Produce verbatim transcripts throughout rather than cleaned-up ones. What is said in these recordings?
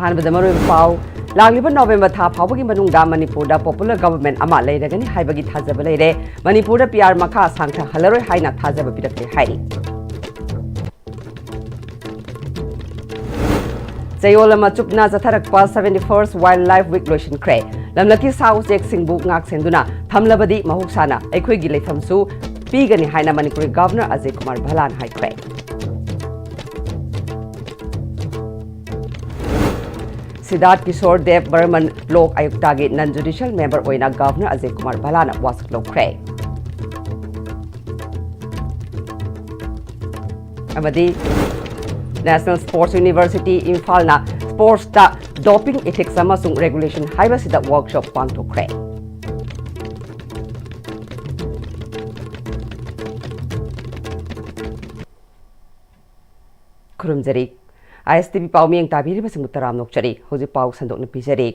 ꯑꯍꯥꯟꯕꯗ ꯃꯔꯨꯑꯣꯏꯕ ꯄꯥꯎ꯫ ꯂꯥꯛꯂꯤꯕ ꯅꯣꯕꯦꯝꯕꯔ ꯊꯥ ꯐꯥꯎꯕꯒꯤ ꯃꯅꯨꯡꯗ ꯃꯅꯤꯄꯨꯔꯗ popular government ꯑꯃ ꯂꯩꯔꯒꯅꯤ ꯍꯥꯏꯕꯒꯤ ꯊꯥꯖꯕ ꯂꯩꯔꯦ꯫ ꯃꯅꯤꯄꯨꯔꯗ ꯄꯤ ꯑꯥꯔ ꯃꯈꯥ ꯁꯥꯡꯊꯍꯜꯂꯔꯣꯏ ꯍꯥꯏꯅ ꯊꯥꯖꯕ ꯄꯤꯔꯛꯂꯦ ꯍꯥꯏꯔꯤ꯫ ꯆꯌꯣꯜ ꯑꯃ ꯆꯨꯞꯅ ꯆꯠꯊꯔꯛꯄ seventy first Wildlife Week ꯂꯣꯏꯁꯤꯟꯈ꯭ꯔꯦ꯫ ꯂꯝꯂꯛꯀꯤ ꯁꯥ ꯎꯆꯦꯛꯁꯤꯡꯕꯨ ꯉꯥꯛꯁꯦꯟꯗꯨꯅ ꯊꯝꯂꯕꯗꯤ ꯃꯍꯧꯁꯥꯅ ꯑꯩꯈꯣꯏꯒꯤ ꯂꯩꯐꯝꯁꯨ ꯄꯤꯒꯅꯤ ꯍꯥꯏꯅ ꯃꯅꯤꯄꯨꯔꯒꯤ Governor ꯑꯖꯌ ꯀꯨꯃꯥꯔ ꯚꯜꯂꯥꯅ ꯍꯥꯏꯈ꯭ꯔꯦ꯫ ꯁꯤꯗꯥꯔꯊ ꯀꯤꯁꯣꯔ ꯗꯦꯕ ꯕꯔꯃꯟ ꯂꯣꯛ ꯑꯌꯨꯛꯇꯒꯤ non judicial member ꯑꯣꯏꯅ Governor ꯑꯖꯌ ꯀꯨꯃꯥꯔ ꯚꯜꯂꯥꯅ ꯋꯥꯁꯛ ꯂꯧꯈ꯭ꯔꯦ꯫ ꯑꯃꯗꯤ National Sports University ꯏꯝꯐꯥꯜꯅ sportsꯇ doping ethics ꯑꯃꯁꯨꯡ regulation ꯍꯥꯏꯕꯁꯤꯗ workshop ꯄꯥꯡꯊꯣꯛꯈ꯭ꯔꯦ꯫ ꯈꯨꯔꯨꯝꯖꯔꯤ꯫ ꯑꯥꯏ ꯑꯦꯁ ꯇꯤ ꯚꯤ ꯄꯥꯎ ꯃꯤꯠꯌꯦꯡ ꯇꯥꯕꯤꯔꯤꯕꯁꯤꯡꯕꯨ ꯇꯔꯥꯝꯅ ꯑꯣꯛꯆꯔꯤ꯫ ꯍꯧꯖꯤꯛ ꯄꯥꯎ ꯁꯟꯗꯣꯛꯅ ꯄꯤꯖꯔꯤ꯫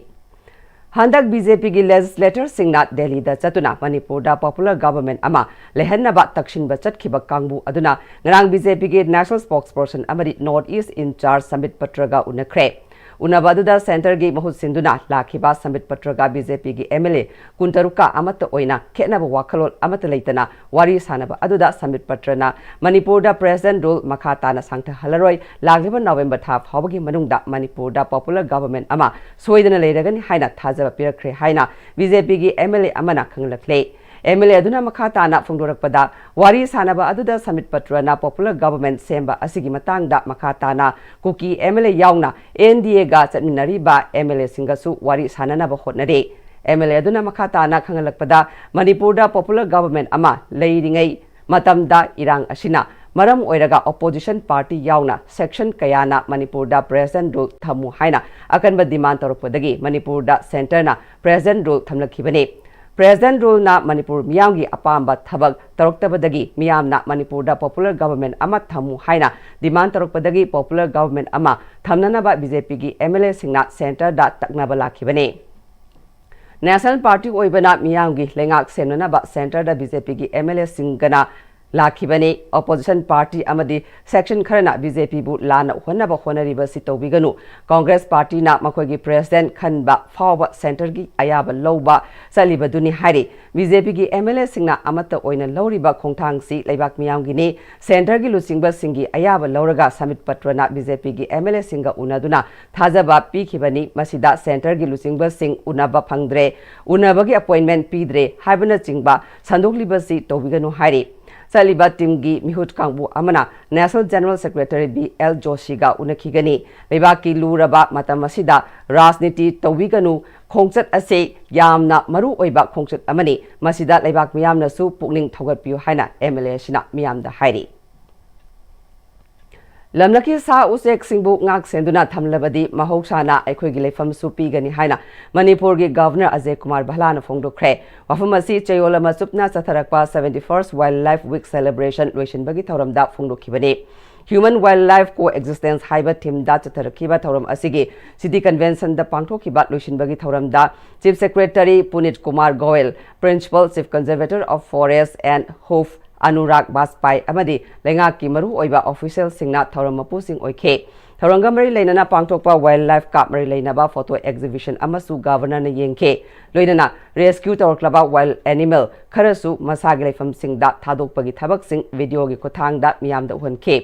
ꯍꯟꯗꯛ ꯕꯤ ꯖꯦ ꯄꯤꯒꯤ legislatorꯁꯤꯡꯅ ꯗꯦꯜꯂꯤꯗ ꯆꯠꯇꯨꯅ ꯃꯅꯤꯄꯨꯔꯗ popular government ꯑꯃ ꯂꯩꯍꯟꯅꯕ ꯇꯛꯁꯤꯟꯕ ꯆꯠꯈꯤꯕ ꯀꯥꯡꯕꯨ ꯑꯗꯨꯅ ꯉꯔꯥꯡ ꯕꯤ ꯖꯦ ꯄꯤꯒꯤ national spokesperson ꯑꯃꯗꯤ North East in charge ꯁꯝꯕꯤꯠ ꯄꯇ꯭ꯔꯒ ꯎꯅꯈ꯭ꯔꯦ꯫ ꯎꯅꯕ ꯑꯗꯨꯗ centreꯒꯤ ꯃꯍꯨꯠ ꯁꯤꯟꯗꯨꯅ ꯂꯥꯛꯈꯤꯕ ꯁꯝꯕꯤꯠ ꯄꯇ꯭ꯔꯒ ꯕꯤ ꯖꯦ ꯄꯤꯒꯤ ꯑꯦꯝ ꯑꯦꯜ ꯑꯦ ꯀꯨꯟꯇꯔꯨꯛꯀ ꯑꯃꯠꯇ ꯑꯣꯏꯅ ꯈꯦꯠꯅꯕ ꯋꯥꯈꯜꯂꯣꯟ ꯑꯃꯠꯇ ꯂꯩꯇꯅ ꯋꯥꯔꯤ ꯁꯥꯅꯕ ꯑꯗꯨꯗ ꯁꯝꯕꯤꯠ ꯄꯇ꯭ꯔꯅ ꯃꯅꯤꯄꯨꯔꯗ present rule ꯃꯈꯥ ꯇꯥꯅ ꯁꯥꯡꯊꯍꯜꯂꯔꯣꯏ, ꯂꯥꯛꯂꯤꯕ ꯅꯣꯕꯦꯝꯕꯔ ꯊꯥ ꯐꯥꯎꯕꯒꯤ ꯃꯅꯨꯡꯗ ꯃꯅꯤꯄꯨꯔꯗ popular government ꯑꯃ ꯁꯣꯏꯗꯅ ꯂꯩꯔꯒꯅꯤ ꯍꯥꯏꯅ ꯊꯥꯖꯕ ꯄꯤꯔꯛꯈ꯭ꯔꯦ ꯍꯥꯏꯅ ꯕꯤ ꯖꯦ ꯄꯤꯒꯤ ꯑꯦꯝ ꯑꯦꯜ ꯑꯦ ꯑꯃꯅ ꯈꯪꯍꯜꯂꯛꯂꯦ꯫ ꯑꯦꯝ ꯑꯦꯜ ꯑꯦ ꯑꯗꯨꯅ ꯃꯈꯥ ꯇꯥꯅ ꯐꯣꯡꯗꯣꯔꯛꯄꯗ, ꯋꯥꯔꯤ ꯁꯥꯅꯕ ꯑꯗꯨꯗ ꯁꯝꯕꯤꯠ ꯄꯇ꯭ꯔꯅ popular government ꯁꯦꯝꯕ ꯑꯁꯤꯒꯤ ꯃꯇꯥꯡꯗ ꯃꯈꯥ ꯇꯥꯅ ꯀꯨꯀꯤ ꯑꯦꯝ ꯑꯦꯜ ꯑꯦ ꯌꯥꯎꯅ ꯑꯦꯟ ꯗꯤ ꯑꯦꯒ ꯆꯠꯃꯤꯟꯅꯔꯤꯕ ꯑꯦꯝ ꯑꯦꯜ ꯑꯦꯁꯤꯡꯒꯁꯨ ꯋꯥꯔꯤ ꯁꯥꯅꯅꯕ ꯍꯣꯠꯅꯔꯤ꯫ ꯑꯦꯝ ꯑꯦꯜ ꯑꯦ ꯑꯗꯨꯅ ꯃꯈꯥ ꯇꯥꯅ ꯈꯪꯍꯜꯂꯛꯄꯗ, ꯃꯅꯤꯄꯨꯔꯗ popular government ꯑꯃ ꯂꯩꯔꯤꯉꯩ ꯃꯇꯝꯗ ꯏꯔꯥꯡ ꯑꯁꯤꯅ ꯃꯔꯝ ꯑꯣꯏꯔꯒ opposition party ꯌꯥꯎꯅ section ꯀꯌꯥꯅ ꯃꯅꯤꯄꯨꯔꯗ present rule ꯊꯝꯃꯨ ꯍꯥꯏꯅ ꯑꯀꯟꯕ demand ꯇꯧꯔꯛꯄꯗꯒꯤ ꯃꯅꯤꯄꯨꯔꯗ centreꯅ present rule ꯊꯝꯂꯛꯈꯤꯕꯅꯤ꯫ Present ruleꯅ ꯃꯅꯤꯄꯨꯔ ꯃꯤꯌꯥꯝꯒꯤ ꯑꯄꯥꯝꯕ ꯊꯕꯛ ꯇꯧꯔꯛꯇꯕꯗꯒꯤ ꯃꯤꯌꯥꯝꯅ ꯃꯅꯤꯄꯨꯔꯗ popular government ꯑꯃ ꯊꯝꯃꯨ ꯍꯥꯏꯅ demand ꯇꯧꯔꯛꯄꯗꯒꯤ popular government ꯑꯃ ꯊꯝꯅꯅꯕ ꯕꯤ ꯖꯦ ꯄꯤꯒꯤ ꯑꯦꯝ ꯑꯦꯜ ꯑꯦꯁꯤꯡꯅ centreꯗ ꯇꯛꯅꯕ ꯂꯥꯛꯈꯤꯕꯅꯤ꯫ National party ꯑꯣꯏꯕꯅ ꯃꯤꯌꯥꯝꯒꯤ ꯂꯩꯉꯥꯛ ꯁꯦꯝꯅꯅꯕ centreꯗ ꯕꯤ ꯖꯦ ꯄꯤꯒꯤ ꯑꯦꯝ ꯑꯦꯜ ꯑꯦꯁꯤꯡꯒꯅ ꯂꯥꯛꯈꯤꯕꯅꯤ꯫ Opposition party ꯑꯃꯗꯤ section ꯈꯔꯅ BJPꯕꯨ ꯂꯥꯟꯅ ꯎꯍꯟꯅꯕ ꯍꯣꯠꯅꯔꯤꯕꯁꯤ ꯇꯧꯕꯤꯒꯅꯨ꯫ Congress partyꯅ ꯃꯈꯣꯏꯒꯤ president ꯈꯟꯕ ꯐꯥꯎꯕ centreꯒꯤ ꯑꯌꯥꯕ ꯂꯧꯕ ꯆꯠꯂꯤꯕꯗꯨꯅꯤ ꯍꯥꯏꯔꯤ꯫ BJPꯒꯤ MLAꯁꯤꯡꯅ ꯑꯃꯠꯇ ꯑꯣꯏꯅ ꯂꯧꯔꯤꯕ ꯈꯣꯡꯊꯥꯡꯁꯤ ꯂꯩꯕꯥꯛ ꯃꯤꯌꯥꯝꯒꯤꯅꯤ꯫ Centreꯒꯤ ꯂꯨꯆꯤꯡꯕꯁꯤꯡꯒꯤ ꯑꯌꯥꯕ ꯂꯧꯔꯒ Samit Patraꯅ BJPꯒꯤ MLAꯁꯤꯡꯒ ꯎꯅꯗꯨꯅ ꯊꯥꯖꯕ ꯄꯤꯈꯤꯕꯅꯤ꯫ ꯃꯁꯤꯗ centreꯒꯤ ꯂꯨꯆꯤꯡꯕꯁꯤꯡ ꯎꯅꯕ ꯐꯪꯗ꯭ꯔꯦ, ꯎꯅꯕꯒꯤ appointment ꯄꯤꯗ꯭ꯔꯦ ꯍꯥꯏꯕꯅꯆꯤꯡꯕ ꯁꯟꯗꯣꯛꯂꯤꯕꯁꯤ ꯇꯧꯕꯤꯒꯅꯨ ꯍꯥꯏꯔꯤ꯫ ꯆꯠꯂꯤꯕ teamꯒꯤ ꯃꯤꯍꯨꯠ ꯀꯥꯡꯕꯨ ꯑꯃꯅ National General Secretary B L Joshiꯒ ꯎꯅꯈꯤꯒꯅꯤ꯫ ꯂꯩꯕꯥꯛꯀꯤ ꯂꯨꯔꯕ ꯃꯇꯝ ꯑꯁꯤꯗ ꯔꯥꯖꯅꯤꯇꯤ ꯇꯧꯕꯤꯒꯅꯨ, ꯈꯣꯡꯆꯠ ꯑꯁꯤ ꯌꯥꯝꯅ ꯃꯔꯨ ꯑꯣꯏꯕ ꯈꯣꯡꯆꯠ ꯑꯃꯅꯤ꯫ ꯃꯁꯤꯗ ꯂꯩꯕꯥꯛ ꯃꯤꯌꯥꯝꯅꯁꯨ ꯄꯨꯛꯅꯤꯡ ꯊꯧꯒꯠꯄꯤꯌꯨ ꯍꯥꯏꯅ MLAꯁꯤꯅ ꯃꯤꯌꯥꯝꯗ ꯍꯥꯏꯔꯤ꯫ ꯂꯝꯂꯛꯀꯤ ꯁꯥ ꯎꯆꯦꯛꯁꯤꯡꯕꯨ ꯉꯥꯛ ꯁꯦꯟꯗꯨꯅ ꯊꯝꯂꯕꯗꯤ ꯃꯍꯧꯁꯥꯅ ꯑꯩꯈꯣꯏꯒꯤ ꯂꯩꯐꯝꯁꯨ ꯄꯤꯒꯅꯤ ꯍꯥꯏꯅ ꯃꯅꯤꯄꯨꯔꯒꯤ Governor ꯑꯖꯌ ꯀꯨꯃꯥꯔ ꯚꯜꯂꯥꯅ ꯐꯣꯡꯗꯣꯛꯈ꯭ꯔꯦ꯫ ꯋꯥꯐꯝ ꯑꯁꯤ ꯆꯌꯣꯜ ꯑꯃ ꯆꯨꯞꯅ ꯆꯠꯊꯔꯛꯄ seventy first Wildlife Week Celebration ꯂꯣꯏꯁꯤꯟꯕꯒꯤ ꯊꯧꯔꯝꯗ ꯐꯣꯡꯗꯣꯛꯈꯤꯕꯅꯤ꯫ Human Wildlife Coexistence ꯍꯥꯏꯕ themeꯗ ꯆꯠꯊꯔꯛꯈꯤꯕ ꯊꯧꯔꯝ ꯑꯁꯤꯒꯤ City Conventionꯗ ꯄꯥꯡꯊꯣꯛꯈꯤꯕ ꯂꯣꯏꯁꯤꯟꯕꯒꯤ ꯊꯧꯔꯝꯗ Chief Secretary ꯄꯨꯅꯤꯠ Kumar Goyal, Principal Chief Conservator of Forest and Hoof Anurag ꯕꯥꯖꯄꯥꯏ ꯑꯃꯗꯤ ꯂꯩꯉꯥꯛꯀꯤ ꯃꯔꯨꯑꯣꯏꯕ officialꯁꯤꯡꯅ ꯊꯧꯔꯝ ꯃꯄꯨꯁꯤꯡ ꯑꯣꯏꯈꯤ꯫ ꯊꯧꯔꯝꯒ ꯃꯔꯤ ꯂꯩꯅꯅ ꯄꯥꯡꯊꯣꯛꯄ wildlifeꯀ ꯃꯔꯤ ꯂꯩꯅꯕ photo exhibition ꯑꯃꯁꯨ Governorꯅ ꯌꯦꯡꯈꯤ꯫ ꯂꯣꯏꯅꯅ rescue ꯇꯧꯔꯛꯂꯕ wild animal ꯈꯔꯁꯨ ꯃꯁꯥꯒꯤ ꯂꯩꯐꯝꯁꯤꯡꯗ ꯊꯥꯗꯣꯛꯄꯒꯤ ꯊꯕꯛꯁꯤꯡ videoꯒꯤ ꯈꯨꯠꯊꯥꯡꯗ ꯃꯤꯌꯥꯝꯗ ꯎꯍꯟꯈꯤ꯫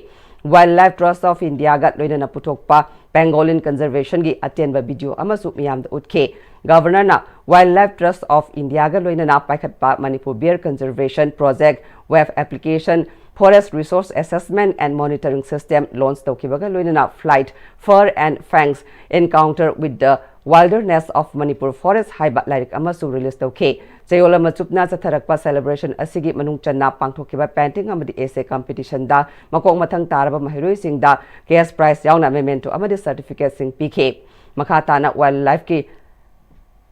Wildlife Trust of Indiaꯒ ꯂꯣꯏꯅꯅ ꯄꯨꯊꯣꯛꯄ Pangolin Conservationꯒꯤ ꯑꯇꯦꯟꯕ video ꯑꯃꯁꯨ ꯃꯤꯌꯥꯝꯗ ꯎꯠꯈꯤ꯫ Governorꯅ Wildlife Trust of Indiaꯒ ꯂꯣꯏꯅꯅ ꯄꯥꯏꯈꯠꯄ Manipur Bear Conservation Project, web application, Forest Resource Assessment and Monitoring System launch ꯇꯧꯈꯤꯕꯒ ꯂꯣꯏꯅꯅ Flight, Fur and Fangs: Encounter with the Wilderness of Manipur Forest ꯍꯥꯏꯕ ꯂꯥꯏꯔꯤꯛ ꯑꯃꯁꯨ release ꯇꯧꯈꯤ꯫ ꯆꯌꯣꯜ ꯑꯃ ꯆꯨꯞꯅ ꯆꯠꯊꯔꯛꯄ celebration ꯑꯁꯤꯒꯤ ꯃꯅꯨꯡ ꯆꯟꯅ ꯄꯥꯡꯊꯣꯛꯈꯤꯕ painting ꯑꯃꯗꯤ essay competitionꯗ ꯃꯀꯣꯛ ꯃꯊꯪ ꯇꯥꯔꯕ ꯃꯍꯩꯔꯣꯏꯁꯤꯡꯗ cash prize ꯌꯥꯎꯅ memento ꯑꯃꯗꯤ certificateꯁꯤꯡ ꯄꯤꯈꯤ꯫ ꯃꯈꯥ ꯇꯥꯅ wildlifeꯀꯤ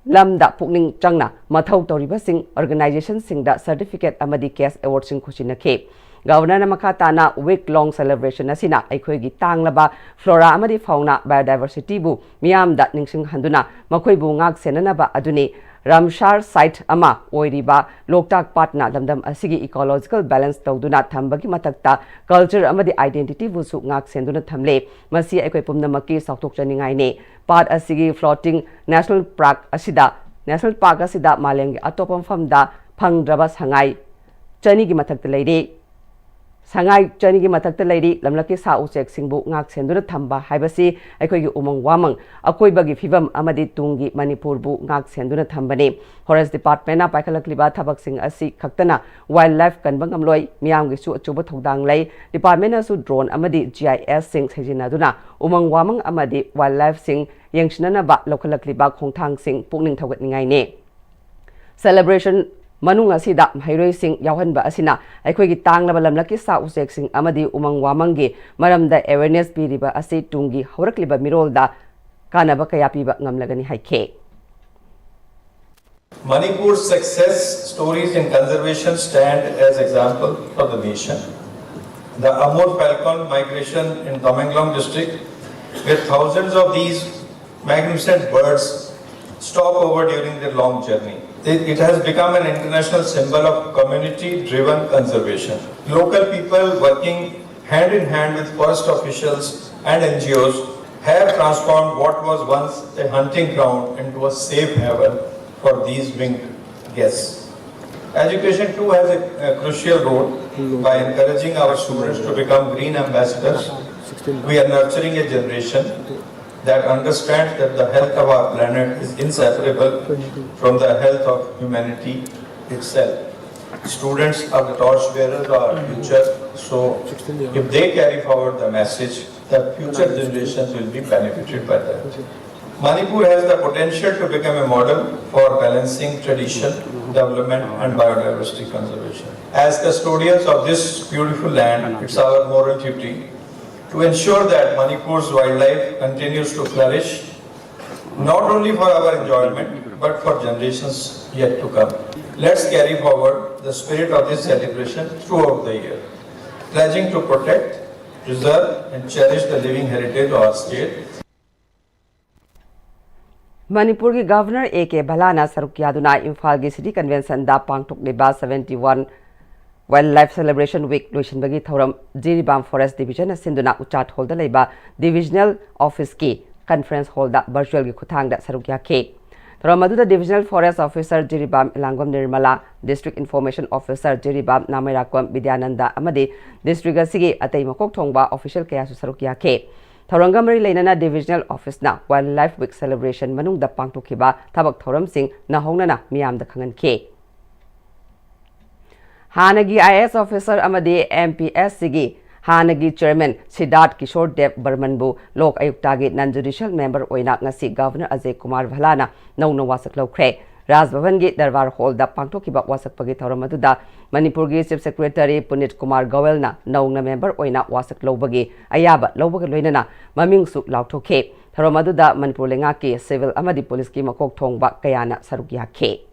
ꯂꯝꯗ ꯄꯨꯛꯅꯤꯡ ꯆꯪꯅ ꯃꯊꯧ ꯇꯧꯔꯤꯕꯁꯤꯡ organizationꯁꯤꯡꯗ certificate ꯑꯃꯗꯤ cash awardꯁꯤꯡ ꯈꯨꯠꯁꯤꯟꯅꯈꯤ꯫ Governorꯅ ꯃꯈꯥ ꯇꯥꯅ week long celebration ꯑꯁꯤꯅ ꯑꯩꯈꯣꯏꯒꯤ ꯇꯥꯡꯂꯕ flora ꯑꯃꯗꯤ fauna, biodiversityꯕꯨ ꯃꯤꯌꯥꯝꯗ ꯅꯤꯡꯁꯤꯡꯍꯟꯗꯨꯅ ꯃꯈꯣꯏꯕꯨ ꯉꯥꯛ ꯁꯦꯟꯅꯅꯕ ꯑꯗꯨꯅꯤ꯫ ꯔꯥꯝꯁꯥꯔ ꯁꯥꯏꯠ ꯑꯃ ꯑꯣꯏꯔꯤꯕ ꯂꯣꯛꯇꯥꯛ ꯄꯥꯠꯅ ꯂꯝꯗꯝ ꯑꯁꯤꯒꯤ ꯏꯀꯣꯂꯣꯖꯤꯀꯦꯜ ꯕꯦꯂꯦꯟꯁ ꯇꯧꯗꯨꯅ ꯊꯝꯕꯒꯤ ꯃꯊꯛꯇ ꯀꯜꯆꯔ ꯑꯃꯗꯤ ꯑꯥꯏꯗꯦꯟꯇꯤꯇꯤꯕꯨꯁꯨ ꯉꯥꯛ ꯁꯦꯟꯗꯨꯅ ꯊꯝꯂꯦ꯫ ꯃꯁꯤ ꯑꯩꯈꯣꯏ ꯄꯨꯝꯅꯃꯛꯀꯤ ꯆꯥꯎꯊꯣꯛꯆꯅꯤꯡꯉꯥꯏꯅꯤ꯫ ꯄꯥꯠ ꯑꯁꯤꯒꯤ ꯐ꯭ꯂꯣꯇꯤꯡ ꯅꯦꯁꯅꯦꯜ ꯄꯥꯔꯛ ꯑꯁꯤꯗ, ꯅꯦꯁꯅꯦꯜ ꯄꯥꯔꯛ ꯑꯁꯤꯗ ꯃꯥꯂꯦꯝꯒꯤ ꯑꯇꯣꯞꯄ ꯃꯐꯝꯗ ꯐꯪꯗ꯭ꯔꯕ ꯁꯉꯥꯏ ꯆꯅꯤꯒꯤ ꯃꯊꯛꯇ ꯂꯩꯔꯤ꯫ ꯁꯉꯥꯏ ꯆꯅꯤꯒꯤ ꯃꯊꯛꯇ ꯂꯩꯔꯤ꯫ ꯂꯝꯂꯛꯀꯤ ꯁꯥ ꯎꯆꯦꯛꯁꯤꯡꯕꯨ ꯉꯥꯛ ꯁꯦꯟꯗꯨꯅ ꯊꯝꯕ ꯍꯥꯏꯕꯁꯤ ꯑꯩꯈꯣꯏꯒꯤ ꯎꯃꯪ ꯋꯥꯃꯪ, ꯑꯀꯣꯏꯕꯒꯤ ꯐꯤꯕꯝ ꯑꯃꯗꯤ ꯇꯨꯡꯒꯤ ꯃꯅꯤꯄꯨꯔꯕꯨ ꯉꯥꯛ ꯁꯦꯟꯗꯨꯅ ꯊꯝꯕꯅꯤ꯫ ꯐꯣꯔꯦꯁ ꯗꯤꯄꯥꯔꯠꯃꯦꯟꯅ ꯄꯥꯏꯈꯠꯂꯛꯂꯤꯕ ꯊꯕꯛꯁꯤꯡ ꯑꯁꯤ ꯈꯛꯇꯅ ꯋꯥꯏꯜ ꯂꯥꯏꯐ ꯀꯟꯕ ꯉꯝꯂꯣꯏ, ꯃꯤꯌꯥꯝꯒꯤꯁꯨ ꯑꯆꯧꯕ ꯊꯧꯗꯥꯡ ꯂꯩ꯫ ꯗꯤꯄꯥꯔꯠꯃꯦꯟꯅꯁꯨ ꯗ꯭ꯔꯣꯟ ꯑꯃꯗꯤ ꯖꯤ ꯑꯥꯏ ꯑꯦꯁꯁꯤꯡ ꯁꯤꯖꯤꯟꯅꯗꯨꯅ ꯎꯃꯪ ꯋꯥꯃꯪ ꯑꯃꯗꯤ ꯋꯥꯏꯜ ꯂꯥꯏꯐꯁꯤꯡ ꯌꯦꯡꯁꯤꯟꯅꯅꯕ ꯂꯧꯈꯠꯂꯛꯂꯤꯕ ꯈꯣꯡꯊꯥꯡꯁꯤꯡ ꯄꯨꯛꯅꯤꯡ ꯊꯧꯒꯠꯅꯤꯡꯉꯥꯏꯅꯤ꯫ ꯁꯦꯂꯦꯕ꯭ꯔꯦꯁꯟ ꯃꯅꯨꯡ ꯑꯁꯤꯗ ꯃꯍꯩꯔꯣꯏꯁꯤꯡ ꯌꯥꯎꯍꯟꯕ ꯑꯁꯤꯅ ꯑꯩꯈꯣꯏꯒꯤ ꯇꯥꯡꯂꯕ ꯂꯝꯂꯛꯀꯤ ꯁꯥ ꯎꯆꯦꯛꯁꯤꯡ ꯑꯃꯗꯤ ꯎꯃꯪ ꯋꯥꯃꯪꯒꯤ ꯃꯔꯝꯗ ꯑꯦꯋꯦꯔꯅꯦꯁ ꯄꯤꯔꯤꯕ ꯑꯁꯤ ꯇꯨꯡꯒꯤ ꯍꯧꯔꯛꯂꯤꯕ ꯃꯤꯔꯣꯜꯗ ꯀꯥꯟꯅꯕ ꯀꯌꯥ ꯄꯤꯕ ꯉꯝꯂꯒꯅꯤ ꯍꯥꯏꯈꯤ꯫ Manipur's success stories in conservation stand as example for the nation. The Amur falcon migration in Tamenglong district, with thousands of these magnificent birds stop over during their long journey. It, it has become an international symbol of community-driven conservation. Local people working hand in hand with forest officials and N G Os have transformed what was once a hunting ground into a safe haven for these winged guests. Education too has a, a crucial role by encouraging our students to become green ambassadors. We are nurturing a generation that understands that the health of our planet is inseparable from the health of humanity itself. Students are the torch bearers of our future, so if they carry forward the message, the future generations will be benefited by that. Manipur has the potential to become a model for balancing tradition, development, and biodiversity conservation. As custodians of this beautiful land, it's our moral duty to ensure that Manipur's wildlife continues to flourish, not only for our enjoyment, but for generations yet to come. Let's carry forward the spirit of this celebration throughout the year, pledging to protect, preserve, and cherish the living heritage of our state. ꯃꯅꯤꯄꯨꯔꯒꯤ governor A K ꯚꯂꯥꯅ ꯁꯔꯨꯛ ꯌꯥꯗꯨꯅ ꯏꯝꯐꯥꯜꯒꯤ city ꯀꯟꯚꯦꯟꯁꯟꯗ ꯄꯥꯡꯊꯣꯛꯂꯤꯕ seventy one Wildlife Celebration Week ꯂꯣꯏꯁꯤꯟꯕꯒꯤ ꯊꯧꯔꯝ ꯖꯤꯔꯤꯕꯥꯝ Forest Division ꯅ ꯁꯤꯟꯗꯨꯅ ꯎꯆꯥ ꯊꯣꯜꯗ ꯂꯩꯕ Divisional Office ꯀꯤ Conference Hall ꯗ virtual ꯒꯤ ꯈꯨꯠꯊꯥꯡꯗ ꯁꯔꯨꯛ ꯌꯥꯈꯤ꯫ ꯊꯧꯔꯝ ꯑꯗꯨꯗ Divisional Forest Officer Jiribam ꯏꯂꯥꯡꯕꯝ Nirmala, District Information Officer Jiribam ꯅꯥꯃꯩꯔꯥꯛꯄꯝ Bidyananda ꯑꯃꯗꯤ district ꯑꯁꯤꯒꯤ ꯑꯇꯩ ꯃꯀꯣꯛ ꯊꯣꯡꯕ official ꯀꯌꯥꯁꯨ ꯁꯔꯨꯛ ꯌꯥꯈꯤ꯫ ꯊꯧꯔꯝꯒ ꯃꯔꯤ ꯂꯩꯅꯅ Divisional Office ꯅ Wildlife Week Celebration ꯃꯅꯨꯡꯗ ꯄꯥꯡꯊꯣꯛꯈꯤꯕ ꯊꯕꯛ ꯊꯧꯔꯝꯁꯤꯡ ꯅꯧꯍꯧꯅꯅ ꯃꯤꯌꯥꯝꯗ ꯈꯪꯍꯟꯈꯤ꯫ ꯍꯥꯟꯅꯒꯤ IAS officer ꯑꯃꯗꯤ MPSC ꯒꯤ ꯍꯥꯟꯅꯒꯤ chairman ꯁꯤꯗꯥꯔꯊ ꯀꯤꯁꯣꯔ ꯗꯦꯕ ꯕꯔꯃꯟꯕꯨ ꯂꯣꯛ ꯑꯌꯨꯛꯇꯒꯤ non judicial member ꯑꯣꯏꯅ ꯉꯁꯤ ꯒꯚꯔꯅꯔ ꯑꯖꯌ ꯀꯨꯃꯥꯔ ꯚꯂꯥꯅ ꯅꯧꯅ ꯋꯥꯁꯛ ꯂꯧꯈ꯭ꯔꯦ꯫ ꯔꯥꯖ ꯚꯕꯟꯒꯤ ꯗꯔꯕꯥꯔ ꯍꯣꯜꯗ ꯄꯥꯡꯊꯣꯛꯈꯤꯕ ꯋꯥꯁꯛꯄꯒꯤ ꯊꯧꯔꯝ ꯑꯗꯨꯗ ꯃꯅꯤꯄꯨꯔꯒꯤ Chief Secretary ꯄꯨꯅꯤꯠ ꯀꯨꯃꯥꯔ ꯒꯣꯌꯜꯅ ꯅꯧꯅ member ꯑꯣꯏꯅ ꯋꯥꯁꯛ ꯂꯧꯕꯒꯤ ꯑꯌꯥꯕ ꯂꯧꯕꯒ ꯂꯣꯏꯅꯅ ꯃꯃꯤꯡꯁꯨ ꯂꯥꯎꯊꯣꯛꯈꯤ꯫ ꯊꯧꯔꯝ ꯑꯗꯨꯗ ꯃꯅꯤꯄꯨꯔ ꯂꯩꯉꯥꯛꯀꯤ civil ꯑꯃꯗꯤ ꯄꯨꯂꯤꯁꯀꯤ ꯃꯀꯣꯛ ꯊꯣꯡꯕ ꯀꯌꯥꯅ ꯁꯔꯨꯛ ꯌꯥꯈꯤ꯫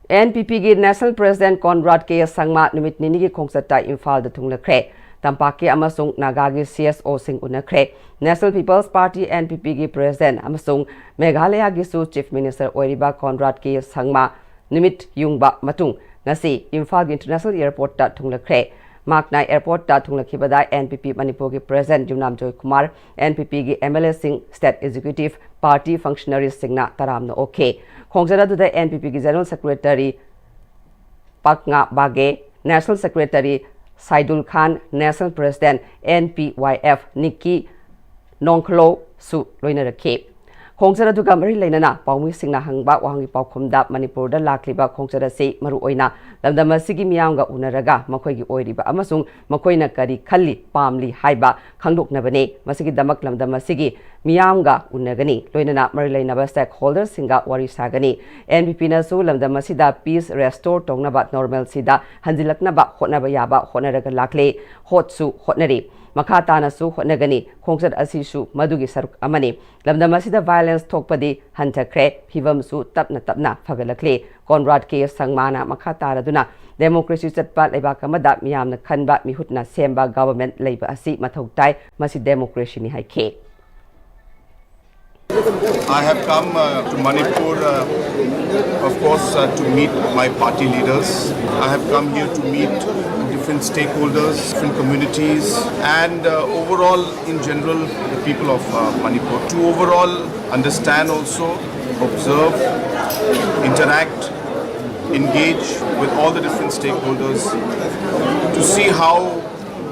NPP ꯒꯤ National President ꯀꯣꯟꯔꯥꯗ ꯀꯦ ꯁꯪꯃꯥ ꯅꯨꯃꯤꯠ ꯅꯤꯅꯤꯒꯤ ꯈꯣꯡꯆꯠꯇ ꯏꯝꯐꯥꯜꯗ ꯊꯨꯡꯂꯈ꯭ꯔꯦ꯫ ꯇꯝꯄꯥꯛꯀꯤ ꯑꯃꯁꯨꯡ ꯅꯥꯒꯥꯒꯤ CSO ꯁꯤꯡ ꯎꯅꯈ꯭ꯔꯦ꯫ National People's Party, NPP ꯒꯤ President ꯑꯃꯁꯨꯡ ꯃꯦꯘꯥꯂꯌꯥꯒꯤꯁꯨ Chief Minister ꯑꯣꯏꯔꯤꯕ ꯀꯣꯟꯔꯥꯗ ꯀꯦ ꯁꯪꯃꯥ ꯅꯨꯃꯤꯠ ꯌꯨꯡꯕ ꯃꯇꯨꯡ ꯉꯁꯤ ꯏꯝꯐꯥꯜꯒꯤ International Airport ꯇ ꯊꯨꯡꯂꯈ꯭ꯔꯦ꯫ ꯃꯍꯥꯛꯅ airport ꯇ ꯊꯨꯡꯂꯈꯤꯕꯗ NPP ꯃꯅꯤꯄꯨꯔꯒꯤ President ꯌꯨꯝꯅꯥꯝ ꯖꯣꯏꯀꯨꯃꯥꯔ, NPP ꯒꯤ MLA ꯁꯤꯡ, State Executive, party functionaries ꯁꯤꯡꯅ ꯇꯔꯥꯝꯅ ꯑꯣꯛꯈꯤ꯫ ꯈꯣꯡꯆꯠ ꯑꯗꯨꯗ NPP ꯒꯤ General Secretary ꯄꯥꯛꯉꯥ ꯕꯥꯒꯦ, National Secretary ꯁꯥꯏꯗꯨꯜ ꯈꯥꯟ, National President NPYF ꯅꯤꯛꯀꯤ ꯅꯣꯡꯈꯂꯣꯁꯨ ꯂꯣꯏꯅꯔꯛꯈꯤ꯫ ꯈꯣꯡꯆꯠ ꯑꯗꯨꯒ ꯃꯔꯤ ꯂꯩꯅꯅ ꯄꯥꯎꯃꯤꯁꯤꯡꯅ ꯍꯪꯕ ꯋꯥꯍꯪꯒꯤ ꯄꯥꯎꯈꯨꯝꯗ ꯃꯅꯤꯄꯨꯔꯗ ꯂꯥꯛꯂꯤꯕ ꯈꯣꯡꯆꯠ ꯑꯁꯤ ꯃꯔꯨꯑꯣꯏꯅ ꯂꯝꯗꯝ ꯑꯁꯤꯒꯤ ꯃꯤꯌꯥꯝꯒ ꯎꯅꯔꯒ ꯃꯈꯣꯏꯒꯤ ꯑꯣꯏꯔꯤꯕ ꯑꯃꯁꯨꯡ ꯃꯈꯣꯏꯅ ꯀꯔꯤ ꯈꯜꯂꯤ, ꯄꯥꯝꯂꯤ ꯍꯥꯏꯕ ꯈꯪꯗꯣꯛꯅꯕꯅꯤ꯫ ꯃꯁꯤꯒꯤꯗꯃꯛ ꯂꯝꯗꯝ ꯑꯁꯤꯒꯤ ꯃꯤꯌꯥꯝꯒ ꯎꯅꯒꯅꯤ, ꯂꯣꯏꯅꯅ ꯃꯔꯤ ꯂꯩꯅꯕ stakeholder ꯁꯤꯡꯒ ꯋꯥꯔꯤ ꯁꯥꯒꯅꯤ꯫ NPP ꯅꯁꯨ ꯂꯝꯗꯝ ꯑꯁꯤꯗ peace restore ꯇꯧꯅꯕ, normalcy ꯗ ꯍꯟꯖꯤꯜꯂꯛꯅꯕ ꯍꯣꯠꯅꯕ ꯌꯥꯕ ꯍꯣꯠꯅꯔꯒ ꯂꯥꯛꯂꯦ, ꯍꯣꯠꯁꯨ ꯍꯣꯠꯅꯔꯤ꯫ ꯃꯈꯥ ꯇꯥꯅꯁꯨ ꯍꯣꯠꯅꯒꯅꯤ꯫ ꯈꯣꯡꯆꯠ ꯑꯁꯤꯁꯨ ꯃꯗꯨꯒꯤ ꯁꯔꯨꯛ ꯑꯃꯅꯤ꯫ ꯂꯝꯗꯝ ꯑꯁꯤꯗ violence ꯊꯣꯛꯄꯗꯤ ꯍꯟꯊꯈ꯭ꯔꯦ, ꯐꯤꯕꯝꯁꯨ ꯇꯞꯅ ꯇꯞꯅ ꯐꯒꯠꯂꯛꯂꯤ꯫ ꯀꯣꯟꯔꯥꯗ ꯀꯦ ꯁꯪꯃꯥꯅ ꯃꯈꯥ ꯇꯥꯔꯗꯨꯅ democracy ꯆꯠꯄ ꯂꯩꯕꯥꯛ ꯑꯃꯗ ꯃꯤꯌꯥꯝꯅ ꯈꯟꯕ ꯃꯤꯍꯨꯠꯅ ꯁꯦꯝꯕ government ꯂꯩꯕ ꯑꯁꯤ ꯃꯊꯧ ꯇꯥꯏ, ꯃꯁꯤ democracyꯅꯤ ꯍꯥꯏꯈꯤ꯫ I have come uh, to Manipur, uh, of course, uh, to meet my party leaders. I have come here to meet different stakeholders, different communities, and uh, overall, in general, the people of uh, Manipur. To overall understand also, observe, interact, engage with all the different stakeholders to see how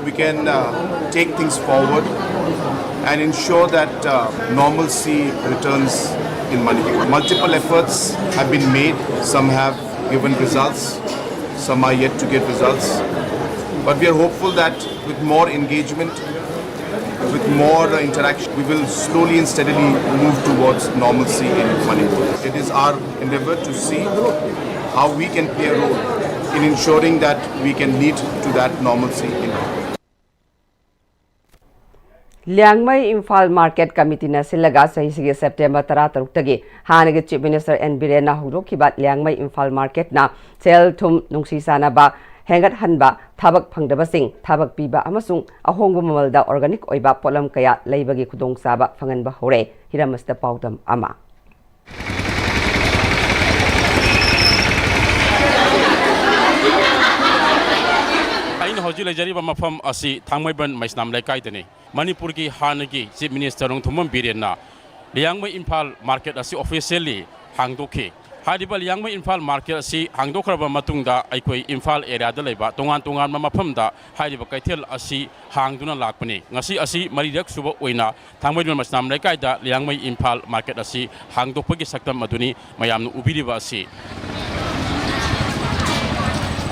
we can uh, take things forward and ensure that uh, normalcy returns in Manipur. Multiple efforts have been made, some have given results, some are yet to give results. But we are hopeful that with more engagement, with more uh, interaction, we will slowly and steadily move towards normalcy in Manipur. It is our endeavor to see how we can play a role in ensuring that we can lead to that normalcy in Manipur. Liyangmei Imphal market ꯀꯃꯤꯇꯤꯅ ꯁꯤꯜꯂꯒ ꯆꯍꯤꯁꯤꯒꯤ September ꯇꯔꯥꯇꯔꯨꯛꯇꯒꯤ ꯍꯥꯟꯅꯒꯤ chief minister N ꯕꯤꯔꯦꯟꯅ ꯍꯧꯗꯣꯛꯈꯤꯕ ꯂꯤꯌꯥꯡꯃꯩ ꯏꯝꯐꯥꯜ ꯃꯥꯔꯀꯦꯠꯅ ꯁꯦꯜ ꯊꯨꯝ ꯅꯨꯡꯁꯤ ꯆꯥꯟꯅꯕ ꯍꯦꯟꯒꯠꯍꯟꯕ, ꯊꯕꯛ ꯐꯪꯗꯕꯁꯤꯡ ꯊꯕꯛ ꯄꯤꯕ ꯑꯃꯁꯨꯡ ꯑꯍꯣꯡꯕ ꯃꯃꯜꯗ ꯑꯣꯔꯒꯥꯅꯤꯛ ꯑꯣꯏꯕ ꯄꯣꯠꯂꯝ ꯀꯌꯥ ꯂꯩꯕꯒꯤ ꯈꯨꯗꯣꯡꯆꯥꯕ ꯐꯪꯍꯟꯕ ꯍꯧꯔꯦ꯫ ꯍꯤꯔꯝ ꯑꯁꯤꯗ ꯄꯥꯎꯗꯝ ꯑꯃ꯫ ꯑꯩꯅ ꯍꯧꯖꯤꯛ ꯂꯩꯖꯔꯤꯕ ꯃꯐꯝ ꯑꯁꯤ ꯊꯥꯡꯃꯩꯕꯟ ꯃꯩꯁꯅꯥꯝ ꯂꯩꯀꯥꯏꯗꯅꯤ꯫ ꯃꯅꯤꯄꯨꯔꯒꯤ ꯍꯥꯟꯅꯒꯤ ꯆꯤꯐ ꯃꯤꯅꯤꯁꯇꯔ ꯅꯣꯡꯊꯣꯝꯕꯝ ꯕꯤꯔꯦꯟꯅ ꯂꯤꯌꯥꯡꯃꯩ ꯏꯝꯐꯥꯜ ꯃꯥꯔꯀꯦꯠ ꯑꯁꯤ ꯑꯣꯐꯤꯁꯤꯌꯦꯜꯂꯤ ꯍꯥꯡꯗꯣꯛꯈꯤ꯫ ꯍꯥꯏꯔꯤꯕ ꯂꯤꯌꯥꯡꯃꯩ ꯏꯝꯐꯥꯜ ꯃꯥꯔꯀꯦꯠ ꯑꯁꯤ ꯍꯥꯡꯗꯣꯛꯈ꯭ꯔꯕ ꯃꯇꯨꯡꯗ ꯑꯩꯈꯣꯏ ꯏꯝꯐꯥꯜ ꯑꯦꯔꯤꯌꯥꯗ ꯂꯩꯕ ꯇꯣꯉꯥꯟ ꯇꯣꯉꯥꯟꯕ ꯃꯐꯝꯗ ꯍꯥꯏꯔꯤꯕ ꯀꯩꯊꯦꯜ ꯑꯁꯤ ꯍꯥꯡꯗꯨꯅ ꯂꯥꯛꯄꯅꯤ꯫ ꯉꯁꯤ ꯑꯁꯤ ꯃꯔꯤꯔꯛ ꯁꯨꯕ ꯑꯣꯏꯅ ꯊꯥꯡꯃꯩꯕꯟ ꯃꯩꯁꯅꯥꯝ ꯂꯩꯀꯥꯏꯗ ꯂꯤꯌꯥꯡꯃꯩ ꯏꯝꯐꯥꯜ ꯃꯥꯔꯀꯦꯠ ꯑꯁꯤ ꯍꯥꯡꯗꯣꯛꯄꯒꯤ ꯁꯛꯇꯝ ꯑꯗꯨꯅꯤ ꯃꯌꯥꯝꯅ ꯎꯕꯤꯔꯤꯕ ꯑꯁꯤ꯫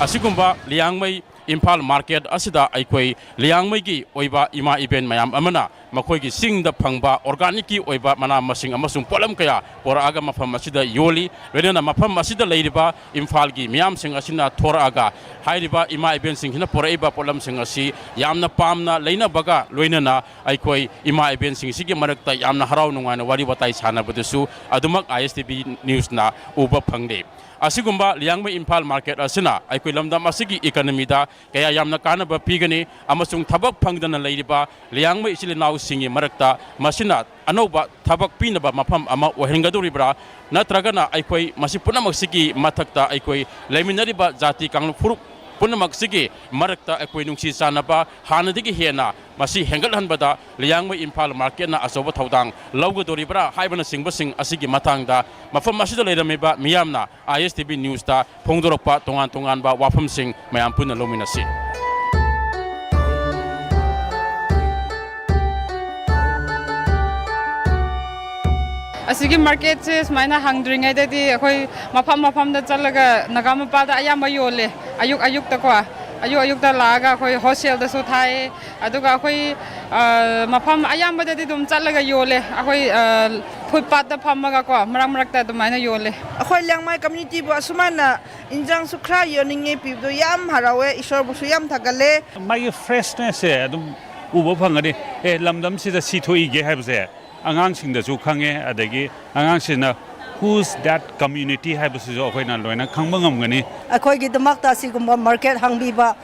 ꯑꯁꯤꯒꯨꯝꯕ ꯂꯤꯌꯥꯡꯃꯩ ꯏꯝꯐꯥꯜ ꯃꯥꯔꯀꯦꯠ ꯑꯁꯤꯗ ꯑꯩꯈꯣꯏ ꯂꯤꯌꯥꯡꯃꯩꯒꯤ ꯑꯣꯏꯕ ꯏꯃꯥ ꯏꯕꯦꯟ ꯃꯌꯥꯝ ꯑꯃꯅ ꯃꯈꯣꯏꯒꯤ ꯆꯤꯡꯗ ꯐꯪꯕ organicꯀꯤ ꯑꯣꯏꯕ ꯃꯅꯥ ꯃꯁꯤꯡ ꯑꯃꯁꯨꯡ ꯄꯣꯠꯂꯝ ꯀꯌꯥ ꯄꯨꯔꯛꯑꯒ ꯃꯐꯝ ꯑꯁꯤꯗ ꯌꯣꯜꯂꯤ꯫ ꯂꯣꯏꯅꯅ ꯃꯐꯝ ꯑꯁꯤꯗ ꯂꯩꯔꯤꯕ ꯏꯝꯐꯥꯜꯒꯤ ꯃꯤꯌꯥꯝꯁꯤꯡ ꯑꯁꯤꯅ ꯊꯣꯔꯛꯑꯒ ꯍꯥꯏꯔꯤꯕ ꯏꯃꯥ ꯏꯕꯦꯟꯁꯤꯡꯁꯤꯅ ꯄꯨꯔꯛꯏꯕ ꯄꯣꯠꯂꯝꯁꯤꯡ ꯑꯁꯤ ꯌꯥꯝꯅ ꯄꯥꯝꯅ ꯂꯩꯅꯕꯒ ꯂꯣꯏꯅꯅ ꯑꯩꯈꯣꯏ ꯏꯃꯥ ꯏꯕꯦꯟꯁꯤꯡꯁꯤꯒꯤ ꯃꯔꯛꯇ ꯌꯥꯝꯅ ꯍꯔꯥꯎ ꯅꯨꯡꯉꯥꯏꯅ ꯋꯥꯔꯤ ꯋꯥꯇꯥꯏ ꯁꯥꯟꯅꯕꯗꯨꯁꯨ ꯑꯗꯨꯃꯛ I S T V newsꯅ ꯎꯕ ꯐꯪꯂꯤ꯫ ꯑꯁꯤꯒꯨꯝꯕ ꯂꯤꯌꯥꯡꯃꯩ ꯏꯝꯐꯥꯜ market ꯑꯁꯤꯅ ꯑꯩꯈꯣꯏ ꯂꯝꯗꯝ ꯑꯁꯤꯒꯤ economyꯗ ꯀꯌꯥ ꯌꯥꯝꯅ ꯀꯥꯟꯅꯕ ꯄꯤꯒꯅꯤ ꯑꯃꯁꯨꯡ ꯊꯕꯛ ꯐꯪꯗꯅ ꯂꯩꯔꯤꯕ ꯂꯤꯌꯥꯡꯃꯩ ꯏꯆꯤꯜ ꯏꯅꯥꯎꯁꯤꯡꯒꯤ ꯃꯔꯛꯇ ꯃꯁꯤꯅ ꯑꯅꯧꯕ ꯊꯕꯛ ꯄꯤꯅꯕ ꯃꯐꯝ ꯑꯃ ꯑꯣꯏꯍꯟꯒꯗꯧꯔꯤꯕ꯭ꯔꯥ? ꯅꯠꯇ꯭ꯔꯒꯅ ꯑꯩꯈꯣꯏ ꯃꯁꯤ ꯄꯨꯝꯅꯃꯛꯁꯤꯒꯤ ꯃꯊꯛꯇ ꯑꯩꯈꯣꯏ ꯂꯩꯃꯤꯟꯅꯔꯤꯕ ꯖꯥꯇꯤ ꯀꯥꯡꯂꯨꯞ ꯐꯨꯔꯨꯞ ꯄꯨꯝꯅꯃꯛꯁꯤꯒꯤ ꯃꯔꯛꯇ ꯑꯩꯈꯣꯏ ꯅꯨꯡꯁꯤ ꯆꯥꯟꯅꯕ ꯍꯥꯟꯅꯗꯒꯤ ꯍꯦꯟꯅ ꯃꯁꯤ ꯍꯦꯟꯒꯠꯍꯟꯕꯗ ꯂꯤꯌꯥꯡꯃꯩ ꯏꯝꯐꯥꯜ marketꯅ ꯑꯆꯧꯕ ꯊꯧꯗꯥꯡ ꯂꯧꯒꯗꯧꯔꯤꯕ꯭ꯔꯥ ꯍꯥꯏꯕꯅꯆꯤꯡꯕꯁꯤꯡ ꯑꯁꯤꯒꯤ ꯃꯇꯥꯡꯗ ꯃꯐꯝ ꯑꯁꯤꯗ ꯂꯩꯔꯝꯃꯤꯕ ꯃꯤꯌꯥꯝꯅ I S T V newsꯇ ꯐꯣꯡꯗꯣꯔꯛꯄ ꯇꯣꯉꯥꯟ ꯇꯣꯉꯥꯟꯕ ꯋꯥꯐꯝꯁꯤꯡ ꯃꯌꯥꯝ ꯄꯨꯟꯅ ꯂꯧꯃꯤꯟꯅꯁꯤ꯫ ꯑꯁꯤꯒꯤ marketꯁꯦ ꯁꯨꯃꯥꯏꯅ ꯍꯥꯡꯗ꯭ꯔꯤꯉꯩꯗꯗꯤ ꯑꯩꯈꯣꯏ ꯃꯐꯝ ꯃꯐꯝꯗ ꯆꯠꯂꯒ ꯅꯥꯒꯥ ꯃꯄꯥꯜꯗ ꯑꯌꯥꯝꯕ ꯌꯣꯜꯂꯦ꯫ ꯑꯌꯨꯛ ꯑꯌꯨꯛꯇꯀꯣ, ꯑꯌꯨꯛ ꯑꯌꯨꯛꯇ ꯂꯥꯛꯑꯒ ꯑꯩꯈꯣꯏ wholesaleꯗꯁꯨ ꯊꯥꯏ꯫ ꯑꯗꯨꯒ ꯑꯩꯈꯣꯏ, ꯑ, ꯃꯐꯝ ꯑꯌꯥꯝꯕꯗꯗꯤ ꯑꯗꯨꯝ ꯆꯠꯂꯒ ꯌꯣꯜꯂꯦ꯫ ꯑꯩꯈꯣꯏ, ꯑ, footpathꯇ ꯐꯝꯃꯒꯀꯣ, ꯃꯔꯛ ꯃꯔꯛꯇ ꯑꯗꯨꯃꯥꯏꯅ ꯌꯣꯜꯂꯦ꯫ ꯑꯩꯈꯣꯏ ꯂꯤꯌꯥꯡꯃꯩ communityꯕꯨ ꯑꯁꯨꯃꯥꯏꯅ ꯏꯟꯖꯥꯡꯁꯨ ꯈꯔ ꯌꯣꯟꯅꯤꯡꯉꯦ ꯄꯤꯕꯗꯣ ꯌꯥꯝ ꯍꯔꯥꯎꯋꯦ, ꯏꯁꯣꯔꯕꯨꯁꯨ ꯌꯥꯝ ꯊꯥꯒꯠꯂꯦ꯫ ꯃꯥꯒꯤ freshnessꯁꯦ ꯑꯗꯨꯝ ꯎꯕ ꯐꯪꯒꯅꯤ꯫ ꯑꯦ, ꯂꯝꯗꯝꯁꯤꯗ ꯁꯤ ꯊꯣꯛꯏꯒꯦ ꯍꯥꯏꯕꯁꯦ ꯑꯉꯥꯡꯁꯤꯡꯗꯁꯨ ꯈꯪꯉꯦ, ꯑꯗꯒꯤ ꯑꯉꯥꯡꯁꯤꯡꯅ who's that community ꯍꯥꯏꯕꯁꯤꯁꯨ ꯑꯩꯈꯣꯏꯅ ꯂꯣꯏꯅ ꯈꯪꯕ ꯉꯝꯒꯅꯤ꯫ ꯑꯩꯈꯣꯏꯒꯤꯗꯃꯛꯇ ꯑꯁꯤꯒꯨꯝꯕ market ꯍꯥꯡꯕꯤꯕ,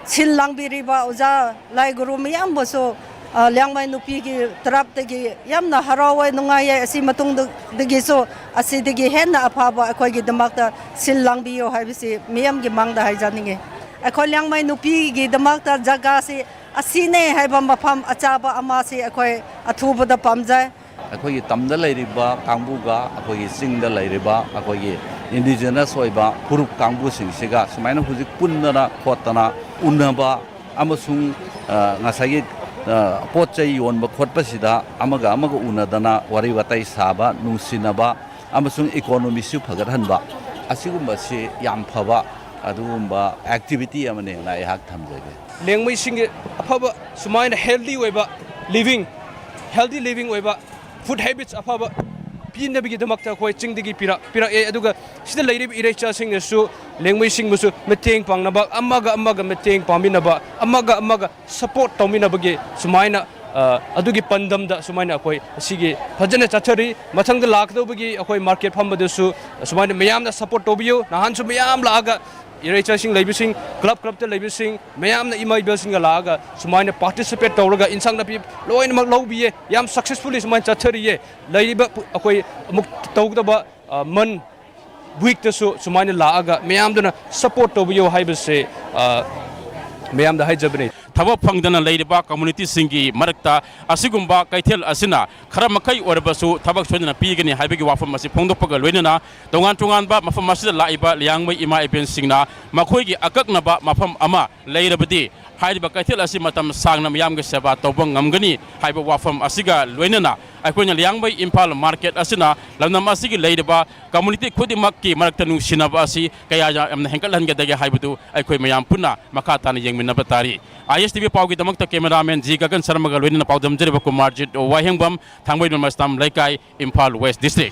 ꯁꯤꯜ ꯂꯥꯡꯕꯤꯔꯤꯕ ꯑꯣꯖꯥ ꯂꯥꯏ ꯒꯨꯔꯨ ꯃꯌꯥꯝꯕꯨꯁꯨ, ꯑ, ꯂꯤꯌꯥꯡꯃꯩ ꯅꯨꯄꯤꯒꯤ ꯇꯔꯞꯇꯒꯤ ꯌꯥꯝꯅ ꯍꯔꯥꯎꯋꯦ, ꯅꯨꯡꯉꯥꯏꯌꯦ꯫ ꯑꯁꯤ ꯃꯇꯨꯡꯗꯒꯤꯁꯨ ꯑꯁꯤꯗꯒꯤ ꯍꯦꯟꯅ ꯑꯐꯕ ꯑꯩꯈꯣꯏꯒꯤꯗꯃꯛꯇ ꯁꯤꯜ ꯂꯥꯡꯕꯤꯌꯣ ꯍꯥꯏꯕꯁꯤ ꯃꯤꯌꯥꯝꯒꯤ ꯃꯥꯡꯗ ꯍꯥꯏꯖꯅꯤꯡꯉꯤ꯫ ꯑꯩꯈꯣꯏ ꯂꯤꯌꯥꯡꯃꯩ ꯅꯨꯄꯤꯒꯤꯗꯃꯛꯇ ꯖꯒꯥꯁꯤ ꯑꯁꯤꯅꯦ ꯍꯥꯏꯕ ꯃꯐꯝ ꯑꯆꯥꯕ ꯑꯃꯁꯤ ꯑꯩꯈꯣꯏ ꯑꯊꯨꯕꯗ ꯄꯥꯝꯖꯩ꯫ ꯑꯩꯈꯣꯏꯒꯤ ꯇꯝꯗ ꯂꯩꯔꯤꯕ ꯀꯥꯡꯕꯨꯒ ꯑꯩꯈꯣꯏꯒꯤ ꯆꯤꯡꯗ ꯂꯩꯔꯤꯕ ꯑꯩꯈꯣꯏꯒꯤ indigenous ꯑꯣꯏꯕ ꯐꯨꯔꯨꯞ ꯀꯥꯡꯕꯨꯁꯤꯡꯁꯤꯒ ꯁꯨꯃꯥꯏꯅ ꯍꯧꯖꯤꯛ ꯄꯨꯟꯗꯅ ꯈꯣꯠꯇꯅ ꯎꯅꯕ ꯑꯃꯁꯨꯡ, ꯑ, ꯉꯁꯥꯏꯒꯤ, ꯑ, ꯄꯣꯠ ꯆꯩ ꯌꯣꯟꯕ ꯈꯣꯠꯄꯁꯤꯗ ꯑꯃꯒ ꯑꯃꯒ ꯎꯅꯗꯅ ꯋꯥꯔꯤ ꯋꯥꯇꯥꯏ ꯁꯥꯕ, ꯅꯨꯡꯁꯤꯅꯕ ꯑꯃꯁꯨꯡ economyꯁꯨ ꯐꯒꯠꯍꯟꯕ, ꯑꯁꯤꯒꯨꯝꯕꯁꯤ ꯌꯥꯝ ꯐꯕ ꯑꯗꯨꯒꯨꯝꯕ activity ꯑꯃꯅꯦꯅ ꯑꯩꯍꯥꯛ ꯊꯝꯖꯒꯦ꯫ ꯂꯦꯡꯃꯩꯁꯤꯡꯒꯤ ꯑꯐꯕ ꯁꯨꯃꯥꯏꯅ healthy ꯑꯣꯏꯕ living healthy living ꯑꯣꯏꯕ, food habits ꯑꯐꯕ ꯄꯤꯅꯕꯒꯤꯗꯃꯛꯇ ꯑꯩꯈꯣꯏ ꯆꯤꯡꯗꯒꯤ ꯄꯤꯔꯛ ꯄꯤꯔꯛꯑꯦ꯫ ꯑꯗꯨꯒ ꯁꯤꯗ ꯂꯩꯔꯤꯕ ꯏꯔꯩꯆꯥꯁꯤꯡꯅꯁꯨ, ꯂꯦꯡꯃꯩꯁꯤꯡꯕꯨꯁꯨ ꯃꯇꯦꯡ ꯄꯥꯡꯅꯕ, ꯑꯃꯒ ꯑꯃꯒ ꯃꯇꯦꯡ ꯄꯥꯡꯃꯤꯟꯅꯕ, ꯑꯃꯒ ꯑꯃꯒ support ꯇꯧꯃꯤꯟꯅꯕꯒꯤ ꯁꯨꯃꯥꯏꯅ, ꯑ, ꯑꯗꯨꯒꯤ ꯄꯥꯟꯗꯝꯗ ꯁꯨꯃꯥꯏꯅ ꯑꯩꯈꯣꯏ ꯑꯁꯤꯒꯤ ꯐꯖꯅ ꯆꯠꯊꯔꯤ꯫ ꯃꯊꯪꯗ ꯂꯥꯛꯀꯗꯧꯕꯒꯤ ꯑꯩꯈꯣꯏ market ꯐꯝꯕꯗꯁꯨ ꯁꯨꯃꯥꯏꯅ ꯃꯌꯥꯝꯅ support ꯇꯧꯕꯤꯌꯨ꯫ ꯅꯍꯥꯟꯁꯨ ꯃꯌꯥꯝ ꯂꯥꯛꯑꯒ, ꯏꯔꯩꯆꯥꯁꯤꯡ ꯂꯩꯕꯁꯤꯡ, club clubꯇ ꯂꯩꯕꯁꯤꯡ, ꯃꯌꯥꯝꯅ ꯏꯃꯥ ꯏꯕꯦꯜꯁꯤꯡꯒ ꯂꯥꯛꯑꯒ ꯁꯨꯃꯥꯏꯅ participate ꯇꯧꯔꯒ ꯏꯟꯁꯥꯡ ꯅꯥꯄꯤ ꯂꯣꯏꯅꯃꯛ ꯂꯧꯕꯤꯌꯦ꯫ ꯌꯥꯝ successfully ꯁꯨꯃꯥꯏꯅ ꯆꯠꯊꯔꯤꯌꯦ꯫ ꯂꯩꯔꯤꯕ ꯄꯨ-, ꯑꯩꯈꯣꯏ ꯑꯃꯨꯛ ꯇꯧꯒꯗꯕ, ꯑ, month weekꯇꯁꯨ ꯁꯨꯃꯥꯏꯅ ꯂꯥꯛꯑꯒ ꯃꯌꯥꯝꯗꯨꯅ support ꯇꯧꯕꯤꯌꯨ ꯍꯥꯏꯕꯁꯦ, ꯑ, ꯃꯌꯥꯝꯗ ꯍꯥꯏꯖꯕꯅꯤ꯫ ꯊꯕꯛ ꯐꯪꯗꯅ ꯂꯩꯔꯤꯕ communityꯁꯤꯡꯒꯤ ꯃꯔꯛꯇ ꯑꯁꯤꯒꯨꯝꯕ ꯀꯩꯊꯦꯜ ꯑꯁꯤꯅ ꯈꯔ ꯃꯈꯩ ꯑꯣꯏꯔꯕꯁꯨ ꯊꯕꯛ ꯁꯣꯏꯗꯅ ꯄꯤꯒꯅꯤ ꯍꯥꯏꯕꯒꯤ ꯋꯥꯐꯝ ꯑꯁꯤ ꯐꯣꯡꯗꯣꯛꯄꯒ ꯂꯣꯏꯅꯅ, ꯇꯣꯉꯥꯟ ꯇꯣꯉꯥꯟꯕ ꯃꯐꯝ ꯑꯁꯤꯗ ꯂꯥꯛꯏꯕ ꯂꯤꯌꯥꯡꯃꯩ ꯏꯃꯥ ꯏꯕꯦꯟꯁꯤꯡꯅ ꯃꯈꯣꯏꯒꯤ ꯑꯀꯛꯅꯕ ꯃꯐꯝ ꯑꯃ ꯂꯩꯔꯕꯗꯤ, ꯍꯥꯏꯔꯤꯕ ꯀꯩꯊꯦꯜ ꯑꯁꯤ ꯃꯇꯝ ꯁꯥꯡꯅ ꯃꯤꯌꯥꯝꯒꯤ ꯁꯦꯕꯥ ꯇꯧꯕ ꯉꯝꯒꯅꯤ ꯍꯥꯏꯕ ꯋꯥꯐꯝ ꯑꯁꯤꯒ ꯂꯣꯏꯅꯅ, ꯑꯩꯈꯣꯏꯅ ꯂꯤꯌꯥꯡꯃꯩ ꯏꯝꯐꯥꯜ market ꯑꯁꯤꯅ ꯂꯝꯗꯝ ꯑꯁꯤꯒꯤ ꯂꯩꯔꯤꯕ community ꯈꯨꯗꯤꯡꯃꯛꯀꯤ ꯃꯔꯛꯇ ꯅꯨꯡꯁꯤꯅꯕ ꯑꯁꯤ ꯀꯌꯥ ꯌꯥꯝꯅ ꯍꯦꯟꯒꯠꯍꯟꯒꯗꯒꯦ ꯍꯥꯏꯕꯗꯨ ꯑꯩꯈꯣꯏ ꯃꯌꯥꯝ ꯄꯨꯟꯅ ꯃꯈꯥ ꯇꯥꯅ ꯌꯦꯡꯃꯤꯟꯅꯕ ꯇꯥꯔꯤ꯫ ISTV ꯄꯥꯎꯒꯤꯗꯃꯛꯇ cameraman G ꯒꯒꯟ ꯁꯔꯃꯒ ꯂꯣꯏꯅꯅ ꯄꯥꯎꯗꯝꯖꯔꯤꯕ ꯀꯨꯃꯥꯔꯖꯤꯠ ꯋꯥꯍꯦꯡꯕꯝ, ꯊꯥꯡꯃꯩꯕꯟ ꯃꯁꯇꯥꯝ ꯂꯩꯀꯥꯏ, Imphal West District꯫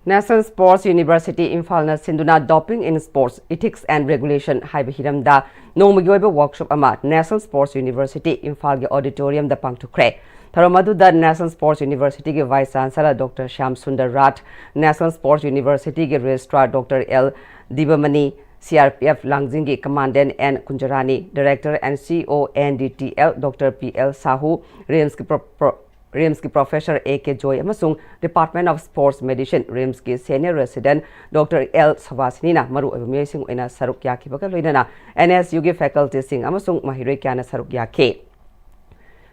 National Sports University ꯏꯝꯐꯥꯜꯅ ꯁꯤꯟꯗꯨꯅ Doping in Sports, Ethics and Regulation ꯍꯥꯏꯕ ꯍꯤꯔꯝꯗ ꯅꯣꯡꯃꯒꯤ ꯑꯣꯏꯕ workshop ꯑꯃ National Sports University ꯏꯝꯐꯥꯜꯒꯤ auditoriumꯗ ꯄꯥꯡꯊꯣꯛꯈ꯭ꯔꯦ꯫ ꯊꯧꯔꯝ ꯑꯗꯨꯗ National Sports Universityꯒꯤ Vice Chancellor Doctor Shyam Sundar Rath, National Sports Universityꯒꯤ Registrar Doctor L Dibamani, CRPF ꯂꯥꯡꯖꯤꯡꯒꯤ Commandant N Kunjarani, Director and CEO NDTL Doctor P L Sahu, RIMSꯀꯤ pro-, pro-, RIMSꯀꯤ Professor A K Joy ꯑꯃꯁꯨꯡ Department of Sports Medicine, RIMSꯀꯤ Senior Resident Doctor L Shabhasinina ꯃꯔꯨꯑꯣꯏꯕ ꯃꯤꯑꯣꯏꯁꯤꯡ ꯑꯣꯏꯅ ꯁꯔꯨꯛ ꯌꯥꯈꯤꯕꯒ ꯂꯣꯏꯅꯅ NSUꯒꯤ facultyꯁꯤꯡ ꯑꯃꯁꯨꯡ ꯃꯍꯩꯔꯣꯏ ꯀꯌꯥꯅ ꯁꯔꯨꯛ ꯌꯥꯈꯤ꯫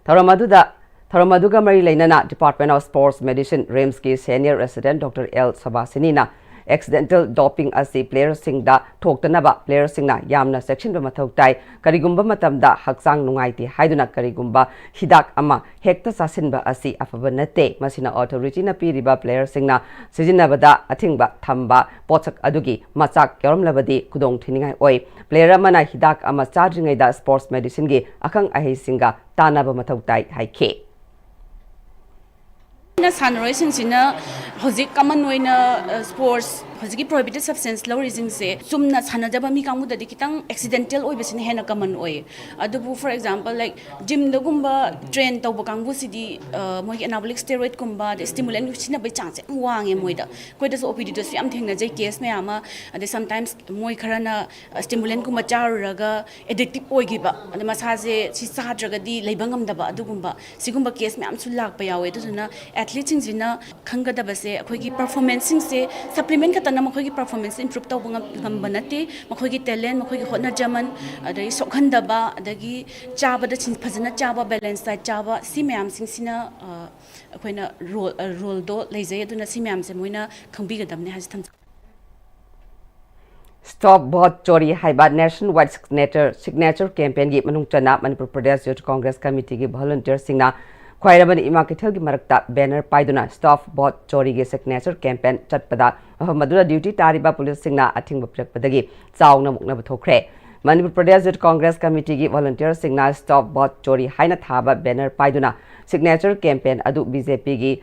ꯊꯧꯔꯝ ꯑꯗꯨꯗ, ꯊꯧꯔꯝ ꯑꯗꯨꯒ ꯃꯔꯤ ꯂꯩꯅꯅ Department of Sports Medicine, RIMSꯀꯤ Senior Resident Doctor L Shabhasinina Accidental doping ꯑꯁꯤ playerꯁꯤꯡꯗ ꯊꯣꯛꯇꯅꯕ playerꯁꯤꯡꯅ ꯌꯥꯝꯅ ꯆꯦꯛꯁꯤꯟꯕ ꯃꯊꯧ ꯇꯥꯏ꯫ ꯀꯔꯤꯒꯨꯝꯕ ꯃꯇꯝꯗ ꯍꯛꯆꯥꯡ ꯅꯨꯡꯉꯥꯏꯇꯦ ꯍꯥꯏꯗꯨꯅ ꯀꯔꯤꯒꯨꯝꯕ ꯍꯤꯗꯥꯛ ꯑꯃ ꯍꯦꯛꯇ ꯆꯥꯁꯤꯟꯕ ꯑꯁꯤ ꯑꯐꯕ ꯅꯠꯇꯦ꯫ ꯃꯁꯤꯅ authorityꯅ ꯄꯤꯔꯤꯕ playerꯁꯤꯡꯅ ꯁꯤꯖꯤꯟꯅꯕꯗ ꯑꯊꯤꯡꯕ ꯊꯝꯕ ꯄꯣꯠꯁꯛ ꯑꯗꯨꯒꯤ ꯃꯆꯥꯛ ꯌꯥꯎꯔꯝꯂꯕꯗꯤ ꯈꯨꯗꯣꯡ ꯊꯤꯅꯤꯡꯉꯥꯏ ꯑꯣꯏ꯫ Player ꯑꯃꯅ ꯍꯤꯗꯥꯛ ꯑꯃ ꯆꯥꯗ꯭ꯔꯤꯉꯩꯗ sports medicineꯒꯤ ꯑꯈꯪ ꯑꯍꯩꯁꯤꯡꯒ ꯇꯥꯟꯅꯕ ꯃꯊꯧ ꯇꯥꯏ ꯍꯥꯏꯈꯤ꯫ ꯁꯥꯟꯅꯔꯣꯏꯁꯤꯡꯁꯤꯅ ꯍꯧꯖꯤꯛ common ꯑꯣꯏꯅ sports ꯍꯧꯖꯤꯛꯀꯤ prohibited substance ꯂꯧꯔꯤꯁꯤꯡꯁꯦ ꯆꯨꯝꯅ ꯁꯥꯟꯅꯖꯕ ꯃꯤ ꯀꯥꯡꯕꯨꯗꯗꯤ ꯈꯤꯇꯪ accidental ꯑꯣꯏꯕꯁꯤꯅ ꯍꯦꯟꯅ common ꯑꯣꯏ꯫ ꯑꯗꯨꯕꯨ for example like gymꯗꯒꯨꯝꯕ train ꯇꯧꯕ ꯀꯥꯡꯕꯨꯁꯤꯗꯤ ꯃꯣꯏꯒꯤ anabolic steroidꯀꯨꯝꯕ ꯑꯗꯩ stimulant ꯁꯤꯖꯤꯟꯅꯕꯒꯤ ꯆꯥꯡꯁꯦ ꯌꯥꯝ ꯋꯥꯡꯉꯦ ꯃꯣꯏꯗ꯫ ꯑꯩꯈꯣꯏꯗꯁꯨ OPDꯗꯁꯨ ꯌꯥꯝ ꯊꯦꯡꯅꯖꯩ case ꯃꯌꯥꯝ ꯑꯃ꯫ ꯑꯗꯩ sometimes ꯃꯣꯏ ꯈꯔꯅ stimulantꯀꯨꯝꯕ ꯆꯥꯔꯨꯔꯒ addictive ꯑꯣꯏꯈꯤꯕ, ꯑꯗ ꯃꯁꯥꯁꯦ ꯁꯤ ꯆꯥꯗ꯭ꯔꯒꯗꯤ ꯂꯩꯕ ꯉꯝꯗꯕ, ꯑꯗꯨꯒꯨꯝꯕ ꯁꯤꯒꯨꯝꯕ case ꯃꯌꯥꯝꯁꯨ ꯂꯥꯛꯄ ꯌꯥꯎꯋꯦ꯫ ꯑꯗꯨꯗꯨꯅ athleteꯁꯤꯡꯁꯤꯅ ꯈꯪꯒꯗꯕꯁꯦ ꯑꯩꯈꯣꯏꯒꯤ performanceꯁꯤꯡꯁꯦ supplement ꯈꯛꯇꯅ ꯃꯈꯣꯏꯒꯤ performance improve ꯇꯧꯕ ꯉꯝꯕ ꯅꯠꯇꯦ꯫ ꯃꯈꯣꯏꯒꯤ talent, ꯃꯈꯣꯏꯒꯤ ꯍꯣꯠꯅꯖꯃꯟ, ꯑꯗꯒꯤ ꯁꯣꯛꯍꯟꯗꯕ, ꯑꯗꯒꯤ ꯆꯥꯕꯗ ꯐꯖꯅ ꯆꯥꯕ, balance diet ꯆꯥꯕ, ꯁꯤ ꯃꯌꯥꯝꯁꯤꯡꯁꯤꯅ ꯑꯩꯈꯣꯏꯅ role roleꯗꯣ ꯂꯩꯖꯩ꯫ ꯑꯗꯨꯅ ꯁꯤ ꯃꯌꯥꯝꯁꯦ ꯃꯣꯏꯅ ꯈꯪꯕꯤꯒꯗꯕꯅꯦ ꯍꯥꯏꯁꯦ ꯊꯝꯖꯒꯦ꯫ Stop Vote Chori ꯍꯥꯏꯕ nationwide signature signature campaignꯒꯤ ꯃꯅꯨꯡ ꯆꯟꯅ ꯃꯅꯤꯄꯨꯔ ꯄ꯭ꯔꯗꯦꯁ ꯌꯨꯊ ꯀꯣꯡꯒ꯭ꯔꯦꯁ ꯀꯃꯤꯇꯤꯒꯤ volunteerꯁꯤꯡꯅ ꯈ꯭ꯋꯥꯏꯔꯝꯕꯟ ꯏꯃꯥ ꯀꯩꯊꯦꯜꯒꯤ ꯃꯔꯛꯇ banner ꯄꯥꯏꯗꯨꯅ Stop Vote Choriꯒꯤ signature campaign ꯆꯠꯄꯗ ꯃꯐꯝ ꯑꯗꯨꯗ duty ꯇꯥꯔꯤꯕ ꯄꯨꯂꯤꯁꯁꯤꯡꯅ ꯑꯊꯤꯡꯕ ꯄꯤꯔꯛꯄꯗꯒꯤ ꯆꯥꯎꯅ ꯃꯨꯛꯅꯕ ꯊꯣꯛꯈ꯭ꯔꯦ꯫ ꯃꯅꯤꯄꯨꯔ ꯄ꯭ꯔꯗꯦꯁ ꯌꯨꯊ ꯀꯣꯡꯒ꯭ꯔꯦꯁ ꯀꯃꯤꯇꯤꯒꯤ volunteerꯁꯤꯡꯅ Stop Vote Chori ꯍꯥꯏꯅ ꯊꯥꯕ banner ꯄꯥꯏꯗꯨꯅ signature campaign ꯑꯗꯨ BJPꯒꯤ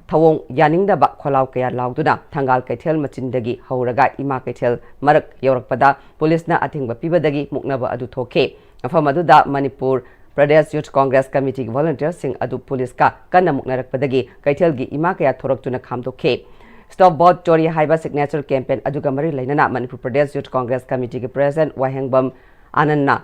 ꯊꯧꯑꯣꯡ ꯌꯥꯅꯤꯡꯗꯕ ꯈꯣꯜꯂꯥꯎ ꯀꯌꯥ ꯂꯥꯎꯗꯨꯅ ꯊꯪꯒꯥꯜ ꯀꯩꯊꯦꯜ ꯃꯆꯤꯟꯗꯒꯤ ꯍꯧꯔꯒ ꯏꯃꯥ ꯀꯩꯊꯦꯜ ꯃꯔꯛ ꯌꯧꯔꯛꯄꯗ ꯄꯨꯂꯤꯁꯅ ꯑꯊꯤꯡꯕ ꯄꯤꯕꯗꯒꯤ ꯃꯨꯛꯅꯕ ꯑꯗꯨ ꯊꯣꯛꯈꯤ꯫ ꯃꯐꯝ ꯑꯗꯨꯗ ꯃꯅꯤꯄꯨꯔ ꯄ꯭ꯔꯗꯦꯁ ꯌꯨꯊ ꯀꯣꯡꯒ꯭ꯔꯦꯁ ꯀꯃꯤꯇꯤꯒꯤ volunteerꯁꯤꯡ ꯑꯗꯨ ꯄꯨꯂꯤꯁꯀ ꯀꯟꯅ ꯃꯨꯛꯅꯔꯛꯄꯗꯒꯤ ꯀꯩꯊꯦꯜꯒꯤ ꯏꯃꯥ ꯀꯌꯥ ꯊꯣꯔꯛꯇꯨꯅ ꯈꯥꯝꯗꯣꯛꯈꯤ꯫ Stop Vote Chori ꯍꯥꯏꯕ signature campaign ꯑꯗꯨꯒ ꯃꯔꯤ ꯂꯩꯅꯅ Manipur Pradesh youth Congress ꯀꯃꯤꯇꯤꯒꯤ president ꯋꯥꯍꯦꯡꯕꯝ ꯑꯥꯅꯟꯗꯅ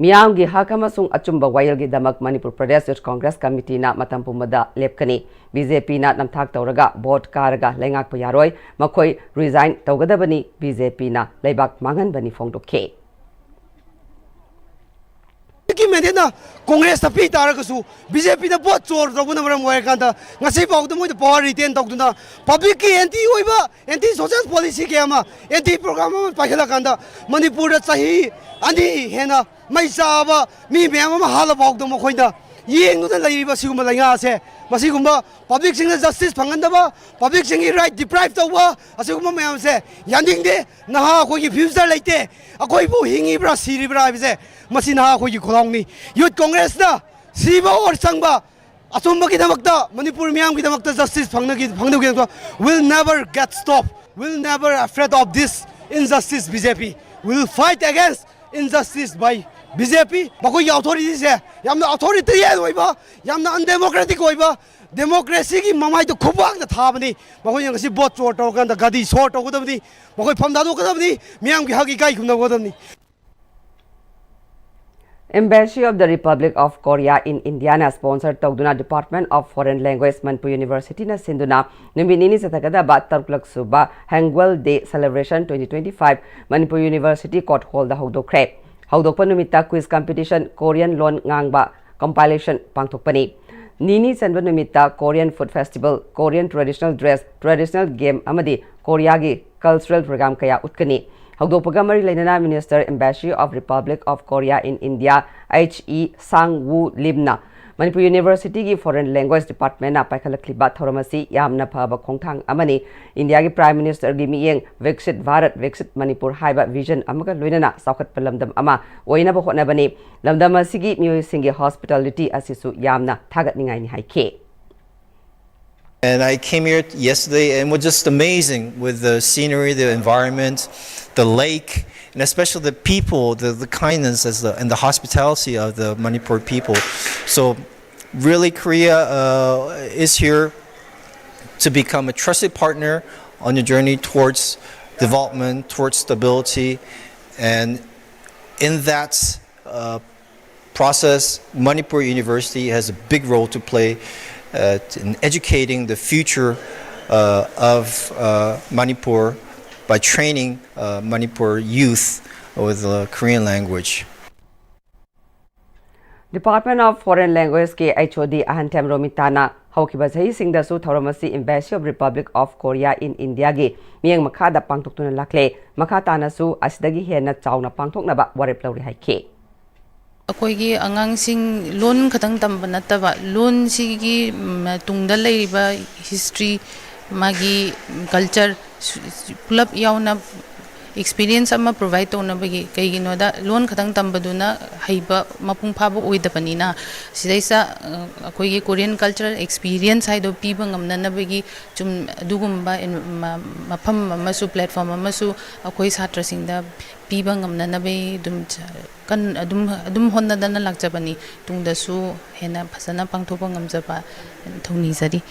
ꯃꯤꯌꯥꯝꯒꯤ ꯍꯛ ꯑꯃꯁꯨꯡ ꯑꯆꯨꯝꯕ ꯋꯥꯌꯦꯜꯒꯤꯗꯃꯛ ꯃꯅꯤꯄꯨꯔ ꯄ꯭ꯔꯗꯦꯁ ꯌꯨꯊ ꯀꯣꯡꯒ꯭ꯔꯦꯁ ꯀꯃꯤꯇꯤꯅ ꯃꯇꯝ ꯄꯨꯝꯕꯗ ꯂꯦꯞꯀꯅꯤ꯫ BJPꯅ ꯅꯝꯊꯥꯛ ꯇꯧꯔꯒ vote ꯀꯥꯔꯒ ꯂꯩꯉꯥꯛꯄ ꯌꯥꯔꯣꯏ꯫ ꯃꯈꯣꯏ resign ꯇꯧꯒꯗꯕꯅꯤ꯫ BJPꯅ ꯂꯩꯕꯥꯛ ꯃꯥꯡꯍꯟꯕꯅꯤ ꯐꯣꯡꯗꯣꯛꯈꯤ꯫ ꯃꯦꯟꯗꯦꯠꯅ ꯀꯣꯡꯒ꯭ꯔꯦꯁꯇ ꯄꯤ ꯇꯥꯔꯒꯁꯨ, ꯕꯤ ꯖꯦ ꯄꯤꯗ ꯚꯣꯠ ꯆꯣꯔ ꯇꯧꯕꯅ ꯃꯔꯝ ꯑꯣꯏꯔꯀꯥꯟꯗ ꯉꯁꯤ ꯐꯥꯎꯗ ꯃꯣꯏꯗ ꯄꯋꯥꯔ ꯔꯤꯇꯦꯟ ꯇꯧꯗꯨꯅ, ꯄꯕ꯭ꯂꯤꯛꯀꯤ ꯑꯦꯟꯇꯤ ꯑꯣꯏꯕ, ꯑꯦꯟꯇꯤ ꯁꯣꯁꯤꯌꯦꯜ ꯄꯣꯂꯤꯁꯤ ꯀꯌꯥ ꯑꯃ, ꯑꯦꯟꯇꯤ ꯄ꯭ꯔꯣꯒ꯭ꯔꯥꯝ ꯑꯃ ꯄꯥꯏꯈꯠꯂꯀꯥꯟꯗ, ꯃꯅꯤꯄꯨꯔꯗ ꯆꯍꯤ ꯑꯅꯤ ꯍꯦꯟꯅ ꯃꯩ ꯆꯥꯕ ꯃꯤ ꯃꯌꯥꯝ ꯑꯃ ꯍꯥꯠꯂ ꯐꯥꯎꯗ ꯃꯈꯣꯏꯅ ꯌꯦꯡꯗꯨꯅ ꯂꯩꯔꯤꯕ ꯁꯤꯒꯨꯝꯕ ꯂꯩꯉꯥꯛ ꯑꯁꯦ, ꯃꯁꯤꯒꯨꯝꯕ ꯄꯕ꯭ꯂꯤꯛꯁꯤꯡꯅ ꯖꯁꯇꯤꯁ ꯐꯪꯍꯟꯗꯕ, ꯄꯕ꯭ꯂꯤꯛꯁꯤꯡꯒꯤ ꯔꯥꯏꯠ ꯗꯤꯄ꯭ꯔꯥꯏꯚ ꯇꯧꯕ, ꯑꯁꯤꯒꯨꯝꯕ ꯃꯌꯥꯝꯁꯦ ꯌꯥꯅꯤꯡꯗꯦ꯫ ꯅꯍꯥ ꯑꯩꯈꯣꯏꯒꯤ ꯐ꯭ꯌꯨꯆꯔ ꯂꯩꯇꯦ꯫ ꯑꯩꯈꯣꯏꯕꯨ ꯍꯤꯡꯉꯤꯕ꯭ꯔꯥ ꯁꯤꯔꯤꯕ꯭ꯔꯥ ꯍꯥꯏꯕꯁꯦ, ꯃꯁꯤ ꯅꯍꯥ ꯑꯩꯈꯣꯏꯒꯤ ꯈꯣꯜꯂꯥꯎꯅꯤ꯫ ꯌꯨꯠ ꯀꯣꯡꯒ꯭ꯔꯦꯁꯅ ꯁꯤꯕ ꯑꯣꯔ ꯆꯪꯕ, ꯑꯆꯨꯝꯕꯒꯤꯗꯃꯛꯇ, ꯃꯅꯤꯄꯨꯔ ꯃꯤꯌꯥꯝꯒꯤꯗꯃꯛꯇ ꯖꯁꯇꯤꯁ ꯐꯪꯅꯒꯤ-, ꯐꯪꯅꯕꯒꯤꯗꯃꯛꯇ, will never get stop, will never afraid of this injustice, B J P will fight against injustice by B J P꯫ ꯃꯈꯣꯏꯒꯤ ꯑꯣꯊꯣꯔꯤꯇꯤꯁꯦ ꯌꯥꯝꯅ ꯑꯣꯊꯣꯔꯤꯇꯦꯔꯤꯌꯟ ꯑꯣꯏꯕ, ꯌꯥꯝꯅ ꯑꯟꯗꯦꯃꯣꯀ꯭ꯔꯦꯇꯤꯛ ꯑꯣꯏꯕ, ꯗꯦꯃꯣꯀ꯭ꯔꯦꯁꯤꯒꯤ ꯃꯃꯥꯏꯗ ꯈꯨꯕꯥꯛꯅ ꯊꯥꯕꯅꯤ꯫ ꯃꯈꯣꯏꯅ ꯉꯁꯤ ꯚꯣꯠ ꯆꯣꯔ ꯇꯧꯔꯀꯥꯟꯗ ꯒꯥꯔꯤ ꯁꯣꯔ ꯇꯧꯒꯗꯕꯅꯤ, ꯃꯈꯣꯏ ꯐꯝ ꯊꯥꯗꯣꯛꯀꯗꯕꯅꯤ, ꯃꯤꯌꯥꯝꯒꯤ ꯍꯛ ꯏꯀꯥꯏ ꯈꯨꯝꯅꯒꯗꯕꯅꯤ꯫ Embassy of the Republic of Korea in Indiaꯅ sponsor ꯇꯧꯗꯨꯅ Department of Foreign Language Manipur Universityꯅ ꯁꯤꯟꯗꯨꯅ ꯅꯨꯃꯤꯠ ꯅꯤꯅꯤ ꯆꯠꯊꯒꯗꯕ ꯇꯔꯨꯛꯂꯛ ꯁꯨꯕ Hangul Day Celebration twenty twenty-five Manipur University Court Hallꯗ ꯍꯧꯗꯣꯛꯈ꯭ꯔꯦ꯫ ꯍꯧꯗꯣꯛꯄ ꯅꯨꯃꯤꯠꯇ quiz competition, Korean ꯂꯣꯟ ꯉꯥꯡꯕ compilation ꯄꯥꯡꯊꯣꯛꯄꯅꯤ꯫ ꯅꯤꯅꯤ ꯆꯟꯕ ꯅꯨꯃꯤꯠꯇ Korean food festival, Korean traditional dress, traditional game ꯑꯃꯗꯤ ꯀꯣꯔꯤꯌꯥꯒꯤ cultural program ꯀꯌꯥ ꯎꯠꯀꯅꯤ꯫ ꯍꯧꯗꯣꯛꯄꯒ ꯃꯔꯤ ꯂꯩꯅꯅ Minister, Embassy of Republic of Korea in India, H E Sang Woo Limꯅ Manipur Universityꯒꯤ Foreign Language Departmentꯅ ꯄꯥꯏꯈꯠꯂꯛꯂꯤꯕ ꯊꯧꯔꯝ ꯑꯁꯤ ꯌꯥꯝꯅ ꯐꯕ ꯈꯣꯡꯊꯥꯡ ꯑꯃꯅꯤ꯫ ꯏꯟꯗꯤꯌꯥꯒꯤ Prime Ministerꯒꯤ ꯃꯤꯠꯌꯦꯡ Viksit Bharat, Viksit Manipur ꯍꯥꯏꯕ vision ꯑꯃꯒ ꯂꯣꯏꯅꯅ ꯆꯥꯎꯈꯠꯄ ꯂꯝꯗꯝ ꯑꯃ ꯑꯣꯏꯅꯕ ꯍꯣꯠꯅꯕꯅꯤ꯫ ꯂꯝꯗꯝ ꯑꯁꯤꯒꯤ ꯃꯤꯑꯣꯏꯁꯤꯡꯒꯤ hospitality ꯑꯁꯤꯁꯨ ꯌꯥꯝꯅ ꯊꯥꯒꯠꯅꯤꯡꯉꯥꯏꯅꯤ ꯍꯥꯏꯈꯤ꯫ And I came here yesterday and was just amazing with the scenery, the environment, the lake, and especially the people, the, the kindness as the, and the hospitality of the Manipur people. So, really, Korea uh, is here to become a trusted partner on your journey towards development, towards stability, and in that uh, process, Manipur University has a big role to play uh, in educating the future uh, of uh, Manipur by training uh, Manipur youth with the Korean language. Department of Foreign Languageꯀꯤ H O D ꯑꯍꯟꯊꯦꯝ ꯔꯣꯃꯤꯇꯥꯅ ꯍꯧꯈꯤꯕ ꯆꯍꯤꯁꯤꯡꯗꯁꯨ ꯊꯧꯔꯝ ꯑꯁꯤ Embassy of Republic of Korea in Indiaꯒꯤ ꯃꯤꯠꯌꯦꯡ ꯃꯈꯥꯗ ꯄꯥꯡꯊꯣꯛꯇꯨꯅ ꯂꯥꯛꯂꯦ꯫ ꯃꯈꯥ ꯇꯥꯅꯁꯨ ꯑꯁꯤꯗꯒꯤ ꯍꯦꯟꯅ ꯆꯥꯎꯅ ꯄꯥꯡꯊꯣꯛꯅꯕ ꯋꯥꯔꯦꯞ ꯂꯧꯔꯤ ꯍꯥꯏꯈꯤ꯫ ꯑꯩꯈꯣꯏꯒꯤ ꯑꯉꯥꯡꯁꯤꯡ ꯂꯣꯟ ꯈꯛꯇꯪ ꯇꯝꯕ ꯅꯠꯇꯕ, ꯂꯣꯟꯁꯤꯒꯤ, ꯎꯝ, ꯇꯨꯡꯗ ꯂꯩꯔꯤꯕ history, ꯃꯥꯒꯤ culture ꯁꯨ-, ꯁꯨ-, ꯄꯨꯂꯞ ꯌꯥꯎꯅ experience ꯑꯃ provide ꯇꯧꯅꯕꯒꯤ, ꯀꯩꯒꯤꯅꯣꯗ ꯂꯣꯟ ꯈꯛꯇꯪ ꯇꯝꯕꯗꯨꯅ ꯍꯩꯕ ꯃꯄꯨꯡ ꯐꯥꯕ ꯑꯣꯏꯗꯕꯅꯤꯅ, ꯁꯤꯗꯩꯁꯤꯗ, ꯑ, ꯑꯩꯈꯣꯏꯒꯤ Korean cultural experience ꯍꯥꯏꯗꯣ ꯄꯤꯕ ꯉꯝꯅꯅꯕꯒꯤ ꯆꯨꯝ-, ꯑꯗꯨꯒꯨꯝꯕ ꯑꯦꯟ-, ꯃ-, ꯃꯐꯝ ꯑꯃꯁꯨ, platform ꯑꯃꯁꯨ ꯑꯩꯈꯣꯏ ꯁꯥꯇ꯭ꯔꯁꯤꯡꯗ ꯄꯤꯕ ꯉꯝꯅꯅꯕꯒꯤ ꯑꯗꯨꯝ ꯆ-, ꯀꯟ-, ꯑꯗꯨꯝ, ꯑꯗꯨꯝ ꯍꯣꯠꯅꯗꯅ ꯂꯥꯛꯆꯕꯅꯤ꯫ ꯇꯨꯡꯗꯁꯨ ꯍꯦꯟꯅ ꯐꯖꯅ ꯄꯥꯡꯊꯣꯛꯄ ꯉꯝꯖꯕ ꯊꯧꯅꯤꯖꯔꯤ꯫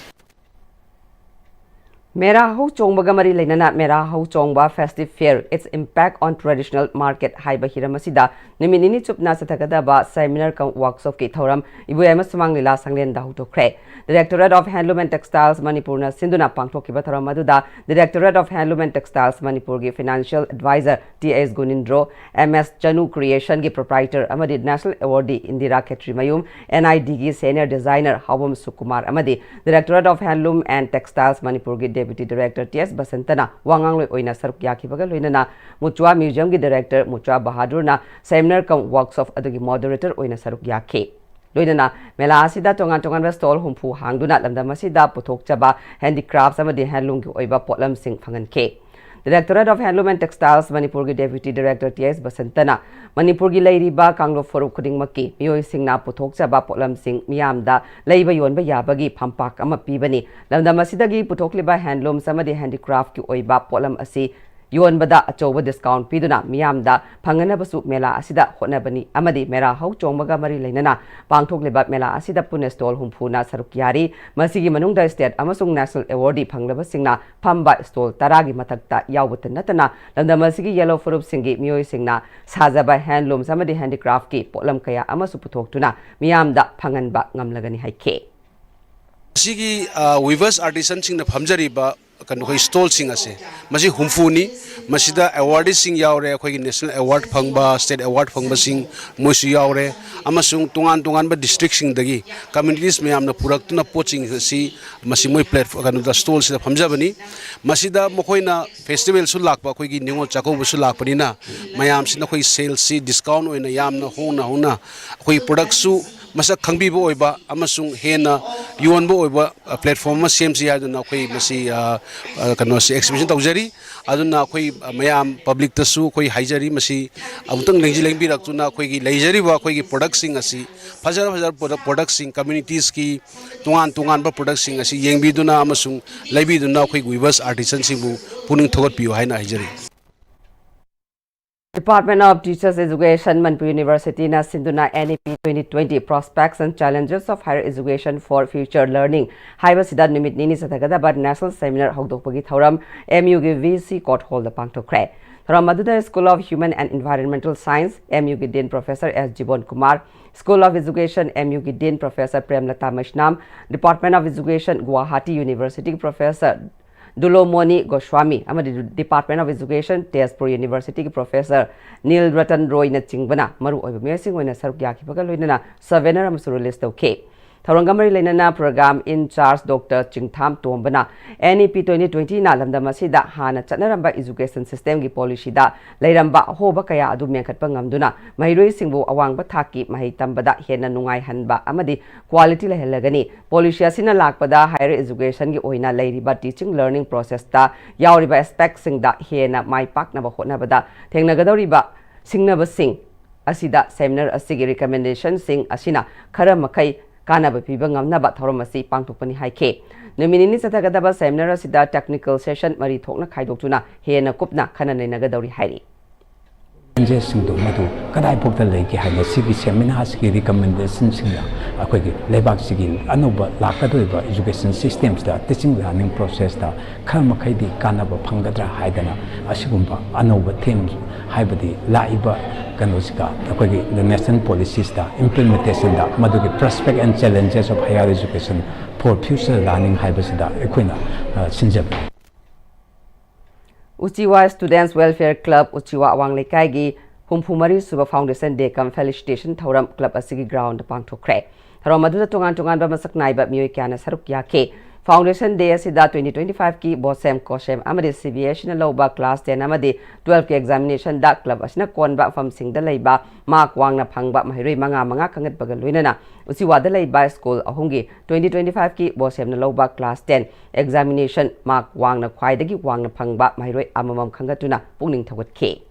ꯃꯦꯔꯥ ꯍꯧ ꯆꯣꯡꯕꯒ ꯃꯔꯤ ꯂꯩꯅꯅ ꯃꯦꯔꯥ ꯍꯧ ꯆꯣꯡꯕ Festive Fair, Its Impact on Traditional Market ꯍꯥꯏꯕ ꯍꯤꯔꯝ ꯑꯁꯤꯗ ꯅꯨꯃꯤꯠ ꯅꯤꯅꯤ ꯆꯨꯞꯅ ꯆꯠꯊꯒꯗꯕ seminar cum workshopꯀꯤ ꯊꯧꯔꯝ ꯏꯕꯣꯌꯥꯏꯃ ꯁꯨꯃꯥꯡ ꯂꯤꯂꯥ ꯁꯪꯂꯦꯟꯗ ꯍꯧꯗꯣꯛꯈ꯭ꯔꯦ꯫ Directorate of Handloom and Textiles ꯃꯅꯤꯄꯨꯔꯅ ꯁꯤꯟꯗꯨꯅ ꯄꯥꯡꯊꯣꯛꯈꯤꯕ ꯊꯧꯔꯝ ꯑꯗꯨꯗ Directorate of Handloom and Textiles ꯃꯅꯤꯄꯨꯔꯒꯤ Financial Advisor T S ꯒꯨꯅꯤꯟꯗ꯭ꯔꯣ, M S Chanu Creationꯒꯤ Proprietor ꯑꯃꯗꯤ National Awardee Indira Khetrimayum, N I Dꯒꯤ Senior Designer ꯍꯥꯎꯕꯝ ꯁꯨꯀꯨꯃꯥꯔ ꯑꯃꯗꯤ Directorate of Handloom and Textiles ꯃꯅꯤꯄꯨꯔꯒꯤ Deputy Director T S ꯕꯁꯟꯇꯅ ꯋꯥꯉꯥꯡꯂꯣꯏ ꯑꯣꯏꯅ ꯁꯔꯨꯛ ꯌꯥꯈꯤꯕꯒ ꯂꯣꯏꯅꯅ ꯃꯨꯆ꯭ꯋꯥ Museumꯒꯤ Director ꯃꯨꯆ꯭ꯋꯥ ꯕꯍꯥꯗꯨꯔꯅ seminar cum workshop ꯑꯗꯨꯒꯤ moderator ꯑꯣꯏꯅ ꯁꯔꯨꯛ ꯌꯥꯈꯤ꯫ ꯂꯣꯏꯅꯅ ꯃꯦꯂꯥ ꯑꯁꯤꯗ ꯇꯣꯉꯥꯟ ꯇꯣꯉꯥꯟꯕ stall ꯍꯨꯝꯐꯨ ꯍꯥꯡꯗꯨꯅ ꯂꯝꯗꯝ ꯑꯁꯤꯗ ꯄꯨꯊꯣꯛꯆꯕ handicrafts ꯑꯃꯗꯤ handloomꯒꯤ ꯑꯣꯏꯕ ꯄꯣꯠꯂꯝꯁꯤꯡ ꯐꯪꯍꯟꯈꯤ꯫ Directorate of Handloom and Textiles ꯃꯅꯤꯄꯨꯔꯒꯤ Deputy Director T S ꯕꯁꯟꯇꯅ ꯃꯅꯤꯄꯨꯔꯒꯤ ꯂꯩꯔꯤꯕ ꯀꯥꯡꯂꯨꯞ ꯐꯨꯔꯨꯞ ꯈꯨꯗꯤꯡꯃꯛꯀꯤ ꯃꯤꯑꯣꯏꯁꯤꯡꯅ ꯄꯨꯊꯣꯛꯆꯕ ꯄꯣꯠꯂꯝꯁꯤꯡ ꯃꯤꯌꯥꯝꯗ ꯂꯩꯕ ꯌꯣꯟꯕ ꯌꯥꯕꯒꯤ ꯐꯝꯄꯥꯛ ꯑꯃ ꯄꯤꯕꯅꯤ꯫ ꯂꯝꯗꯝ ꯑꯁꯤꯗꯒꯤ ꯄꯨꯊꯣꯛꯂꯤꯕ handlooms ꯑꯃꯗꯤ handicraftꯀꯤ ꯑꯣꯏꯕ ꯄꯣꯠꯂꯝ ꯑꯁꯤ ꯌꯣꯟꯕꯗ ꯑꯆꯧꯕ discount ꯄꯤꯗꯨꯅ ꯃꯤꯌꯥꯝꯗ ꯐꯪꯍꯟꯅꯕꯁꯨ ꯃꯦꯂꯥ ꯑꯁꯤꯗ ꯍꯣꯠꯅꯕꯅꯤ ꯑꯃꯗꯤ ꯃꯦꯔꯥ ꯍꯧ ꯆꯣꯡꯕꯒ ꯃꯔꯤ ꯂꯩꯅꯅ ꯄꯥꯡꯊꯣꯛꯂꯤꯕ ꯃꯦꯂꯥ ꯑꯁꯤꯗ ꯄꯨꯟꯅ stall ꯍꯨꯝꯐꯨꯅ ꯁꯔꯨꯛ ꯌꯥꯔꯤ꯫ ꯃꯁꯤꯒꯤ ꯃꯅꯨꯡꯗ state ꯑꯃꯁꯨꯡ national awardee ꯐꯪꯂꯕꯁꯤꯡꯅ ꯐꯝꯕ stall ꯇꯔꯥꯒꯤ ꯃꯊꯛꯇ ꯌꯥꯎꯕꯇ ꯅꯠꯇꯅ ꯂꯝꯗꯝ ꯑꯁꯤꯒꯤ ꯌꯦꯜꯂꯣ ꯐꯨꯔꯨꯞꯁꯤꯡꯒꯤ ꯃꯤꯑꯣꯏꯁꯤꯡꯅ ꯁꯥꯖꯕ handlooms ꯑꯃꯗꯤ handicraftꯀꯤ ꯄꯣꯠꯂꯝ ꯀꯌꯥ ꯑꯃꯁꯨ ꯄꯨꯊꯣꯛꯇꯨꯅ ꯃꯤꯌꯥꯝꯗ ꯐꯪꯍꯟꯕ ꯉꯝꯂꯒꯅꯤ ꯍꯥꯏꯈꯤ꯫ ꯃꯁꯤꯒꯤ, ꯑ, weavers artisanꯁꯤꯡꯅ ꯐꯝꯖꯔꯤꯕ ꯀꯩꯅꯣ ꯑꯩꯈꯣꯏ ꯁ꯭ꯇꯣꯜꯁꯤꯡ ꯑꯁꯦ ꯃꯁꯤ ꯍꯨꯝꯐꯨꯅꯤ꯫ ꯃꯁꯤꯗ ꯑꯦꯋꯥꯔꯗꯤꯁꯁꯤꯡ ꯌꯥꯎꯔꯦ, ꯑꯩꯈꯣꯏꯒꯤ ꯅꯦꯁꯅꯦꯜ ꯑꯦꯋꯥꯔꯗ ꯐꯪꯕ, ꯁ꯭ꯇꯦꯠ ꯑꯦꯋꯥꯔꯗ ꯐꯪꯕꯁꯤꯡ ꯃꯣꯏꯁꯨ ꯌꯥꯎꯔꯦ, ꯑꯃꯁꯨꯡ ꯇꯣꯉꯥꯟ ꯇꯣꯉꯥꯟꯕ ꯗꯤꯁꯇ꯭ꯔꯤꯛꯁꯤꯡꯗꯒꯤ ꯀꯝꯃ꯭ꯌꯨꯅꯤꯇꯤꯁ ꯃꯌꯥꯝꯅ ꯄꯨꯔꯛꯇꯨꯅ ꯄꯣꯠꯁꯤꯡ ꯑꯁꯤ ꯃꯁꯤ ꯃꯣꯏ ꯄ꯭ꯂꯦꯠꯐꯣꯝ, ꯀꯩꯅꯣꯗ, ꯁ꯭ꯇꯣꯜꯁꯤꯗ ꯐꯝꯖꯕꯅꯤ꯫ ꯃꯁꯤꯗ ꯃꯈꯣꯏꯅ ꯐꯦꯁꯇꯤꯚꯦꯜꯁꯨ ꯂꯥꯛꯄ, ꯑꯩꯈꯣꯏꯒꯤ ꯅꯤꯉꯣꯜ ꯆꯥꯛꯀꯧꯕꯁꯨ ꯂꯥꯛꯄꯅꯤꯅ ꯃꯌꯥꯝꯁꯤꯅ ꯑꯩꯈꯣꯏ ꯁꯦꯜꯁꯤ ꯗꯤꯁꯀꯥꯎꯟ ꯑꯣꯏꯅ ꯌꯥꯝꯅ ꯍꯣꯡꯅ ꯍꯣꯡꯅ ꯑꯩꯈꯣꯏ ꯄ꯭ꯔꯗꯛꯁꯨ ꯃꯁꯛ ꯈꯪꯕꯤꯕ ꯑꯣꯏꯕ ꯑꯃꯁꯨꯡ ꯍꯦꯟꯅ ꯌꯣꯟꯕ ꯑꯣꯏꯕ, ꯑ, ꯄ꯭ꯂꯦꯠꯐꯣꯝ ꯑꯃ ꯁꯦꯝꯁꯤ ꯍꯥꯏꯗꯨꯅ ꯑꯩꯈꯣꯏ ꯃꯁꯤ, ꯑ, ꯑ, ꯀꯩꯅꯣꯁꯤ ꯑꯦꯛꯁꯤꯕꯤꯁꯟ ꯇꯧꯖꯔꯤ꯫ ꯑꯗꯨꯅ ꯑꯩꯈꯣꯏ, ꯑ, ꯃꯌꯥꯝ ꯄꯕ꯭ꯂꯤꯛꯇꯁꯨ ꯑꯩꯈꯣꯏ ꯍꯥꯏꯖꯔꯤ, ꯃꯁꯤ ꯑꯃꯨꯛꯇꯪ ꯂꯦꯡꯖꯤ-, ꯂꯦꯡꯕꯤꯔꯛꯇꯨꯅ ꯑꯩꯈꯣꯏꯒꯤ ꯂꯩꯖꯔꯤꯕ ꯑꯩꯈꯣꯏꯒꯤ ꯄ꯭ꯔꯗꯛꯁꯤꯡ ꯑꯁꯤ, ꯐꯖ ꯐꯖꯔꯕ ꯄ꯭ꯔꯗꯛ-, ꯄ꯭ꯔꯗꯛꯁꯤꯡ, ꯀꯝꯃ꯭ꯌꯨꯅꯤꯇꯤꯁꯀꯤ ꯇꯣꯉꯥꯟ ꯇꯣꯉꯥꯟꯕ ꯄ꯭ꯔꯗꯛꯁꯤꯡ ꯑꯁꯤ ꯌꯦꯡꯕꯤꯗꯨꯅ ꯑꯃꯁꯨꯡ ꯂꯩꯕꯤꯗꯨꯅ ꯑꯩꯈꯣꯏ ꯋꯤꯚꯔꯁ ꯑꯥꯔꯇꯤꯁꯟꯁꯤꯡꯕꯨ ꯄꯨꯛꯅꯤꯡ ꯊꯧꯒꯠꯄꯤꯌꯨ ꯍꯥꯏꯅ ꯍꯥꯏꯖꯔꯤ꯫ Department of Teachers Education, Manipur University ꯅ ꯁꯤꯟꯗꯨꯅ N E P twenty twenty Prospects and Challenges of Higher Education for Future Learning ꯍꯥꯏꯕꯁꯤꯗ ꯅꯨꯃꯤꯠ ꯅꯤꯅꯤ ꯆꯠꯊꯒꯗꯕ ꯅꯦꯁꯅꯦꯜ ꯁꯦꯃꯤꯅꯥꯔ ꯍꯧꯗꯣꯛꯄꯒꯤ ꯊꯧꯔꯝ M U ꯒꯤ V C Court Hall ꯗ ꯄꯥꯡꯊꯣꯛꯈ꯭ꯔꯦ꯫ ꯊꯧꯔꯝ ꯑꯗꯨꯗ School of Human and Environmental Science, M U ꯒꯤ Dean Professor S ꯖꯤꯕꯣꯟ Kumar, School of Education, M U ꯒꯤ Dean Professor ꯄ꯭ꯔꯦꯝꯂꯇꯥ Meisnam, Department of Education, Guwahati University ꯒꯤ Professor ꯗꯨꯂꯣꯃꯣꯅꯤ Goswami ꯑꯃꯗꯤ Department of Education, Tezpur University ꯒꯤ Professor ꯅꯤꯜ ꯔꯇꯟ ꯔꯣꯏꯅꯆꯤꯡꯕꯅ ꯃꯔꯨꯑꯣꯏꯕ ꯃꯤꯑꯣꯏꯁꯤꯡ ꯑꯣꯏꯅ ꯁꯔꯨꯛ ꯌꯥꯈꯤꯕꯒ ꯂꯣꯏꯅꯅ ꯁꯣꯚꯦꯅꯔ ꯑꯃꯁꯨ ꯔꯤꯂꯤꯖ ꯇꯧꯈꯤ꯫ ꯊꯧꯔꯝꯒ ꯃꯔꯤ ꯂꯩꯅꯅ program in charge Doctor ꯆꯤꯡꯊꯥꯝ ꯇꯣꯝꯕꯅ N E P twenty twenty ꯅ ꯂꯝꯗꯝ ꯑꯁꯤꯗ ꯍꯥꯟꯅ ꯆꯠꯅꯔꯝꯕ education system ꯒꯤ policy ꯗ ꯂꯩꯔꯝꯕ ꯑꯍꯣꯕ ꯀꯌꯥ ꯑꯗꯨ ꯃꯦꯟꯈꯠꯄ ꯉꯝꯗꯨꯅ ꯃꯍꯩꯔꯣꯏꯁꯤꯡꯕꯨ ꯑꯋꯥꯡꯕ ꯊꯥꯛꯀꯤ ꯃꯍꯩ ꯇꯝꯕꯗ ꯍꯦꯟꯅ ꯅꯨꯡꯉꯥꯏꯍꯟꯕ ꯑꯃꯗꯤ quality ꯂꯩꯍꯜꯂꯒꯅꯤ꯫ Policy ꯑꯁꯤꯅ ꯂꯥꯛꯄꯗ higher education ꯒꯤ ꯑꯣꯏꯅ ꯂꯩꯔꯤꯕ teaching learning process ꯇ ꯌꯥꯎꯔꯤꯕ aspect ꯁꯤꯡꯗ ꯍꯦꯟꯅ ꯃꯥꯏ ꯄꯥꯛꯅꯕ ꯍꯣꯠꯅꯕꯗ ꯊꯦꯡꯅꯒꯗꯧꯔꯤꯕ ꯁꯤꯡꯅꯕꯁꯤꯡ ꯑꯁꯤꯗ seminar ꯑꯁꯤꯒꯤ recommendation ꯁꯤꯡ ꯑꯁꯤꯅ ꯈꯔ ꯃꯈꯩ ꯀꯥꯟꯅꯕ ꯄꯤꯕ ꯉꯝꯅꯕ ꯊꯧꯔꯝ ꯑꯁꯤ ꯄꯥꯡꯊꯣꯛꯄꯅꯤ ꯍꯥꯏꯈꯤ꯫ ꯅꯨꯃꯤꯠ ꯅꯤꯅꯤ ꯆꯠꯊꯒꯗꯕ seminar ꯑꯁꯤꯗ technical session ꯃꯔꯤ ꯊꯣꯛꯅ ꯈꯥꯏꯗꯣꯛꯇꯨꯅ ꯍꯦꯟꯅ ꯀꯨꯞꯅ ꯈꯟꯅ ꯅꯩꯅꯒꯗꯧꯔꯤ ꯍꯥꯏꯔꯤ꯫ ꯆꯦꯂꯦꯟꯖꯦꯁꯁꯤꯡꯗꯣ ꯃꯗꯨ ꯀꯗꯥꯏꯐꯥꯎꯗ ꯂꯩꯒꯦ ꯍꯥꯏꯅ ꯁꯤꯒꯤ ꯁꯦꯃꯤꯅꯥꯔꯁꯤꯒꯤ ꯔꯤꯀꯃꯦꯟꯗꯦꯁꯟꯁꯤꯡꯅ ꯑꯩꯈꯣꯏꯒꯤ ꯂꯩꯕꯥꯛꯁꯤꯒꯤ ꯑꯅꯧꯕ ꯂꯥꯛꯀꯗꯧꯔꯤꯕ education system ꯁꯤꯗ teaching learning process ꯇ ꯈꯔ ꯃꯈꯩꯗꯤ ꯀꯥꯟꯅꯕ ꯐꯪꯒꯗ꯭ꯔꯥ ꯍꯥꯏꯗꯅ ꯑꯁꯤꯒꯨꯝꯕ ꯑꯅꯧꯕ theme ꯍꯥꯏꯕꯗꯤ ꯂꯥꯛꯏꯕ ꯀꯩꯅꯣꯁꯤꯗ ꯑꯩꯈꯣꯏꯒꯤ national policy ꯁꯤꯗ implementation ꯗ ꯃꯗꯨꯒꯤ Prospect and Challenges of Higher Education for Future Learning ꯍꯥꯏꯕꯁꯤꯗ ꯑꯩꯈꯣꯏꯅ, ꯑ, ꯁꯤꯟꯖꯕꯅꯤ꯫ ꯎꯆꯤꯋꯥ Students Welfare Club ꯎꯆꯤꯋꯥ ꯑꯋꯥꯡ ꯂꯩꯀꯥꯏꯒꯤ ꯍꯨꯝꯐꯨ ꯃꯔꯤ ꯁꯨꯕ Foundation Day cum Felicitation ꯊꯧꯔꯝ club ꯑꯁꯤꯒꯤ ground ꯗ ꯄꯥꯡꯊꯣꯛꯈ꯭ꯔꯦ꯫ ꯊꯧꯔꯝ ꯑꯗꯨꯗ ꯇꯣꯉꯥꯟ ꯇꯣꯉꯥꯟꯕ ꯃꯁꯛ ꯅꯥꯏꯕ ꯃꯤꯑꯣꯏ ꯀꯌꯥꯅ ꯁꯔꯨꯛ ꯌꯥꯈꯤ꯫ Foundation Day ꯑꯁꯤꯗ twenty twenty-five ꯀꯤ BOSEM, COSEM ꯑꯃꯗꯤ CBSE ꯅ ꯂꯧꯕ class ten ꯑꯃꯗꯤ twelve ꯀꯤ examination ꯗ club ꯑꯁꯤꯅ ꯀꯣꯟꯕ ꯃꯐꯝꯁꯤꯡꯗ ꯂꯩꯕ mark ꯋꯥꯡꯅ ꯐꯪꯕ ꯃꯍꯩꯔꯣꯏ ꯃꯉꯥ ꯃꯉꯥ ꯈꯟꯒꯠꯄꯒ ꯂꯣꯏꯅꯅ ꯎꯆꯤꯋꯥꯗ ꯂꯩꯕ school ꯑꯍꯨꯝꯒꯤ twenty twenty-five ꯀꯤ BOSEM ꯅ ꯂꯧꯕ class ten examination mark ꯋꯥꯡꯅ ꯈ꯭ꯋꯥꯏꯗꯒꯤ ꯋꯥꯡꯅ ꯐꯪꯕ ꯃꯍꯩꯔꯣꯏ ꯑꯃꯃꯝ ꯈꯟꯒꯠꯇꯨꯅ ꯄꯨꯛꯅꯤꯡ ꯊꯧꯒꯠꯈꯤ꯫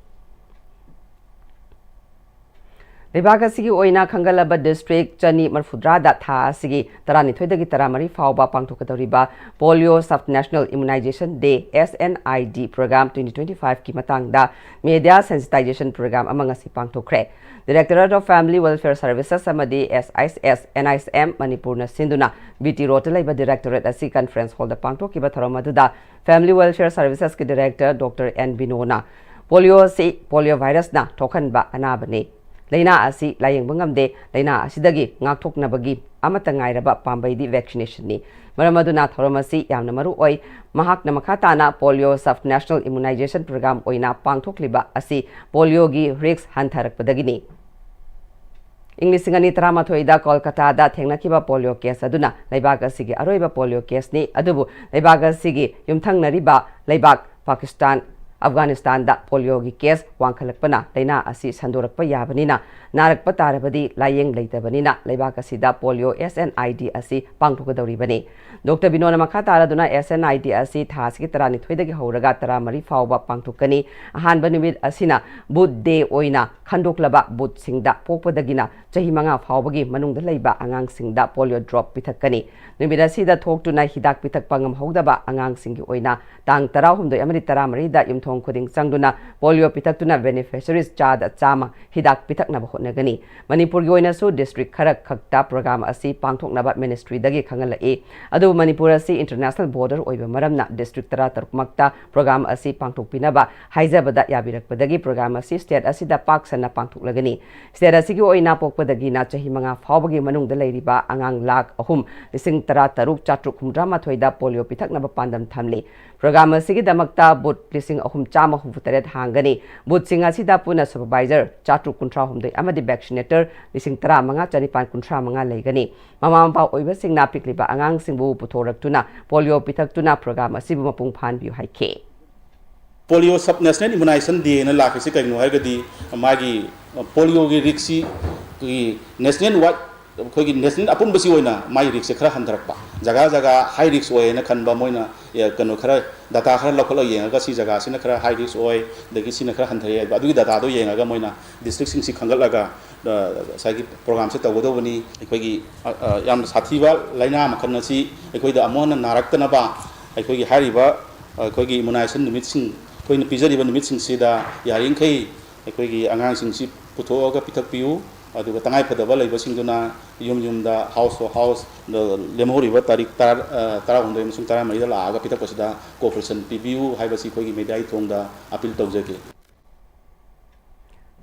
ꯂꯩꯕꯥꯛ ꯑꯁꯤꯒꯤ ꯑꯣꯏꯅ ꯈꯟꯒꯠꯂꯕ district ꯆꯅꯤ ꯃꯔꯤꯐꯨꯇꯔꯥꯗ ꯊꯥ ꯑꯁꯤꯒꯤ ꯇꯔꯥꯅꯤꯊꯣꯏꯗꯒꯤ ꯇꯔꯥꯃꯔꯤ ꯐꯥꯎꯕ ꯄꯥꯡꯊꯣꯛꯀꯗꯧꯔꯤꯕ Polio Sub-National Immunization Day, S N I D, program twenty twenty-five ꯀꯤ ꯃꯇꯥꯡꯗ media sensitization program ꯑꯃ ꯉꯁꯤ ꯄꯥꯡꯊꯣꯛꯈ꯭ꯔꯦ꯫ Directorate of Family Welfare Services ꯑꯃꯗꯤ S I S N I S M ꯃꯅꯤꯄꯨꯔꯅ ꯁꯤꯟꯗꯨꯅ B T Road ꯇ ꯂꯩꯕ directorate ꯑꯁꯤ conference hall ꯗ ꯄꯥꯡꯊꯣꯛꯈꯤꯕ ꯊꯧꯔꯝ ꯑꯗꯨꯗ Family Welfare Services ꯀꯤ director Doctor N ꯕꯤꯅꯣꯅ polio ꯑꯁꯤ polio virus ꯅ ꯊꯣꯛꯍꯟꯕ ꯑꯅꯥꯕꯅꯤ꯫ ꯂꯥꯏꯅꯥ ꯑꯁꯤ ꯂꯥꯌꯦꯡꯕ ꯉꯝꯗꯦ꯫ ꯂꯥꯏꯅꯥ ꯑꯁꯤꯗꯒꯤ ꯉꯥꯛꯊꯣꯛꯅꯕꯒꯤ ꯑꯃꯠꯇ ꯉꯥꯏꯔꯕ ꯄꯥꯝꯕꯩꯗꯤ vaccination ꯅꯤ꯫ ꯃꯔꯝ ꯑꯗꯨꯅ ꯊꯧꯔꯝ ꯑꯁꯤ ꯌꯥꯝꯅ ꯃꯔꯨ ꯑꯣꯏ꯫ ꯃꯍꯥꯛꯅ ꯃꯈꯥ ꯇꯥꯅ Polio Sub-National Immunization Program ꯑꯣꯏꯅ ꯄꯥꯡꯊꯣꯛꯂꯤꯕ ꯑꯁꯤ polio ꯒꯤ risk ꯍꯟꯊꯔꯛꯄꯗꯒꯤꯅꯤ꯫ ꯏꯪ ꯂꯤꯁꯤꯡ ꯑꯅꯤ ꯇꯔꯥꯃꯥꯊꯣꯏꯗ ꯀꯣꯜꯀꯇꯥꯗ ꯊꯦꯡꯅꯈꯤꯕ polio case ꯑꯗꯨꯅ ꯂꯩꯕꯥꯛ ꯑꯁꯤꯒꯤ ꯑꯔꯣꯏꯕ polio case ꯅꯤ꯫ ꯑꯗꯨꯕꯨ ꯂꯩꯕꯥꯛ ꯑꯁꯤꯒꯤ ꯌꯨꯝꯊꯪꯅꯔꯤꯕ ꯂꯩꯕꯥꯛ ꯄꯥꯀꯤꯁꯇꯥꯟ, ꯑꯐꯒꯥꯅꯤꯁꯇꯥꯟꯗ polio ꯒꯤ case ꯋꯥꯡꯈꯠꯂꯛꯄꯅ ꯂꯥꯏꯅꯥ ꯑꯁꯤ ꯁꯟꯗꯣꯔꯛꯄ ꯌꯥꯕꯅꯤꯅ, ꯅꯥꯔꯛꯄ ꯇꯥꯔꯕꯗꯤ ꯂꯥꯌꯦꯡ ꯂꯩꯇꯕꯅꯤꯅ ꯂꯩꯕꯥꯛ ꯑꯁꯤꯗ polio S N I D ꯑꯁꯤ ꯄꯥꯡꯊꯣꯛꯀꯗꯧꯔꯤꯕꯅꯤ꯫ ꯗꯣꯛꯇꯔ ꯕꯤꯅꯣꯅ ꯃꯈꯥ ꯇꯥꯔꯗꯨꯅ S N I D ꯑꯁꯤ ꯊꯥ ꯑꯁꯤꯒꯤ ꯇꯔꯥꯅꯤꯊꯣꯏꯗꯒꯤ ꯍꯧꯔꯒ ꯇꯔꯥꯃꯔꯤ ꯐꯥꯎꯕ ꯄꯥꯡꯊꯣꯛꯀꯅꯤ꯫ ꯑꯍꯥꯟꯕ ꯅꯨꯃꯤꯠ ꯑꯁꯤꯅ Booth Day ꯑꯣꯏꯅ ꯈꯟꯗꯣꯛꯂꯕ booth ꯁꯤꯡꯗ ꯄꯣꯛꯄꯗꯒꯤꯅ ꯆꯍꯤ ꯃꯉꯥ ꯐꯥꯎꯕꯒꯤ ꯃꯅꯨꯡꯗ ꯂꯩꯕ ꯑꯉꯥꯡꯁꯤꯡꯗ polio drop ꯄꯤꯊꯛꯀꯅꯤ꯫ ꯅꯨꯃꯤꯠ ꯑꯁꯤꯗ ꯊꯣꯛꯇꯨꯅ ꯍꯤꯗꯥꯛ ꯄꯤꯊꯛꯄ ꯉꯝꯍꯧꯗꯕ ꯑꯉꯥꯡꯁꯤꯡꯒꯤ ꯑꯣꯏꯅ ꯇꯥꯡ ꯇꯔꯥꯍꯨꯝꯗꯣꯏ ꯑꯃꯗꯤ ꯇꯔꯥꯃꯔꯤꯗ ꯌꯨꯝꯊꯣꯡ ꯊꯣꯡ ꯈꯨꯗꯤꯡ ꯆꯪꯗꯨꯅ ꯄꯣꯂꯤꯑꯣ ꯄꯤꯊꯛꯇꯨꯅ ꯕꯦꯅꯤꯐꯤꯁꯔꯤꯁ ꯆꯥꯗ ꯆꯥꯝꯃ ꯍꯤꯗꯥꯛ ꯄꯤꯊꯛꯅꯕ ꯍꯣꯠꯅꯒꯅꯤ꯫ ꯃꯅꯤꯄꯨꯔꯒꯤ ꯑꯣꯏꯅꯁꯨ ꯗꯤꯁꯇ꯭ꯔꯤꯛ ꯈꯔ ꯈꯛꯇ ꯄ꯭ꯔꯣꯒ꯭ꯔꯥꯝ ꯑꯁꯤ ꯄꯥꯡꯊꯣꯛꯅꯕ ꯃꯤꯅꯤꯁꯇ꯭ꯔꯤꯗꯒꯤ ꯈꯪꯍꯜꯂꯛꯏ꯫ ꯑꯗꯨꯕꯨ ꯃꯅꯤꯄꯨꯔ ꯑꯁꯤ ꯏꯟꯇꯔꯅꯦꯁꯅꯦꯜ ꯕꯣꯔꯗꯔ ꯑꯣꯏꯕ ꯃꯔꯝꯅ ꯗꯤꯁꯇ꯭ꯔꯤꯛ ꯇꯔꯥꯇꯔꯨꯛꯃꯛꯇ ꯄ꯭ꯔꯣꯒ꯭ꯔꯥꯝ ꯑꯁꯤ ꯄꯥꯡꯊꯣꯛꯄꯤꯅꯕ ꯍꯥꯏꯖꯕꯗ ꯌꯥꯕꯤꯔꯛꯄꯗꯒꯤ ꯄ꯭ꯔꯣꯒ꯭ꯔꯥꯝ ꯑꯁꯤ ꯁ꯭ꯇꯦꯠ ꯑꯁꯤꯗ ꯄꯥꯛ ꯁꯟꯅ ꯄꯥꯡꯊꯣꯛꯂꯒꯅꯤ꯫ ꯁ꯭ꯇꯦꯠ ꯑꯁꯤꯒꯤ ꯑꯣꯏꯅ ꯄꯣꯛꯄꯗꯒꯤꯅ ꯆꯍꯤ ꯃꯉꯥ ꯐꯥꯎꯕꯒꯤ ꯃꯅꯨꯡꯗ ꯂꯩꯔꯤꯕ ꯑꯉꯥꯡ ꯂꯥꯈ ꯑꯍꯨꯝ ꯂꯤꯁꯤꯡ ꯇꯔꯥ ꯇꯔꯨꯛ ꯆꯥꯇ꯭ꯔꯨꯛ ꯍꯨꯝꯗ꯭ꯔꯥ ꯃꯥꯊꯣꯏꯗ ꯄꯣꯂꯤꯑꯣ ꯄꯤꯊꯛꯅꯕ ꯄꯥꯟꯗꯝ ꯊꯝꯂꯤ꯫ ꯄ꯭ꯔꯣꯒ꯭ꯔꯥꯝ ꯑꯁꯤꯒꯤꯗꯃꯛꯇ ꯕꯨꯠ ꯂꯤꯁꯤꯡ ꯑꯍꯨꯝ ꯆꯥꯝꯃ ꯍꯨꯝꯐꯨ ꯇꯔꯦꯠ ꯍꯥꯡꯒꯅꯤ꯫ ꯕꯨꯠꯁꯤꯡ ꯑꯁꯤꯗ ꯄꯨꯟꯅ ꯁꯨꯄꯔꯚꯥꯏꯖꯔ ꯆꯥꯇ꯭ꯔꯨꯛ ꯀꯨꯟꯊ꯭ꯔꯥ ꯍꯨꯝꯗꯣꯏ ꯑꯃꯗꯤ ꯚꯦꯛꯁꯤꯅꯦꯇꯔ ꯂꯤꯁꯤꯡ ꯇꯔꯥ ꯃꯉꯥ ꯆꯅꯤꯄꯥꯟ ꯀꯨꯟꯊ꯭ꯔꯥ ꯃꯉꯥ ꯂꯩꯒꯅꯤ꯫ ꯃꯃꯥ ꯃꯄꯥ ꯑꯣꯏꯕꯁꯤꯡꯅ ꯄꯤꯛꯂꯤꯕ ꯑꯉꯥꯡꯁꯤꯡꯕꯨ ꯄꯨꯊꯣꯔꯛꯇꯨꯅ ꯄꯣꯂꯤꯑꯣ ꯄꯤꯊꯛꯇꯨꯅ ꯄ꯭ꯔꯣꯒ꯭ꯔꯥꯝ ꯑꯁꯤꯕꯨ ꯃꯄꯨꯡ ꯐꯥꯍꯟꯕꯤꯌꯨ ꯍꯥꯏꯈꯤ꯫ ꯄꯣꯂꯤꯑꯣ ꯁꯕ ꯅꯦꯁꯅꯦꯜ ꯏꯃ꯭ꯌꯨꯅꯥꯏꯖꯦꯁꯟ ꯗꯦꯅ ꯂꯥꯛꯈꯤꯁꯤ ꯀꯩꯒꯤꯅꯣ ꯍꯥꯏꯔꯒꯗꯤ, ꯃꯥꯒꯤ ꯄꯣꯂꯤꯑꯣꯒꯤ ꯔꯤꯛꯁꯁꯤ ꯑꯩꯈꯣꯏꯒꯤ ꯅꯦꯁꯅꯦꯜ ꯋꯥꯏꯗ, ꯑꯩꯈꯣꯏꯒꯤ ꯅꯦꯁꯅꯦꯜ ꯑꯄꯨꯟꯕꯁꯤ ꯑꯣꯏꯅ ꯃꯥꯒꯤ ꯔꯤꯛꯁꯁꯦ ꯈꯔ ꯍꯟꯊꯔꯛꯄ, ꯖꯒꯥ ꯖꯒꯥ ꯍꯥꯏ ꯔꯤꯛꯁ ꯑꯣꯏꯌꯦꯅ ꯈꯟꯕ ꯃꯣꯏꯅ, ꯑꯦ, ꯀꯩꯅꯣ ꯈꯔ ꯗꯇꯥ ꯈꯔ ꯂꯧꯈꯠꯂꯒ ꯌꯦꯡꯉꯒ ꯁꯤ ꯖꯒꯥꯁꯤꯅ ꯈꯔ ꯍꯥꯏ ꯔꯤꯛꯁ ꯑꯣꯏ, ꯑꯗꯒꯤ ꯁꯤꯅ ꯈꯔ ꯍꯟꯊꯩ ꯍꯥꯏꯕ ꯑꯗꯨꯒꯤ ꯗꯇꯥꯗꯣ ꯌꯦꯡꯉꯒ ꯃꯣꯏꯅ ꯗꯤꯁꯇ꯭ꯔꯤꯛꯁꯤꯡꯁꯤ ꯈꯟꯒꯠꯂꯒ, ꯑ, ꯉꯁꯥꯏꯒꯤ ꯄ꯭ꯔꯣꯒ꯭ꯔꯥꯝꯁꯦ ꯇꯧꯒꯗꯧꯕꯅꯤ꯫ ꯑꯩꯈꯣꯏꯒꯤ, ꯑ, ꯑ, ꯌꯥꯝꯅ ꯁꯥꯊꯤꯕ ꯂꯥꯏꯅꯥ ꯃꯈꯜ ꯑꯁꯤ ꯑꯩꯈꯣꯏꯗ ꯑꯃꯨꯛ ꯍꯟꯅ ꯅꯥꯔꯛꯇꯅꯕ ꯑꯩꯈꯣꯏꯒꯤ ꯍꯥꯏꯔꯤꯕ, ꯑ, ꯑꯩꯈꯣꯏꯒꯤ ꯏꯃ꯭ꯌꯨꯅꯥꯏꯖꯦꯁꯟ ꯅꯨꯃꯤꯠꯁꯤꯡ, ꯑꯩꯈꯣꯏꯅ ꯄꯤꯖꯔꯤꯕ ꯅꯨꯃꯤꯠꯁꯤꯡꯁꯤꯗ ꯌꯥꯔꯤꯈꯩ ꯑꯩꯈꯣꯏꯒꯤ ꯑꯉꯥꯡꯁꯤꯡꯁꯤ ꯄꯨꯊꯣꯛꯑꯒ ꯄꯤꯊꯛꯄꯤꯌꯨ꯫ ꯑꯗꯨꯒ ꯇꯉꯥꯏꯐꯗꯕ ꯂꯩꯕꯁꯤꯡꯗꯨꯅ ꯌꯨꯝ ꯌꯨꯝꯗ, house to house, ꯂꯦꯝꯍꯧꯔꯤꯕ ꯇꯥꯔꯤꯛ ꯇꯔꯥ, ꯑ, ꯇꯔꯥꯍꯨꯝꯗꯣꯏ ꯑꯃꯁꯨꯡ ꯇꯔꯥꯃꯔꯤꯗ ꯂꯥꯛꯑꯒ ꯄꯤꯊꯛꯄꯁꯤꯗ cooperation ꯄꯤꯕꯤꯌꯨ ꯍꯥꯏꯕꯁꯤ ꯑꯩꯈꯣꯏꯒꯤ ꯃꯦꯗꯤꯌꯥꯒꯤ ꯊꯣꯡꯗ ꯑꯄꯤꯜ ꯇꯧꯖꯒꯦ꯫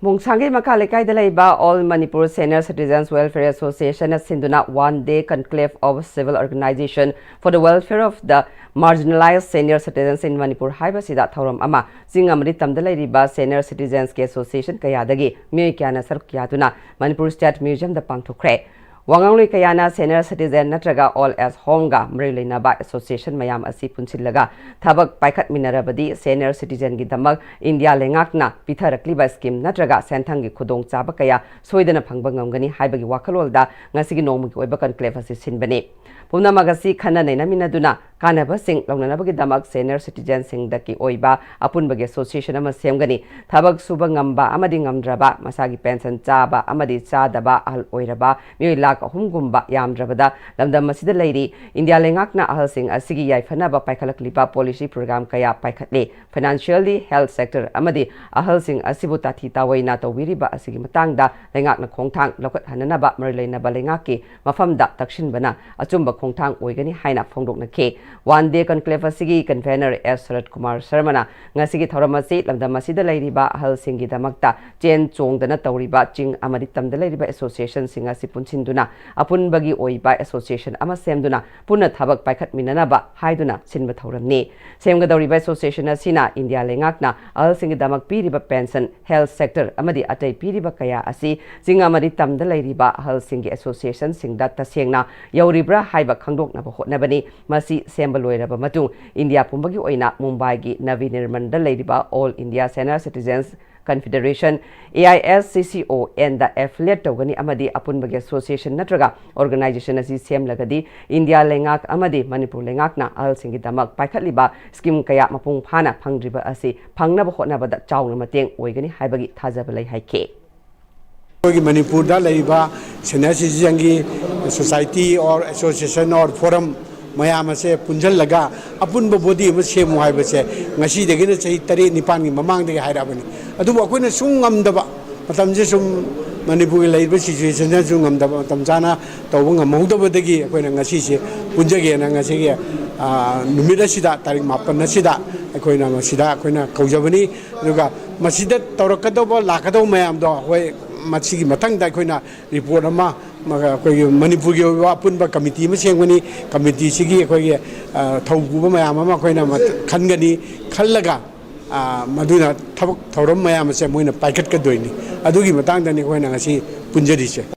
ꯃꯣꯡꯁꯥꯡꯒꯩ ꯃꯈꯥ ꯂꯩꯀꯥꯏꯗ ꯂꯩꯕ All Manipur Senior Citizens Welfare Association ꯅ ꯁꯤꯟꯗꯨꯅ One Day Conclave of Civil Organization for the Welfare of the Marginalized Senior Citizens in Manipur ꯍꯥꯏꯕꯁꯤꯗ ꯊꯧꯔꯝ ꯑꯃ ꯆꯤꯡ ꯑꯃꯗꯤ ꯇꯝꯗ ꯂꯩꯔꯤꯕ ꯁꯦꯅꯤꯌꯔ ꯁꯤꯇꯤꯖꯦꯟꯁꯀꯤ ꯑꯦꯁꯣꯁꯤꯌꯦꯁꯟ ꯀꯌꯥꯗꯒꯤ ꯃꯤꯑꯣꯏ ꯀꯌꯥꯅ ꯁꯔꯨꯛ ꯌꯥꯗꯨꯅ ꯃꯅꯤꯄꯨꯔ ꯁ꯭ꯇꯦꯠ ꯃ꯭ꯌꯨꯖꯤꯌꯝꯗ ꯄꯥꯡꯊꯣꯛꯈ꯭ꯔꯦ꯫ ꯋꯥꯉꯥꯡꯂꯣꯏ ꯀꯌꯥꯅ ꯁꯦꯅꯤꯌꯔ ꯁꯤꯇꯤꯖꯦꯟ ꯅꯠꯇ꯭ꯔꯒ ꯑꯣꯜ ꯑꯦꯖ ꯍꯣꯝꯒ ꯃꯔꯤ ꯂꯩꯅꯕ ꯑꯦꯁꯣꯁꯤꯌꯦꯁꯟ ꯃꯌꯥꯝ ꯑꯁꯤ ꯄꯨꯟꯁꯤꯜꯂꯒ ꯊꯕꯛ ꯄꯥꯏꯈꯠꯃꯤꯟꯅꯔꯕꯗꯤ ꯁꯦꯅꯤꯌꯔ ꯁꯤꯇꯤꯖꯦꯟꯒꯤꯗꯃꯛ ꯏꯟꯗꯤꯌꯥ ꯂꯩꯉꯥꯛꯅ ꯄꯤꯊꯔꯛꯂꯤꯕ ꯁ꯭ꯀꯤꯝ ꯅꯠꯇ꯭ꯔꯒ ꯁꯦꯟꯊꯪꯒꯤ ꯈꯨꯗꯣꯡꯆꯥꯕ ꯀꯌꯥ ꯁꯣꯏꯗꯅ ꯐꯪꯕ ꯉꯝꯒꯅꯤ ꯍꯥꯏꯕꯒꯤ ꯋꯥꯈꯜꯂꯣꯟꯗ ꯉꯁꯤꯒꯤ ꯅꯣꯡꯃꯒꯤ ꯑꯣꯏꯕ ꯀꯟꯀ꯭ꯂꯦꯚ ꯑꯁꯤ ꯁꯤꯟꯕꯅꯤ꯫ ꯄꯨꯝꯅꯃꯛ ꯑꯁꯤ ꯈꯟꯅ ꯅꯩꯅꯃꯤꯟꯅꯗꯨꯅ ꯀꯥꯟꯅꯕꯁꯤꯡ ꯂꯧꯅꯅꯕꯒꯤꯗꯃꯛ senior citizenꯁꯤꯡꯗꯒꯤ ꯑꯣꯏꯕ ꯑꯄꯨꯟꯕꯒꯤ association ꯑꯃ ꯁꯦꯝꯒꯅꯤ꯫ ꯊꯕꯛ ꯁꯨꯕ ꯉꯝꯕ ꯑꯃꯗꯤ ꯉꯝꯗ꯭ꯔꯕ, ꯃꯁꯥꯒꯤ pension ꯆꯥꯕ ꯑꯃꯗꯤ ꯆꯥꯗꯕ, ꯑꯍꯜ ꯑꯣꯏꯔꯕ ꯃꯤꯑꯣꯏ ꯂꯥꯈ ꯑꯍꯨꯝꯒꯨꯝꯕ ꯌꯥꯝꯗ꯭ꯔꯕꯗ ꯂꯝꯗꯝ ꯑꯁꯤꯗ ꯂꯩꯔꯤ꯫ ꯏꯟꯗꯤꯌꯥ ꯂꯩꯉꯥꯛꯅ ꯑꯍꯜꯁꯤꯡ ꯑꯁꯤꯒꯤ ꯌꯥꯏꯐꯅꯕ ꯄꯥꯏꯈꯠꯂꯛꯂꯤꯕ policy program ꯀꯌꯥ ꯄꯥꯏꯈꯠꯂꯤ꯫ Financially, health sector ꯑꯃꯗꯤ ꯑꯍꯜꯁꯤꯡ ꯑꯁꯤꯕꯨ ꯇꯥꯊꯤ ꯇꯥꯑꯣꯏꯅ ꯇꯧꯕꯤꯔꯤꯕ ꯑꯁꯤꯒꯤ ꯃꯇꯥꯡꯗ ꯂꯩꯉꯥꯛꯅ ꯈꯣꯡꯊꯥꯡ ꯂꯧꯈꯠꯍꯟꯅꯅꯕ ꯃꯔꯤ ꯂꯩꯅꯕ ꯂꯩꯉꯥꯛꯀꯤ ꯃꯐꯝꯗ ꯇꯛꯁꯤꯟꯕꯅ ꯑꯆꯨꯝꯕ ꯈꯣꯡꯊꯥꯡ ꯑꯣꯏꯒꯅꯤ ꯍꯥꯏꯅ ꯐꯣꯡꯗꯣꯛꯅꯈꯤ꯫ One day conclave ꯑꯁꯤꯒꯤ convener S ꯁꯔꯠ ꯀꯨꯃꯥꯔ ꯁꯔꯃꯅ ꯉꯁꯤꯒꯤ ꯊꯧꯔꯝ ꯑꯁꯤ ꯂꯝꯗꯝ ꯑꯁꯤꯗ ꯂꯩꯔꯤꯕ ꯑꯍꯜꯁꯤꯡꯒꯤꯗꯃꯛꯇ ꯆꯦꯟ ꯆꯣꯡꯗꯅ ꯇꯧꯔꯤꯕ ꯆꯤꯡ ꯑꯃꯗꯤ ꯇꯝꯗ ꯂꯩꯔꯤꯕ associationꯁꯤꯡ ꯑꯁꯤ ꯄꯨꯟꯁꯤꯟꯗꯨꯅ ꯑꯄꯨꯟꯕꯒꯤ ꯑꯣꯏꯕ association ꯑꯃ ꯁꯦꯝꯗꯨꯅ ꯄꯨꯟꯅ ꯊꯕꯛ ꯄꯥꯏꯈꯠꯃꯤꯟꯅꯅꯕ ꯍꯥꯏꯗꯨꯅ ꯁꯤꯟꯕ ꯊꯧꯔꯝꯅꯤ꯫ ꯁꯦꯝꯒꯗꯧꯔꯤꯕ association ꯑꯁꯤꯅ ꯏꯟꯗꯤꯌꯥ ꯂꯩꯉꯥꯛꯅ ꯑꯍꯜꯁꯤꯡꯒꯤꯗꯃꯛ ꯄꯤꯔꯤꯕ pension, health sector ꯑꯃꯗꯤ ꯑꯇꯩ ꯄꯤꯔꯤꯕ ꯀꯌꯥ ꯑꯁꯤ ꯆꯤꯡ ꯑꯃꯗꯤ ꯇꯝꯗ ꯂꯩꯔꯤꯕ ꯑꯍꯜꯁꯤꯡꯒꯤ associationꯁꯤꯡꯗ ꯇꯁꯦꯡꯅ ꯌꯧꯔꯤꯕ꯭ꯔꯥ ꯍꯥꯏꯕ ꯈꯪꯗꯣꯛꯅꯕ ꯍꯣꯠꯅꯕꯅꯤ꯫ ꯃꯁꯤ ꯁꯦꯝꯕ ꯂꯣꯏꯔꯕ ꯃꯇꯨꯡ ꯏꯟꯗꯤꯌꯥ ꯄꯨꯝꯕꯒꯤ ꯑꯣꯏꯅ ꯃꯨꯝꯕꯥꯏꯒꯤ ꯅꯕꯤ ꯅꯤꯔꯃꯟꯗ ꯂꯩꯔꯤꯕ All India Senior Citizens Confederation, A I S C C O N the affiliate ꯇꯧꯒꯅꯤ ꯑꯃꯗꯤ ꯑꯄꯨꯟꯕꯒꯤ association ꯅꯠꯇ꯭ꯔꯒ organization ꯑꯁꯤ ꯁꯦꯝꯂꯒꯗꯤ ꯏꯟꯗꯤꯌꯥ ꯂꯩꯉꯥꯛ ꯑꯃꯗꯤ ꯃꯅꯤꯄꯨꯔ ꯂꯩꯉꯥꯛꯅ ꯑꯍꯜꯁꯤꯡꯒꯤꯗꯃꯛ ꯄꯥꯏꯈꯠꯂꯤꯕ scheme ꯀꯌꯥ ꯃꯄꯨꯡ ꯐꯥꯅ ꯐꯪꯗ꯭ꯔꯤꯕ ꯑꯁꯤ ꯐꯪꯅꯕ ꯍꯣꯠꯅꯕꯗ ꯆꯥꯎꯅ ꯃꯇꯦꯡ ꯑꯣꯏꯒꯅꯤ ꯍꯥꯏꯕꯒꯤ ꯊꯥꯖꯕ ꯂꯩ ꯍꯥꯏꯈꯤ꯫ ꯑꯩꯈꯣꯏꯒꯤ ꯃꯅꯤꯄꯨꯔꯗ ꯂꯩꯔꯤꯕ senior citizenꯒꯤ society or association or forum ꯃꯌꯥꯝ ꯑꯁꯦ ꯄꯨꯟꯁꯤꯜꯂꯒ ꯑꯄꯨꯟꯕ body ꯑꯃ ꯁꯦꯝꯃꯨ ꯍꯥꯏꯕꯁꯦ ꯉꯁꯤꯗꯒꯤꯅ ꯆꯍꯤ ꯇꯔꯦꯠ ꯅꯤꯄꯥꯟꯒꯤ ꯃꯃꯥꯡꯗꯒꯤ ꯍꯥꯏꯔꯛꯑꯕꯅꯤ꯫ ꯑꯗꯨꯕꯨ ꯑꯩꯈꯣꯏꯅ ꯁꯨꯝ ꯉꯝꯗꯕ, ꯃꯇꯝꯁꯦ ꯁꯨꯝ ꯃꯅꯤꯄꯨꯔꯒꯤ ꯂꯩꯔꯤꯕ situationꯁꯨ ꯉꯝꯗꯕ, ꯃꯇꯝ ꯆꯥꯅ ꯇꯧꯕ ꯉꯝꯍꯧꯗꯕꯗꯒꯤ ꯑꯩꯈꯣꯏꯅ ꯉꯁꯤꯁꯦ ꯄꯨꯟꯖꯒꯦꯅ ꯉꯁꯤꯒꯤ, ꯑ, ꯅꯨꯃꯤꯠ ꯑꯁꯤꯗ, ꯇꯥꯔꯤꯛ ꯃꯥꯄꯟ ꯑꯁꯤꯗ ꯑꯩꯈꯣꯏꯅ ꯃꯁꯤꯗ ꯑꯩꯈꯣꯏꯅ ꯀꯧꯖꯕꯅꯤ꯫ ꯑꯗꯨꯒ ꯃꯁꯤꯗ ꯇꯧꯔꯛꯀꯗꯧꯕ, ꯂꯥꯛꯀꯗꯧꯕ ꯃꯌꯥꯝꯗꯣ ꯑꯩꯈꯣꯏ ꯃꯁꯤꯒꯤ ꯃꯊꯪꯗ ꯑꯩꯈꯣꯏꯅ report ꯑꯃ, ꯃ-, ꯑꯩꯈꯣꯏꯒꯤ ꯃꯅꯤꯄꯨꯔꯒꯤ ꯑꯣꯏꯕ ꯑꯄꯨꯟꯕ committee ꯑꯃ ꯁꯦꯝꯒꯅꯤ꯫ Committeeꯁꯤꯒꯤ ꯑꯩꯈꯣꯏꯒꯤ, ꯑ, ꯊꯧ ꯄꯨꯕ ꯃꯌꯥꯝ ꯑꯃ ꯑꯩꯈꯣꯏꯅ ꯃꯊ-, ꯈꯟꯒꯅꯤ꯫ ꯈꯜꯂꯒ, ꯑ, ꯃꯗꯨꯅ ꯊꯕꯛ ꯊꯧꯔꯝ ꯃꯌꯥꯝ ꯑꯁꯦ ꯃꯣꯏꯅ ꯄꯥꯏꯈꯠꯀꯗꯣꯏꯅꯤ꯫ ꯑꯗꯨꯒꯤ ꯃꯇꯥꯡꯗꯅꯤ ꯑꯩꯈꯣꯏꯅ ꯉꯁꯤ ꯄꯨꯟꯖꯔꯤꯁꯦ꯫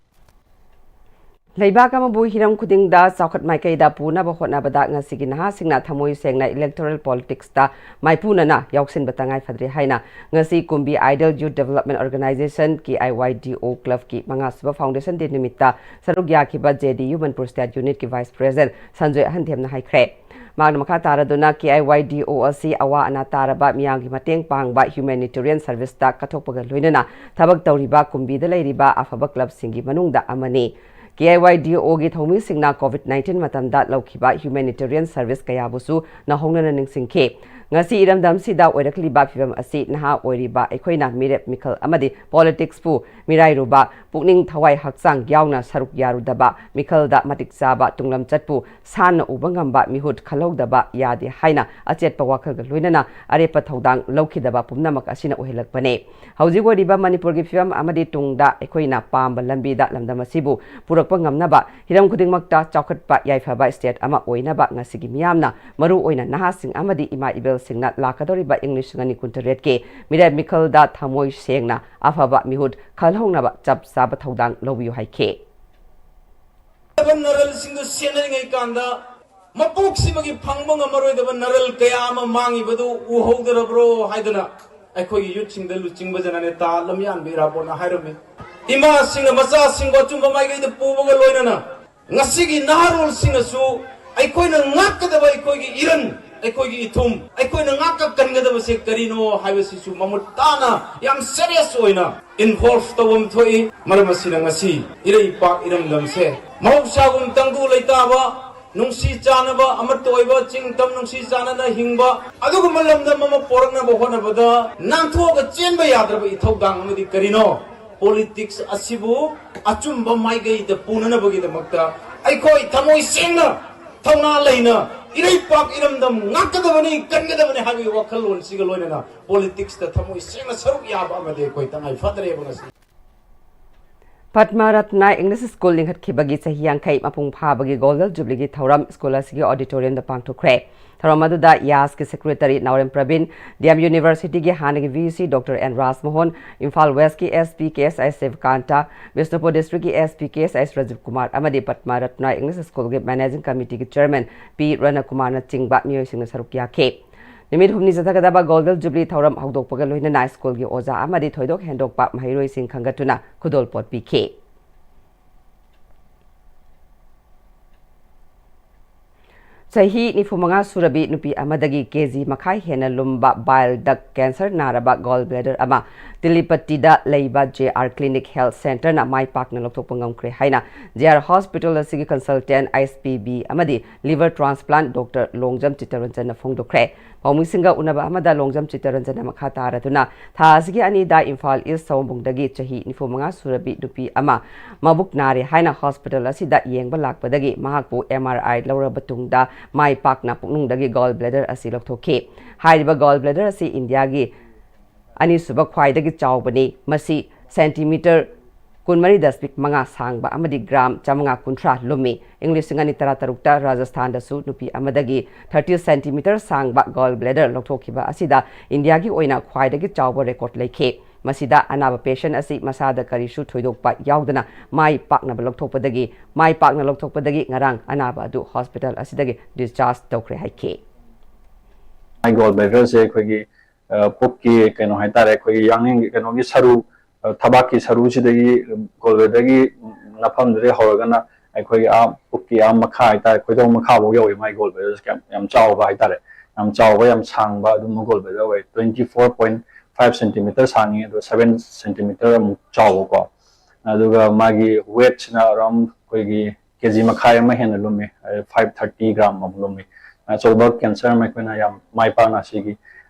ꯂꯩꯕꯥꯛ ꯑꯃꯕꯨ ꯍꯤꯔꯝ ꯈꯨꯗꯤꯡꯗ ꯆꯥꯎꯈꯠ ꯃꯥꯏꯀꯩꯗ ꯄꯨꯅꯕ ꯍꯣꯠꯅꯕꯗ ꯉꯁꯤꯒꯤ ꯅꯍꯥꯁꯤꯡꯅ ꯊꯃꯣꯏ ꯁꯦꯡꯅ electoral politicsꯇ ꯃꯥꯏꯄꯨꯅꯅ ꯌꯥꯎꯁꯤꯟꯕ ꯇꯉꯥꯏ ꯐꯗ꯭ꯔꯦ ꯍꯥꯏꯅ ꯉꯁꯤ ꯀꯨꯝꯕꯤ Ideal Youth Development Organisation, K I Y D O clubꯀꯤ ꯃꯉꯥꯁꯨꯕ Foundation Day ꯅꯨꯃꯤꯠꯇ ꯁꯔꯨꯛ ꯌꯥꯈꯤꯕ J D U Manipur State Unitꯀꯤ Vice President Sanjoy ꯑꯍꯟꯊꯦꯝꯅ ꯍꯥꯏꯈ꯭ꯔꯦ꯫ ꯃꯍꯥꯛꯅ ꯃꯈꯥ ꯇꯥꯔꯗꯨꯅ, ꯀꯦ ꯑꯥꯏ ꯋꯥꯏ ꯗꯤ ꯑꯣ ꯑꯁꯤ ꯑꯋꯥ ꯑꯅꯥ ꯇꯥꯔꯕ ꯃꯤꯌꯥꯝꯒꯤ ꯃꯇꯦꯡ ꯄꯥꯡꯕ humanitarian service ꯇ ꯀꯠꯊꯣꯛꯄꯒ ꯂꯣꯏꯅꯅ ꯊꯕꯛ ꯇꯧꯔꯤꯕ ꯀꯨꯝꯕꯤꯗ ꯂꯩꯔꯤꯕ ꯑꯐꯕ club ꯁꯤꯡꯒꯤ ꯃꯅꯨꯡꯗ ꯑꯃꯅꯤ꯫ ꯀꯦ ꯑꯥꯏ ꯋꯥꯏ ꯗꯤ ꯑꯣ ꯒꯤ ꯊꯧꯃꯤꯁꯤꯡꯅ COVID nineteen ꯃꯇꯝꯗ ꯂꯧꯈꯤꯕ humanitarian service ꯀꯌꯥꯕꯨꯁꯨ ꯅꯧꯍꯧꯅꯅ ꯅꯤꯡꯁꯤꯡꯈꯤ꯫ ꯉꯁꯤ ꯏꯔꯝꯗꯝꯁꯤꯗ ꯑꯣꯏꯔꯛꯂꯤꯕ ꯐꯤꯕꯝ ꯑꯁꯤ ꯅꯍꯥ ꯑꯣꯏꯔꯤꯕ ꯑꯩꯈꯣꯏꯅ ꯃꯤꯔꯦꯞ ꯃꯤꯈꯜ ꯑꯃꯗꯤ politics ꯄꯨ ꯃꯤꯔꯥꯏꯔꯨꯕ, ꯄꯨꯛꯅꯤꯡ ꯊꯋꯥꯏ ꯍꯛꯆꯥꯡ ꯌꯥꯎꯅ ꯁꯔꯨꯛ ꯌꯥꯔꯨꯗꯕ, ꯃꯤꯈꯜꯗ ꯃꯇꯤꯛ ꯆꯥꯕ ꯇꯨꯡꯂꯝꯆꯠꯄꯨ ꯁꯥꯟꯅ ꯎꯕ ꯉꯝꯕ ꯃꯤꯍꯨꯠ ꯈꯜꯍꯧꯗꯕ ꯌꯥꯗꯦ ꯍꯥꯏꯅ ꯑꯆꯦꯠꯄ ꯋꯥꯈꯜꯒ ꯂꯣꯏꯅꯅ ꯑꯔꯦꯞꯄ ꯊꯧꯗꯥꯡ ꯂꯧꯈꯤꯗꯕ ꯄꯨꯝꯅꯃꯛ ꯑꯁꯤꯅ ꯑꯣꯏꯍꯜꯂꯛꯄꯅꯤ꯫ ꯍꯧꯖꯤꯛ ꯑꯣꯏꯔꯤꯕ ꯃꯅꯤꯄꯨꯔꯒꯤ ꯐꯤꯕꯝ ꯑꯃꯗꯤ ꯇꯨꯡꯗ ꯑꯩꯈꯣꯏꯅ ꯄꯥꯝꯕ ꯂꯝꯕꯤꯗ ꯂꯝꯗꯝ ꯑꯁꯤꯕꯨ ꯄꯨꯔꯛꯄ ꯉꯝꯅꯕ, ꯍꯤꯔꯝ ꯈꯨꯗꯤꯡꯃꯛꯇ ꯆꯥꯎꯈꯠꯄ ꯌꯥꯏꯐꯕ state ꯑꯃ ꯑꯣꯏꯅꯕ ꯉꯁꯤꯒꯤ ꯃꯤꯌꯥꯝꯅ, ꯃꯔꯨ ꯑꯣꯏꯅ ꯅꯍꯥꯁꯤꯡ ꯑꯃꯗꯤ ꯏꯃꯥ ꯏꯕꯦꯜꯁꯤꯡꯅ ꯂꯥꯛꯀꯗꯧꯔꯤꯕ ꯏꯪ ꯂꯤꯁꯤꯡ ꯑꯅꯤ ꯀꯨꯟꯇꯔꯦꯠꯀꯤ ꯃꯤꯔꯦꯞ ꯃꯤꯈꯜꯗ ꯊꯃꯣꯏ ꯁꯦꯡꯅ ꯑꯐꯕ ꯃꯤꯍꯨꯠ ꯈꯜꯍꯧꯅꯕ ꯆꯞ ꯆꯥꯕ ꯊꯧꯗꯥꯡ ꯂꯧꯕꯤꯌꯨ ꯍꯥꯏꯈꯤ꯫ ꯅꯔꯜꯁꯤꯡꯗꯨ ꯁꯦꯟꯅꯔꯤꯉꯩ ꯀꯥꯟꯗ ꯃꯄꯣꯛꯁꯤꯃꯒꯤ ꯐꯪꯕ ꯉꯝꯃꯔꯣꯏꯗꯕ ꯅꯔꯜ ꯀꯌꯥ ꯑꯃ ꯃꯥꯡꯉꯤꯕꯗꯨ ꯎꯍꯧꯗꯔꯕ꯭ꯔꯣ ꯍꯥꯏꯗꯅ ꯑꯩꯈꯣꯏꯒꯤ youth ꯁꯤꯡꯗ ꯂꯨꯆꯤꯡꯕ ꯖꯅꯅꯦꯇꯥ ꯂꯝꯌꯥꯟꯕ ꯏꯔꯥꯕꯣꯠꯅ ꯍꯥꯏꯔꯝꯃꯤ꯫ ꯏꯃꯥꯁꯤꯡꯅ ꯃꯆꯥꯁꯤꯡꯕꯨ ꯑꯆꯨꯝꯕ ꯃꯥꯏꯀꯩꯗ ꯄꯨꯕꯒ ꯂꯣꯏꯅꯅ ꯉꯁꯤꯒꯤ ꯅꯍꯥꯔꯣꯜꯁꯤꯡꯅꯁꯨ ꯑꯩꯈꯣꯏꯅ ꯉꯥꯛꯀꯗꯕ ꯑꯩꯈꯣꯏꯒꯤ ꯏꯔꯟ, ꯑꯩꯈꯣꯏꯒꯤ ꯏꯊꯨꯝ, ꯑꯩꯈꯣꯏꯅ ꯉꯥꯛꯀ ꯀꯟꯒꯗꯕꯁꯦ ꯀꯔꯤꯅꯣ ꯍꯥꯏꯕꯁꯤꯁꯨ ꯃꯃꯨꯠ ꯇꯥꯅ ꯌꯥꯝ serious ꯑꯣꯏꯅ involve ꯇꯧꯐꯝ ꯊꯣꯛꯏ꯫ ꯃꯔꯝ ꯑꯁꯤꯅ ꯉꯁꯤ ꯏꯔꯩꯄꯥꯛ ꯏꯔꯝꯗꯝꯁꯦ ꯃꯍꯧꯁꯥꯒꯨꯝ ꯇꯪꯗꯨ ꯂꯩꯇꯥꯕ, ꯅꯨꯡꯁꯤ ꯆꯥꯟꯅꯕ, ꯑꯃꯠꯇ ꯑꯣꯏꯕ, ꯆꯤꯡ ꯇꯝ ꯅꯨꯡꯁꯤ ꯆꯥꯟꯅꯅ ꯍꯤꯡꯕ, ꯑꯗꯨꯒꯨꯝꯕ ꯂꯝꯗꯝ ꯑꯃ ꯄꯣꯔꯛꯅꯕ ꯍꯣꯠꯅꯕꯗ ꯅꯥꯟꯊꯣꯛꯑꯒ ꯆꯦꯟꯕ ꯌꯥꯗ꯭ꯔꯕ ꯏꯊꯧꯗꯥꯡ ꯑꯃꯗꯤ ꯀꯔꯤꯅꯣ? Politics ꯑꯁꯤꯕꯨ ꯑꯆꯨꯝꯕ ꯃꯥꯏꯀꯩꯗ ꯄꯨꯅꯅꯕꯒꯤꯗꯃꯛꯇ ꯑꯩꯈꯣꯏ ꯊꯃꯣꯏ ꯁꯦꯡꯅ, ꯊꯧꯅꯥ ꯂꯩꯅ ꯏꯔꯩꯄꯥꯛ ꯏꯔꯝꯗꯝ ꯉꯥꯛꯀꯗꯕꯅꯤ, ꯀꯟꯒꯗꯕꯅꯤ ꯍꯥꯏꯕꯒꯤ ꯋꯥꯈꯜꯂꯣꯟꯁꯤꯒ ꯂꯣꯏꯅꯅ politics ꯇ ꯊꯃꯣꯏ ꯁꯦꯡꯅ ꯁꯔꯨꯛ ꯌꯥꯕ ꯑꯃꯗꯤ ꯑꯩꯈꯣꯏ ꯇꯉꯥꯏ ꯐꯗ꯭ꯔꯦꯕ ꯉꯁꯤ꯫ ꯄꯗꯃ ꯔꯠꯅ English School ꯂꯤꯡꯈꯠꯈꯤꯕꯒꯤ ꯆꯍꯤ ꯌꯥꯡꯈꯩ ꯃꯄꯨꯡ ꯐꯥꯕꯒꯤ Golden Jubilee ꯒꯤ ꯊꯧꯔꯝ school ꯑꯁꯤꯒꯤ auditorium ꯗ ꯄꯥꯡꯊꯣꯛꯈ꯭ꯔꯦ꯫ ꯊꯧꯔꯝ ꯑꯗꯨꯗ ꯌꯥꯁꯀꯤ secretary ꯅꯥꯎꯔꯦꯝ ꯄ꯭ꯔꯕꯤꯟ, D M University ꯒꯤ ꯍꯥꯟꯅꯒꯤ V C Doctor N ꯔꯥꯖꯃꯣꯍꯟ, Imphal West ꯀꯤ S P K S I ꯁꯤꯕꯀꯥꯟꯇ, Bishnupur District ꯀꯤ S P K S I Rajiv Kumar ꯑꯃꯗꯤ ꯄꯗꯃ ꯔꯠꯅ English School ꯒꯤ Managing Committee ꯒꯤ Chairman ꯄꯤ ꯔꯅꯀꯨꯃꯥꯔꯅ ꯆꯤꯡꯕ ꯃꯤꯑꯣꯏꯁꯤꯡꯅ ꯁꯔꯨꯛ ꯌꯥꯈꯤ꯫ ꯅꯨꯃꯤꯠ ꯍꯨꯝꯅꯤ ꯆꯠꯊꯒꯗꯕ Golden Jubilee ꯊꯧꯔꯝ ꯍꯧꯗꯣꯛꯄꯒ ꯂꯣꯏꯅꯅ school ꯒꯤ ꯑꯣꯖꯥ ꯑꯃꯗꯤ ꯊꯣꯏꯗꯣꯛ ꯍꯦꯟꯗꯣꯛꯄ ꯃꯍꯩꯔꯣꯏꯁꯤꯡ ꯈꯟꯒꯠꯇꯨꯅ ꯈꯨꯗꯣꯜꯄꯣꯠ ꯄꯤꯈꯤ꯫ ꯆꯍꯤ ꯅꯤꯐꯨ ꯃꯉꯥ ꯁꯨꯔꯕꯤ ꯅꯨꯄꯤ ꯑꯃꯗꯒꯤ ꯀꯦ ꯖꯤ ꯃꯈꯥꯏ ꯍꯦꯟꯅ ꯂꯨꯝꯕ bile duct cancer ꯅꯥꯔꯕ gall bladder ꯑꯃ ꯇꯤꯂꯤꯄꯇꯤꯗ ꯂꯩꯕ JR Clinic Health Centreꯅ ꯃꯥꯏ ꯄꯥꯛꯅ ꯂꯧꯊꯣꯛꯄ ꯉꯝꯈ꯭ꯔꯦ ꯍꯥꯏꯅ JR Hospital ꯑꯁꯤꯒꯤ consultant, ISPB ꯑꯃꯗꯤ liver transplant Doctor ꯂꯣꯡꯖꯝ ꯆꯤꯠꯇꯔꯟꯖꯟꯅ ꯐꯣꯡꯗꯣꯛꯈ꯭ꯔꯦ꯫ ꯄꯥꯎꯃꯤꯁꯤꯡꯒ ꯎꯅꯕ ꯑꯃꯗ ꯂꯣꯡꯖꯝ ꯆꯤꯠꯇꯔꯟꯖꯟꯅ ꯃꯈꯥ ꯇꯥꯔꯗꯨꯅ, ꯊꯥ ꯑꯁꯤꯒꯤ ꯑꯅꯤꯗ ꯏꯝꯐꯥꯜ ꯏꯁ ꯁꯑꯣꯝꯕꯨꯡꯗꯒꯤ ꯆꯍꯤ ꯅꯤꯐꯨ ꯃꯉꯥ ꯁꯨꯔꯕꯤ ꯅꯨꯄꯤ ꯑꯃ ꯃꯕꯨꯛ ꯅꯥꯔꯦ ꯍꯥꯏꯅ hospital ꯑꯁꯤꯗ ꯌꯦꯡꯕ ꯂꯥꯛꯄꯗꯒꯤ ꯃꯍꯥꯛꯄꯨ MRI ꯂꯧꯔꯕ ꯇꯨꯡꯗ ꯃꯥꯏ ꯄꯥꯛꯅ ꯄꯨꯛꯅꯨꯡꯗꯒꯤ gall bladder ꯑꯁꯤ ꯂꯧꯊꯣꯛꯈꯤ꯫ ꯍꯥꯏꯔꯤꯕ gall bladder ꯑꯁꯤ ꯏꯟꯗꯤꯌꯥꯒꯤ ꯑꯅꯤꯁꯨꯕ ꯈ꯭ꯋꯥꯏꯗꯒꯤ ꯆꯥꯎꯕꯅꯤ꯫ ꯃꯁꯤ centimetre ꯀꯨꯟꯃꯔꯤ ꯗꯁꯃꯤꯛ ꯃꯉꯥ ꯁꯥꯡꯕ ꯑꯃꯗꯤ gram ꯆꯥꯃꯉꯥ ꯀꯨꯟꯊ꯭ꯔꯥ ꯂꯨꯝꯃꯤ꯫ ꯏꯪ ꯂꯤꯁꯤꯡ ꯑꯅꯤ ꯇꯔꯥꯇꯔꯨꯛꯇ ꯔꯥꯖꯁꯊꯥꯟꯗꯁꯨ ꯅꯨꯄꯤ ꯑꯃꯗꯒꯤ thirty centimetre ꯁꯥꯡꯕ gall bladder ꯂꯧꯊꯣꯛꯈꯤꯕ ꯑꯁꯤꯗ ꯏꯟꯗꯤꯌꯥꯒꯤ ꯑꯣꯏꯅ ꯈ꯭ꯋꯥꯏꯗꯒꯤ ꯆꯥꯎꯕ record ꯂꯩꯈꯤ꯫ ꯃꯁꯤꯗ ꯑꯅꯥꯕ patient ꯑꯁꯤ ꯃꯁꯥꯗ ꯀꯔꯤꯁꯨ ꯊꯣꯏꯗꯣꯛꯄ ꯌꯥꯎꯗꯅ ꯃꯥꯏ ꯄꯥꯛꯅꯕ ꯂꯧꯊꯣꯛꯄꯗꯒꯤ, ꯃꯥꯏ ꯄꯥꯛꯅ ꯂꯧꯊꯣꯛꯄꯗꯒꯤ ꯉꯔꯥꯡ ꯑꯅꯥꯕ ꯑꯗꯨ hospital ꯑꯁꯤꯗꯒꯤ discharge ꯇꯧꯈ꯭ꯔꯦ ꯍꯥꯏꯈꯤ꯫ Gall bladderꯁꯦ ꯑꯩꯈꯣꯏꯒꯤ ꯄꯨꯛꯀꯤ ꯀꯩꯅꯣ ꯍꯥꯏꯇꯥꯔꯦ, ꯑꯩꯈꯣꯏꯒꯤ ꯌꯥꯡꯂꯦꯟꯒꯤ ꯀꯩꯅꯣꯒꯤ ꯁꯔꯨ, ꯊꯕꯥꯛꯀꯤ ꯁꯔꯨꯁꯤꯗꯒꯤ, gall bladderꯒꯤ ꯃꯐꯝꯗꯨꯗꯒꯤ ꯍꯧꯔꯒꯅ ꯑꯩꯈꯣꯏꯒꯤ ꯑꯥ ꯄꯨꯛꯀꯤ ꯑꯥ ꯃꯈꯥ ꯍꯥꯏꯇꯥꯔꯦ, ꯈꯣꯏꯗꯧ ꯃꯈꯥꯐꯥꯎ ꯌꯧꯋꯤ꯫ ꯃꯥꯏ gall bladderꯁꯦ ꯌꯥꯝ ꯌꯥꯝ ꯆꯥꯎꯕ ꯍꯥꯏꯇꯥꯔꯦ, ꯌꯥꯝ ꯆꯥꯎꯕ, ꯌꯥꯝ ꯁꯥꯡꯕ ꯑꯗꯨꯝꯕ gall bladder ꯑꯣꯏ꯫ Twenty four point five centimetre ꯁꯥꯡꯉꯤ, ꯑꯗꯨꯒ seven centimetre ꯑꯃꯨꯛ ꯆꯥꯎꯕꯀꯣ꯫ ꯑꯗꯨꯒ ꯃꯥꯒꯤ weightꯁꯤꯅ around ꯑꯩꯈꯣꯏꯒꯤ ꯀꯦ ꯖꯤ ꯃꯈꯥꯏ ꯑꯃ ꯍꯦꯟꯅ ꯂꯨꯝꯃꯤ, five thirty gram ꯑꯃꯨꯛ ꯂꯨꯝꯃꯤ꯫ ꯑꯆꯧꯕ cancer ꯑꯃ ꯑꯩꯈꯣꯏꯅ ꯌꯥꯝ ꯃꯥꯏ ꯄꯥꯛꯅ ꯁꯤꯒꯤ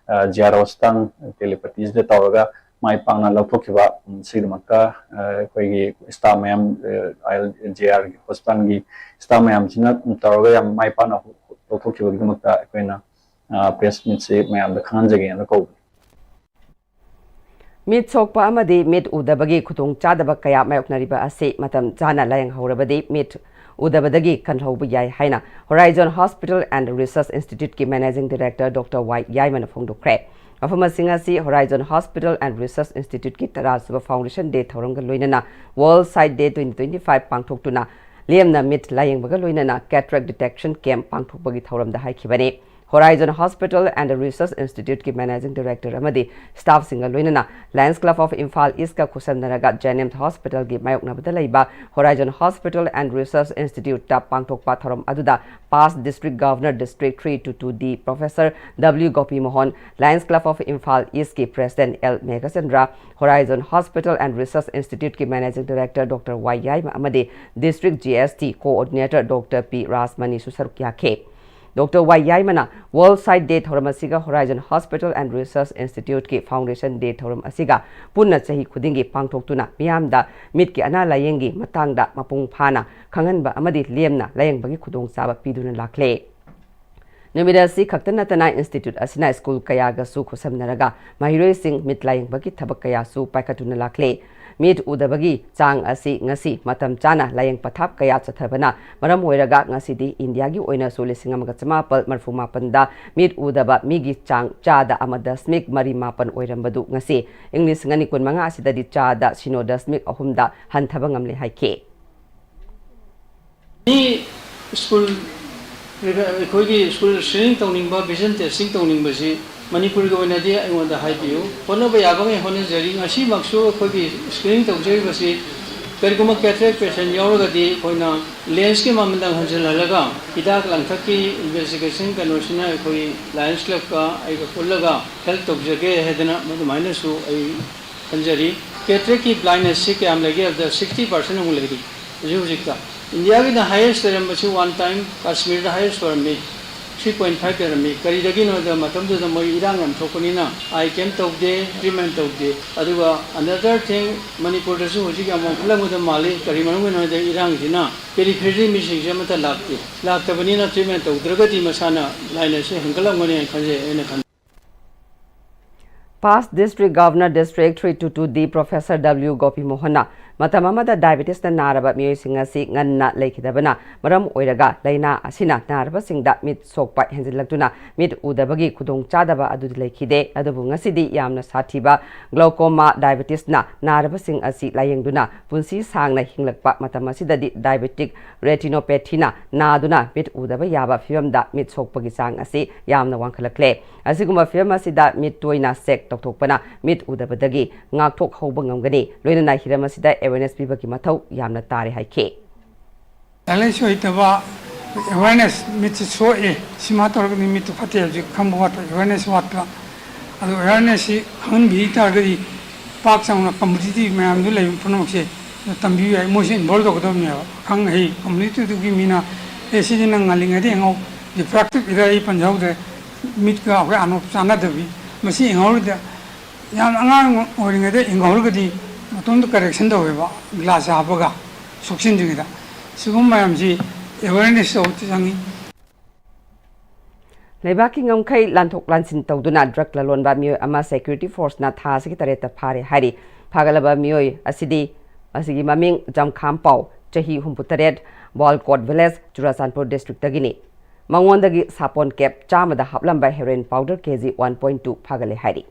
JR Hospital ꯇꯤꯂꯤꯄꯇꯤꯁꯤꯗ ꯇꯧꯔꯒ ꯃꯥꯏ ꯄꯥꯛꯅ ꯂꯧꯊꯣꯛꯈꯤꯕ꯫ ꯁꯤꯒꯤꯗꯃꯛꯇ ꯑꯩꯈꯣꯏꯒꯤ staff ꯃꯌꯥꯝ, JR Hospitalꯒꯤ staff ꯃꯌꯥꯝꯁꯤꯅ ꯇꯧꯔꯒ ꯌꯥꯝ ꯃꯥꯏ ꯄꯥꯛꯅ ꯂꯧꯊꯣꯛꯈꯤꯕꯒꯤꯗꯃꯛꯇ ꯑꯩꯈꯣꯏꯅ press meetꯁꯤ ꯃꯌꯥꯝꯗ ꯈꯪꯍꯟꯖꯒꯦꯅ ꯀꯧꯕꯅꯤ꯫ ꯃꯤꯠ ꯁꯣꯛꯄ ꯑꯃꯗꯤ ꯃꯤꯠ ꯎꯗꯕꯒꯤ ꯈꯨꯗꯣꯡꯆꯥꯗꯕ ꯀꯌꯥ ꯃꯥꯌꯣꯛꯅꯔꯤꯕ ꯑꯁꯤ ꯃꯇꯝ ꯆꯥꯅ ꯂꯥꯌꯦꯡꯍꯧꯔꯕꯗꯤ ꯃꯤꯠ ꯎꯗꯕꯗꯒꯤ ꯀꯟꯍꯧꯕ ꯌꯥꯏ ꯍꯥꯏꯅ Horizon Hospital and Research Instituteꯀꯤ Managing Director Doctor ꯋꯥꯏ ꯌꯥꯏꯃꯅ ꯐꯣꯡꯗꯣꯛꯈ꯭ꯔꯦ꯫ ꯋꯥꯐꯝꯁꯤꯡ ꯑꯁꯤ Horizon Hospital and Research Instituteꯀꯤ ꯇꯔꯥꯁꯨꯕ Foundation Day ꯊꯧꯔꯝꯒ ꯂꯣꯏꯅꯅ World Sight Day twenty twenty five ꯄꯥꯡꯊꯣꯛꯇꯨꯅ ꯂꯦꯝꯅ ꯃꯤꯠ ꯂꯥꯌꯦꯡꯕꯒ ꯂꯣꯏꯅꯅ cataract detection camp ꯄꯥꯡꯊꯣꯛꯄꯒꯤ ꯊꯧꯔꯝꯗ ꯍꯥꯏꯈꯤꯕꯅꯤ꯫ Horizon Hospital and Research Institute ꯀꯤ Managing Director ꯑꯃꯗꯤ staff ꯁꯤꯡꯒ ꯂꯣꯏꯅꯅ Lions Club of Imphal East ꯀ ꯈꯨꯠꯁꯝꯅꯔꯒ JNIMS Hospital ꯒꯤ ꯃꯥꯌꯣꯛꯅꯕꯗ ꯂꯩꯕ Horizon Hospital and Research Institute ꯇ ꯄꯥꯡꯊꯣꯛꯄ ꯊꯧꯔꯝ ꯑꯗꯨꯗ Past District Governor District three two two D Professor W Gopi Mohan, Lions Club of Imphal East ꯀꯤ President L Meghachandra, Horizon Hospital and Research Institute ꯀꯤ Managing Director Doctor Y ꯌꯥꯏꯃ ꯑꯃꯗꯤ District G S T Coordinator Doctor P ꯔꯥꯖꯃꯅꯤꯁꯨ ꯁꯔꯨꯛ ꯌꯥꯈꯤ꯫ Doctor Y ꯌꯥꯏꯃꯅ World Sight Day ꯊꯧꯔꯝ ꯑꯁꯤꯒ Horizon Hospital and Research Institute ꯀꯤ Foundation Day ꯊꯧꯔꯝ ꯑꯁꯤꯒ ꯄꯨꯟꯅ ꯆꯍꯤ ꯈꯨꯗꯤꯡꯒꯤ ꯄꯥꯡꯊꯣꯛꯇꯨꯅ ꯃꯤꯌꯥꯝꯗ ꯃꯤꯠꯀꯤ ꯑꯅꯥ ꯂꯥꯌꯦꯡꯒꯤ ꯃꯇꯥꯡꯗ ꯃꯄꯨꯡ ꯐꯥꯅ ꯈꯪꯍꯟꯕ ꯑꯃꯗꯤ ꯂꯦꯝꯅ ꯂꯥꯌꯦꯡꯕꯒꯤ ꯈꯨꯗꯣꯡꯆꯥꯕ ꯄꯤꯗꯨꯅ ꯂꯥꯛꯂꯦ꯫ ꯅꯨꯃꯤꯠ ꯑꯁꯤ ꯈꯛꯇ ꯅꯠꯇꯅ institute ꯑꯁꯤꯅ school ꯀꯌꯥꯒꯁꯨ ꯈꯨꯠꯁꯝꯅꯔꯒ ꯃꯍꯩꯔꯣꯏꯁꯤꯡ ꯃꯤꯠ ꯂꯥꯌꯦꯡꯕꯒꯤ ꯊꯕꯛ ꯀꯌꯥꯁꯨ ꯄꯥꯏꯈꯠꯇꯨꯅ ꯂꯥꯛꯂꯦ꯫ ꯃꯤꯠ ꯎꯗꯕꯒꯤ ꯆꯥꯡ ꯑꯁꯤ ꯉꯁꯤ ꯃꯇꯝ ꯆꯥꯅ ꯂꯥꯌꯦꯡ ꯄꯊꯥꯞ ꯀꯌꯥ ꯆꯠꯊꯕꯅ ꯃꯔꯝ ꯑꯣꯏꯔꯒ ꯉꯁꯤꯗꯤ ꯏꯟꯗꯤꯌꯥꯒꯤ ꯑꯣꯏꯅꯁꯨ ꯂꯤꯁꯤꯡ ꯑꯃꯒ ꯆꯃꯥꯄꯜ ꯃꯔꯐꯨ ꯃꯥꯄꯟꯗ ꯃꯤꯠ ꯎꯗꯕ ꯃꯤꯒꯤ ꯆꯥꯡ ꯆꯥꯗ ꯑꯃ ꯗꯁꯃꯤꯛ ꯃꯔꯤ ꯃꯥꯄꯟ ꯑꯣꯏꯔꯝꯕꯗꯨ ꯉꯁꯤ ꯏꯪ ꯂꯤꯁꯤꯡ ꯑꯅꯤ ꯀꯨꯟꯃꯉꯥ ꯑꯁꯤꯗꯗꯤ ꯆꯥꯗ ꯁꯤꯅꯣ ꯗꯁꯃꯤꯛ ꯑꯍꯨꯝꯗ ꯍꯟꯊꯕ ꯉꯝꯂꯦ ꯍꯥꯏꯈꯤ꯫ ꯃꯤ ꯁ꯭ꯀꯨꯜ, ꯑꯩꯈꯣꯏꯒꯤ ꯁ꯭ꯀꯨꯜ screening ꯇꯧꯅꯤꯡꯕ, vision testing ꯇꯧꯅꯤꯡꯕꯁꯤ ꯃꯅꯤꯄꯨꯔꯒꯤ ꯑꯣꯏꯅꯗꯤ ꯑꯩꯉꯣꯟꯗ ꯍꯥꯏꯕꯤꯌꯨ꯫ ꯍꯣꯠꯅꯕ ꯌꯥꯕꯉꯩ ꯍꯣꯠꯅꯖꯔꯤ꯫ ꯉꯁꯤꯃꯛꯁꯨ ꯑꯩꯈꯣꯏꯒꯤ screening ꯇꯧꯖꯔꯤꯕꯁꯤ ꯀꯔꯤꯒꯨꯝꯕ cataract patient ꯌꯥꯎꯔꯒꯗꯤ ꯑꯩꯈꯣꯏꯅ lensꯀꯤ ꯃꯃꯜꯗꯪ ꯍꯟꯖꯤꯜꯍꯜꯂꯒ ꯍꯤꯗꯥꯛ ꯂꯥꯡꯊꯛꯀꯤ investigation ꯀꯩꯅꯣꯁꯤꯅ ꯑꯩꯈꯣꯏ Lions Clubꯀ ꯑꯩꯒ ꯄꯨꯜꯂꯒ help ꯇꯧꯖꯒꯦ ꯍꯥꯏꯗꯅ ꯃꯗꯨꯃꯥꯏꯅꯁꯨ ꯑꯩ ꯈꯟꯖꯔꯤ꯫ Cataractꯀꯤ blindnessꯁꯤ ꯀꯌꯥꯝ ꯂꯩꯒꯦ ꯍꯥꯏꯕꯗ sixty percent ꯑꯃꯨꯛ ꯂꯩꯔꯤ ꯍꯧꯖꯤꯛ ꯍꯧꯖꯤꯛꯇ꯫ ꯏꯟꯗꯤꯌꯥꯒꯤꯅ highest ꯂꯩꯔꯝꯕꯁꯤ one time ꯀꯥꯁꯃꯤꯔꯗ highest ꯑꯣꯏꯔꯝꯃꯤ, three point five ꯂꯩꯔꯝꯃꯤ꯫ ꯀꯔꯤꯗꯒꯤꯅꯣ ꯍꯥꯏꯕꯗ ꯃꯇꯝꯗꯨꯗ ꯃꯣꯏ ꯏꯔꯥꯡ ꯌꯥꯝ ꯊꯣꯛꯄꯅꯤꯅ eye camp ꯇꯧꯗꯦ, treatment ꯇꯧꯗꯦ꯫ ꯑꯗꯨꯒ another thing, ꯃꯅꯤꯄꯨꯔꯗꯁꯨ ꯍꯧꯖꯤꯛ ꯌꯥꯝ ꯋꯥꯡꯈꯠꯂꯝꯒꯗꯕ ꯃꯥꯜꯂꯤ꯫ ꯀꯔꯤ ꯃꯔꯝꯒꯤꯅꯣ ꯍꯥꯏꯕꯗ ꯏꯔꯥꯡꯁꯤꯅ periphery ꯃꯤꯁꯤꯡꯁꯦ ꯑꯃꯠꯇ ꯂꯥꯛꯇꯦ꯫ ꯂꯥꯛꯇꯕꯅꯤꯅ treatment ꯇꯧꯗ꯭ꯔꯒꯗꯤ ꯃꯁꯥꯅ blindnessꯁꯦ ꯍꯦꯟꯒꯠꯂꯝꯒꯅꯤ ꯍꯥꯏꯅ ꯈꯟꯖꯩ, ꯑꯩꯅ ꯈꯟ Past District Governor District three two two D Professor W Gopi Mohanꯅ ꯃꯇꯝ ꯑꯃꯗ ꯗꯥꯏꯕꯦꯇꯤꯁꯅ ꯅꯥꯔꯕ ꯃꯤꯑꯣꯏꯁꯤꯡ ꯑꯁꯤ ꯉꯟꯅ ꯂꯩꯈꯤꯗꯕꯅ ꯃꯔꯝ ꯑꯣꯏꯔꯒ ꯂꯥꯏꯅꯥ ꯑꯁꯤꯅ ꯅꯥꯔꯕꯁꯤꯡꯗ ꯃꯤꯠ ꯁꯣꯛꯄ ꯍꯦꯟꯖꯤꯜꯂꯛꯇꯨꯅ ꯃꯤꯠ ꯎꯗꯕꯒꯤ ꯈꯨꯗꯣꯡꯆꯥꯗꯕ ꯑꯗꯨꯗꯤ ꯂꯩꯈꯤꯗꯦ꯫ ꯑꯗꯨꯕꯨ ꯉꯁꯤꯗꯤ ꯌꯥꯝꯅ ꯁꯥꯊꯤꯕ glaucoma diabetes ꯅ ꯅꯥꯔꯕꯁꯤꯡ ꯑꯁꯤ ꯂꯥꯌꯦꯡꯗꯨꯅ ꯄꯨꯟꯁꯤ ꯁꯥꯡꯅ ꯍꯤꯡꯂꯛꯄ ꯃꯇꯝ ꯑꯁꯤꯗꯗꯤ diabetic retinopathy ꯅ ꯅꯥꯗꯨꯅ ꯃꯤꯠ ꯎꯗꯕ ꯌꯥꯕ ꯐꯤꯕꯝꯗ ꯃꯤꯠ ꯁꯣꯛꯄꯒꯤ ꯆꯥꯡ ꯑꯁꯤ ꯌꯥꯝꯅ ꯋꯥꯡꯈꯠꯂꯛꯂꯦ꯫ ꯑꯁꯤꯒꯨꯝꯕ ꯐꯤꯕꯝ ꯑꯁꯤꯗ ꯃꯤꯠ ꯇꯣꯏꯅ check ꯇꯧꯊꯣꯛꯄꯅ ꯃꯤꯠ ꯎꯗꯕꯗꯒꯤ ꯉꯥꯛꯊꯣꯛꯍꯧꯕ ꯉꯝꯒꯅꯤ꯫ ꯂꯣꯏꯅꯅ ꯍꯤꯔꯝ ꯑꯁꯤꯗ awareness ꯄꯤꯕꯒꯤ ꯃꯊꯧ ꯌꯥꯝꯅ ꯇꯥꯔꯦ ꯍꯥꯏꯈꯤ꯫ ꯂꯥꯏꯔꯤꯛ ꯂꯥꯏꯁꯨ ꯍꯩꯇꯕ, awareness, ꯃꯤꯠꯁꯦ ꯁꯣꯛꯑꯦ, ꯁꯤꯃ ꯇꯧꯔꯒꯗꯤ ꯃꯤꯠꯇꯨ ꯐꯠꯇꯦ ꯍꯥꯏꯕꯁꯤ ꯈꯪꯕ ꯋꯥꯠꯄ, awareness ꯋꯥꯠꯄ꯫ ꯑꯗꯨ awareness ꯁꯤ ꯈꯪꯍꯟꯕꯤ ꯇꯥꯔꯒꯗꯤ ꯄꯥꯛ ꯆꯥꯎꯅ community ꯃꯌꯥꯝꯗꯨ ꯂꯩꯕ ꯄꯨꯝꯅꯃꯛꯁꯦ ꯇꯝꯕꯤꯕ ꯌꯥꯏ꯫ ꯃꯣꯏꯁꯦ involve ꯇꯧꯒꯗꯕꯅꯦꯕ꯫ ꯑꯈꯪ ꯑꯍꯩ community ꯗꯨꯒꯤ ꯃꯤꯅ, "ꯑꯦ, ꯁꯤꯗꯤ ꯅꯪ ꯉꯜꯂꯤꯉꯩꯗ ꯌꯦꯡꯍꯧ, refractive error ꯑꯩ ꯄꯟꯖꯍꯧꯗ꯭ꯔꯦ, ꯃꯤꯠꯀ ꯑꯩꯈꯣꯏ ꯑꯅꯣꯞ ꯆꯥꯟꯅꯗꯕꯤ, ꯃꯁꯤ ꯌꯦꯡꯍꯧꯔꯗꯤ ꯌꯥꯝ ꯑꯉꯥꯡ ꯑꯣꯏꯔꯤꯉꯩꯗ ꯌꯦꯡꯍꯧꯔꯒꯗꯤ ꯃꯇꯣꯝꯇ correction ꯇꯧꯋꯦꯕ, glass ꯍꯥꯞꯄꯒ ꯁꯣꯛꯆꯤꯟꯗ꯭ꯔꯤꯉꯩꯗ꯫ ꯁꯤꯒꯨꯝꯕ ꯃꯌꯥꯝꯁꯤ awareness ꯇꯧꯕ ꯆꯪꯉꯤ꯫ ꯂꯩꯕꯥꯛꯀꯤ ꯉꯝꯈꯩ ꯂꯥꯟꯊꯣꯛ ꯂꯥꯟꯁꯤꯟ ꯇꯧꯗꯨꯅ drug ꯂꯂꯣꯟꯕ ꯃꯤꯑꯣꯏ ꯑꯃ security force ꯅ ꯊꯥ ꯑꯁꯤꯒꯤ ꯇꯔꯦꯠꯇ ꯐꯥꯔꯦ ꯍꯥꯏꯔꯤ꯫ ꯐꯥꯒꯠꯂꯕ ꯃꯤꯑꯣꯏ ꯑꯁꯤꯗꯤ, ꯑꯁꯤꯒꯤ ꯃꯃꯤꯡ ꯖꯝꯈꯥꯝ ꯄꯥꯎ, ꯆꯍꯤ ꯍꯨꯝꯐꯨ ꯇꯔꯦꯠ, ꯕꯣꯜꯀꯣꯠ village, ꯆꯨꯔꯥꯆꯥꯟꯄꯨꯔ district ꯇꯒꯤꯅꯤ꯫ ꯃꯉꯣꯟꯗꯒꯤ ꯁꯥꯄꯣꯟ cap ꯆꯥꯝꯃꯗ ꯍꯥꯞꯂꯝꯕ heroin powder K G one point two ꯐꯥꯒꯠꯂꯦ ꯍꯥꯏꯔꯤ꯫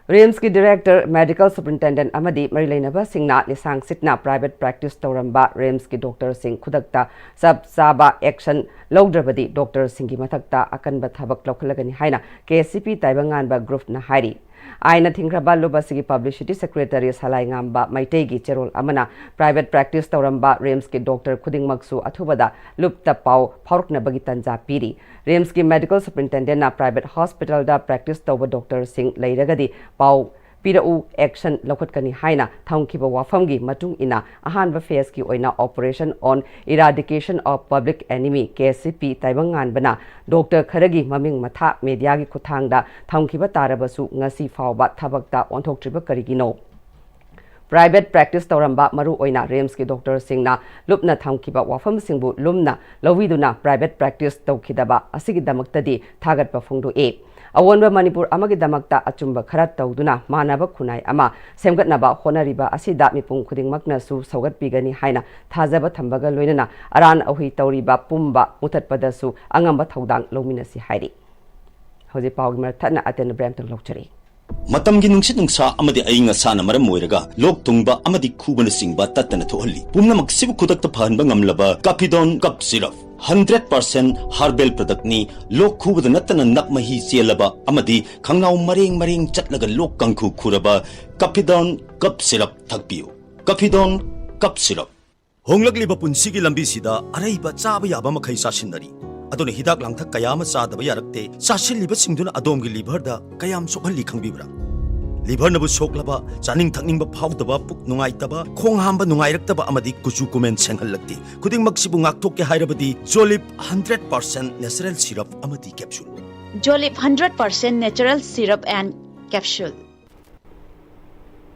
ꯔꯤꯝꯁꯀꯤ director, medical superintendent ꯑꯃꯗꯤ ꯃꯔꯤ ꯂꯩꯅꯕꯁꯤꯡꯅ ꯂꯤꯁꯥꯡ ꯁꯤꯠꯅ private practice ꯇꯧꯔꯝꯕ ꯔꯤꯝꯁꯀꯤ doctor ꯁꯤꯡ ꯈꯨꯗꯛꯇ ꯆꯞ ꯆꯥꯕ action ꯂꯧꯗ꯭ꯔꯕꯗꯤ doctor ꯁꯤꯡꯒꯤ ꯃꯊꯛꯇ ꯑꯀꯟꯕ ꯊꯕꯛ ꯂꯧꯈꯠꯂꯒꯅꯤ ꯍꯥꯏꯅ K C P ꯇꯥꯏꯕꯪꯉꯥꯟꯕ group ꯅ ꯍꯥꯏꯔꯤ꯫ ꯑꯥꯏꯟꯅ ꯊꯤꯡꯈ꯭ꯔꯕ ꯂꯨꯞ ꯑꯁꯤꯒꯤ publicity secretary ꯁꯂꯥꯏꯉꯥꯝꯕ ꯃꯩꯇꯩꯒꯤ ꯆꯦꯔꯣꯜ ꯑꯃꯅ private practice ꯇꯧꯔꯝꯕ ꯔꯤꯝꯁꯀꯤ doctor ꯈꯨꯗꯤꯡꯃꯛꯁꯨ ꯑꯊꯨꯕꯗ ꯂꯨꯞꯇ ꯄꯥꯎ ꯐꯥꯎꯔꯛꯅꯕꯒꯤ ꯇꯥꯟꯖꯥ ꯄꯤꯔꯤ꯫ ꯔꯤꯝꯁꯀꯤ medical superintendent ꯅ private hospital ꯗ practice ꯇꯧꯕ doctor ꯁꯤꯡ ꯂꯩꯔꯒꯗꯤ ꯄꯥꯎ ꯄꯤꯔꯛꯎ, action ꯂꯧꯈꯠꯀꯅꯤ ꯍꯥꯏꯅ ꯊꯝꯈꯤꯕ ꯋꯥꯐꯝꯒꯤ ꯃꯇꯨꯡ ꯏꯟꯅ ꯑꯍꯥꯟꯕ phase ꯀꯤ ꯑꯣꯏꯅ Operation on Eradication of Public Enemy, K C P ꯇꯥꯏꯕꯪꯉꯥꯟꯕꯅ doctor ꯈꯔꯒꯤ ꯃꯃꯤꯡ ꯃꯊꯥ media ꯒꯤ ꯈꯨꯠꯊꯥꯡꯗ ꯊꯝꯈꯤꯕ ꯇꯥꯔꯕꯁꯨ ꯉꯁꯤ ꯐꯥꯎꯕ ꯊꯕꯛꯇ ꯑꯣꯟꯊꯣꯛꯇ꯭ꯔꯤꯕ ꯀꯔꯤꯒꯤꯅꯣ? Private practice ꯇꯧꯔꯝꯕ ꯃꯔꯨ ꯑꯣꯏꯅ ꯔꯤꯝꯁꯀꯤ doctor ꯁꯤꯡꯅ ꯂꯨꯞꯅ ꯊꯝꯈꯤꯕ ꯋꯥꯐꯝꯁꯤꯡꯕꯨ ꯂꯨꯝꯅ ꯂꯧꯕꯤꯗꯨꯅ private practice ꯇꯧꯈꯤꯗꯕ ꯑꯁꯤꯒꯤꯗꯃꯛꯇꯗꯤ ꯊꯥꯒꯠꯄ ꯐꯣꯡꯗꯣꯛꯏ꯫ ꯑꯑꯣꯟꯕ ꯃꯅꯤꯄꯨꯔ ꯑꯃꯒꯤꯗꯃꯛꯇ ꯑꯆꯨꯝꯕ ꯈꯔ ꯇꯧꯗꯨꯅ ꯃꯥꯟꯅꯕ ꯈꯨꯟꯅꯥꯏ ꯑꯃ ꯁꯦꯝꯒꯠꯅꯕ ꯍꯣꯠꯅꯔꯤꯕ ꯑꯁꯤꯗ ꯃꯤꯄꯨꯝ ꯈꯨꯗꯤꯡꯃꯛꯅꯁꯨ ꯁꯧꯒꯠꯄꯤꯒꯅꯤ ꯍꯥꯏꯅ ꯊꯥꯖꯕ ꯊꯝꯕꯒ ꯂꯣꯏꯅꯅ ꯑꯔꯥꯟ ꯑꯍꯨꯏ ꯇꯧꯔꯤꯕ ꯄꯨꯝꯕ ꯃꯨꯊꯠꯄꯗꯁꯨ ꯑꯉꯝꯕ ꯊꯧꯗꯥꯡ ꯂꯧꯃꯤꯟꯅꯁꯤ ꯍꯥꯏꯔꯤ꯫ ꯍꯧꯖꯤꯛ ꯄꯥꯎꯒꯤ ꯃꯔꯛ ꯊꯠꯅ ꯑꯇꯦꯟꯕ ꯕ꯭ꯔꯦꯝꯇꯪ ꯂꯧꯖꯔꯤ꯫ ꯃꯇꯝꯒꯤ ꯅꯨꯡꯁꯤꯠ ꯅꯨꯡꯁꯥ ꯑꯃꯗꯤ ꯑꯏꯪ ꯑꯁꯥꯅ ꯃꯔꯝ ꯑꯣꯏꯔꯒ ꯂꯣꯛ ꯊꯨꯡꯕ ꯑꯃꯗꯤ ꯈꯨꯕꯅꯆꯤꯡꯕ ꯇꯠꯇꯅ ꯊꯣꯛꯍꯜꯂꯤ꯫ ꯄꯨꯝꯅꯃꯛꯁꯤꯕꯨ ꯈꯨꯗꯛꯇ ꯐꯍꯟꯕ ꯉꯝꯂꯕ ꯀꯥꯐꯤꯗꯣꯟ ꯀꯞ ꯁꯤꯔꯞ, ꯍꯟꯗ꯭ꯔꯦꯠ ꯄꯥꯔꯁꯦꯟ ꯍꯥꯔꯕꯦꯜ ꯄ꯭ꯔꯗꯛꯅꯤ꯫ ꯂꯣꯛ ꯈꯨꯕꯗ ꯅꯠꯇꯅ ꯅꯞ ꯃꯍꯤ ꯆꯦꯜꯂꯕ ꯑꯃꯗꯤ ꯈꯪꯅꯥꯎ ꯃꯔꯦꯡ ꯃꯔꯦꯡ ꯆꯠꯂꯒ ꯂꯣꯛ ꯀꯥꯡꯈꯨ ꯈꯨꯔꯕ ꯀꯥꯐꯤꯗꯣꯟ ꯀꯞ ꯁꯤꯔꯞ ꯊꯛꯄꯤꯌꯨ꯫ ꯀꯥꯐꯤꯗꯣꯟ ꯀꯞ ꯁꯤꯔꯞ꯫ ꯍꯣꯡꯂꯛꯂꯤꯕ ꯄꯨꯟꯁꯤꯒꯤ ꯂꯝꯕꯤꯁꯤꯗ ꯑꯔꯩꯕ ꯆꯥꯕ ꯌꯥꯕ ꯃꯈꯩ ꯆꯥꯁꯤꯟꯅꯔꯤ꯫ ꯑꯗꯨꯅ ꯍꯤꯗꯥꯛ ꯂꯥꯡꯊꯛ ꯀꯌꯥ ꯑꯃ ꯆꯥꯗꯕ ꯌꯥꯔꯛꯇꯦ꯫ ꯆꯥꯁꯤꯜꯂꯤꯕꯁꯤꯡꯗꯨꯅ ꯑꯗꯣꯝꯒꯤ ꯂꯤꯚꯔꯗ ꯀꯌꯥꯝ ꯁꯣꯛꯍꯜꯂꯤ ꯈꯪꯕꯤꯕ꯭ꯔꯥ? ꯂꯤꯚꯔꯅꯕꯨ ꯁꯣꯛꯂꯕ, ꯆꯥꯅꯤꯡ ꯊꯛꯅꯤꯡꯕ ꯐꯥꯎꯗꯕ, ꯄꯨꯛ ꯅꯨꯡꯉꯥꯏꯇꯕ, ꯈꯣꯡ ꯍꯥꯝꯕ ꯅꯨꯡꯉꯥꯏꯔꯛꯇꯕ ꯑꯃꯗꯤ ꯀꯨꯆꯨ ꯀꯨꯃꯦꯟ ꯁꯦꯡꯍꯜꯂꯛꯇꯦ꯫ ꯈꯨꯗꯤꯡꯃꯛꯁꯤꯕꯨ ꯉꯥꯛꯊꯣꯛꯀꯦ ꯍꯥꯏꯔꯕꯗꯤ ꯖꯣꯂꯤꯞ ꯍꯟꯗ꯭ꯔꯦꯠ ꯄꯥꯔꯁꯦꯟ ꯅꯦꯆꯔꯦꯜ ꯁꯤꯔꯞ ꯑꯃꯗꯤ capsule. Jolib hundred percent natural syrup and capsule.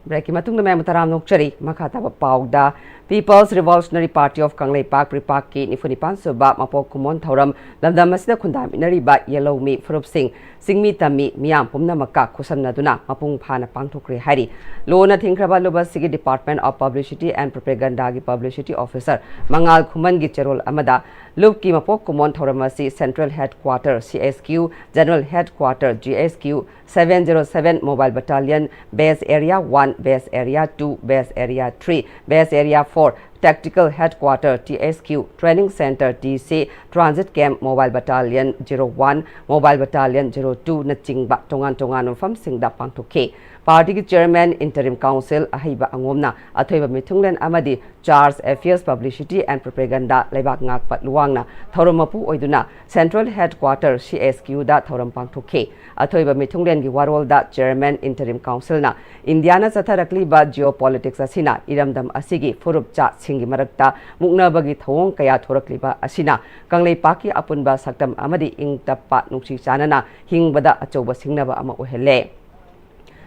ꯕ꯭ꯔꯦꯛꯀꯤ ꯃꯇꯨꯡꯗ ꯃꯌꯥꯝꯕꯨ ꯇꯔꯥꯝꯅ ꯑꯣꯛꯆꯔꯤ꯫ ꯃꯈꯥ ꯇꯥꯕ ꯄꯥꯎꯗ, People's Revolutionary Party of Kangleipak, ꯄ꯭ꯔꯤꯄꯥꯛꯀꯤ ꯅꯤꯐꯨ ꯅꯤꯄꯥꯟ ꯁꯨꯕ ꯃꯄꯣꯛ ꯀꯨꯝꯑꯣꯟ ꯊꯧꯔꯝ ꯂꯝꯗꯝ ꯑꯁꯤꯗ ꯈꯨꯟꯗꯥꯃꯤꯟꯅꯔꯤꯕ ꯌꯦꯜꯍꯧꯃꯤ ꯐꯨꯔꯨꯞꯁꯤꯡ, ꯆꯤꯡꯃꯤ ꯇꯝꯃꯤ ꯃꯤꯌꯥꯝ ꯄꯨꯝꯅꯃꯛꯀ ꯈꯨꯠꯁꯝꯅꯗꯨꯅ ꯃꯄꯨꯡ ꯐꯥꯅ ꯄꯥꯡꯊꯣꯛꯈ꯭ꯔꯦ ꯍꯥꯏꯔꯤ꯫ ꯂꯣꯟꯅ ꯊꯤꯡꯈ꯭ꯔꯕ ꯂꯨꯞ ꯑꯁꯤꯒꯤ Department of Publicity and Propagandaꯒꯤ publicity officer ꯃꯉꯥꯜ ꯈꯨꯃꯟꯒꯤ ꯆꯦꯔꯣꯜ ꯑꯃꯗ, ꯂꯨꯞꯀꯤ ꯃꯄꯣꯛ ꯀꯨꯝꯑꯣꯟ ꯊꯧꯔꯝ ꯑꯁꯤ Central Headquarter, C H Q, General Headquarter, G H Q, seven zero seven Mobile Battalion, Base Area one, Base Area two, Base Area three, Base Area four, Tactical Headquarter, T H Q, Training Center, T C, Transit Camp, Mobile Battalion zero one, Mobile Battalion zero two ꯅꯆꯤꯡꯕ ꯇꯣꯉꯥꯟ ꯇꯣꯉꯥꯟꯕ ꯃꯐꯝꯁꯤꯡꯗ ꯄꯥꯡꯊꯣꯛꯈꯤ꯫ ꯄꯥꯔꯇꯤꯒꯤ chairman, interim council ꯑꯍꯩꯕ ꯑꯉꯣꯝꯅ ꯑꯊꯣꯏꯕ ꯃꯤꯊꯨꯡꯂꯦꯟ ꯑꯃꯗꯤ Charge Affairs, Publicity and Propaganda ꯂꯩꯕꯥꯛ ꯉꯥꯛꯄ ꯂꯨꯋꯥꯡꯅ ꯊꯧꯔꯝ ꯃꯄꯨ ꯑꯣꯏꯗꯨꯅ Central Headquarter, C H Q ꯗ ꯊꯧꯔꯝ ꯄꯥꯡꯊꯣꯛꯈꯤ꯫ ꯑꯊꯣꯏꯕ ꯃꯤꯊꯨꯡꯂꯦꯟꯒꯤ ꯋꯥꯔꯣꯜꯗ chairman, interim councilꯅ ꯏꯟꯗꯤꯌꯥꯅ ꯆꯠꯊꯔꯛꯂꯤꯕ geopolitics ꯑꯁꯤꯅ ꯏꯔꯝꯗꯝ ꯑꯁꯤꯒꯤ ꯐꯨꯔꯨꯞ ꯖꯥꯠꯁꯤꯡꯒꯤ ꯃꯔꯛꯇ ꯃꯨꯛꯅꯕꯒꯤ ꯊꯧꯑꯣꯡ ꯀꯌꯥ ꯊꯣꯔꯛꯂꯤꯕ ꯑꯁꯤꯅ ꯀꯪꯂꯩꯄꯥꯛꯀꯤ ꯑꯄꯨꯟꯕ ꯁꯛꯇꯝ ꯑꯃꯗꯤ ꯏꯪ ꯇꯞꯄ ꯅꯨꯡꯁꯤ ꯆꯥꯟꯅꯅ ꯍꯤꯡꯕꯗ ꯑꯆꯧꯕ ꯁꯤꯡꯅꯕ ꯑꯃ ꯑꯣꯏꯍꯜꯂꯦ꯫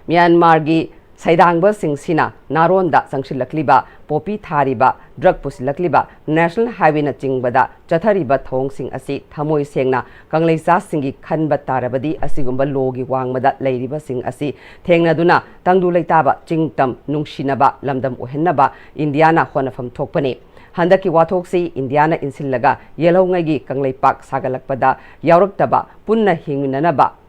ꯃ꯭ꯌꯥꯟꯃꯥꯔꯒꯤ ꯁꯩꯗꯥꯡꯕꯁꯤꯡꯁꯤꯅ ꯅꯥꯔꯣꯟꯗ ꯆꯪꯁꯤꯜꯂꯛꯂꯤꯕ, ꯄꯣꯄꯤ ꯊꯥꯔꯤꯕ, ꯗ꯭ꯔꯒ ꯄꯨꯁꯤꯜꯂꯛꯂꯤꯕ, ꯅꯦꯁꯅꯦꯜ ꯍꯥꯏꯋꯦꯅꯆꯤꯡꯕꯗ ꯆꯠꯊꯔꯤꯕ ꯊꯧꯑꯣꯡꯁꯤꯡ ꯑꯁꯤ ꯊꯃꯣꯏ ꯁꯦꯡꯅ ꯀꯪꯂꯩꯆꯥꯁꯤꯡꯒꯤ ꯈꯟꯕ ꯇꯥꯔꯕꯗꯤ ꯑꯁꯤꯒꯨꯝꯕ ꯂꯣꯒꯤ ꯋꯥꯡꯃꯗ ꯂꯩꯔꯤꯕꯁꯤꯡ ꯑꯁꯤ ꯊꯦꯡꯅꯗꯨꯅ ꯇꯪꯗꯨ ꯂꯩꯇꯥꯕ, ꯆꯤꯡ ꯇꯝ ꯅꯨꯡꯁꯤꯅꯕ ꯂꯝꯗꯝ ꯑꯣꯏꯍꯟꯅꯕ ꯏꯟꯗꯤꯌꯥꯅ ꯍꯣꯠꯅꯐꯝ ꯊꯣꯛꯄꯅꯤ꯫ ꯍꯟꯗꯛꯀꯤ ꯋꯥꯊꯣꯛꯁꯤ ꯏꯟꯗꯤꯌꯥꯅ ꯏꯟꯁꯤꯜꯂꯒ ꯌꯦꯜꯍꯧꯉꯩꯒꯤ ꯀꯪꯂꯩꯄꯥꯛ ꯁꯥꯒꯠꯂꯛꯄꯗ ꯌꯥꯎꯔꯛꯇꯕ, ꯄꯨꯟꯅ ꯍꯤꯡꯃꯤꯟꯅꯅꯕ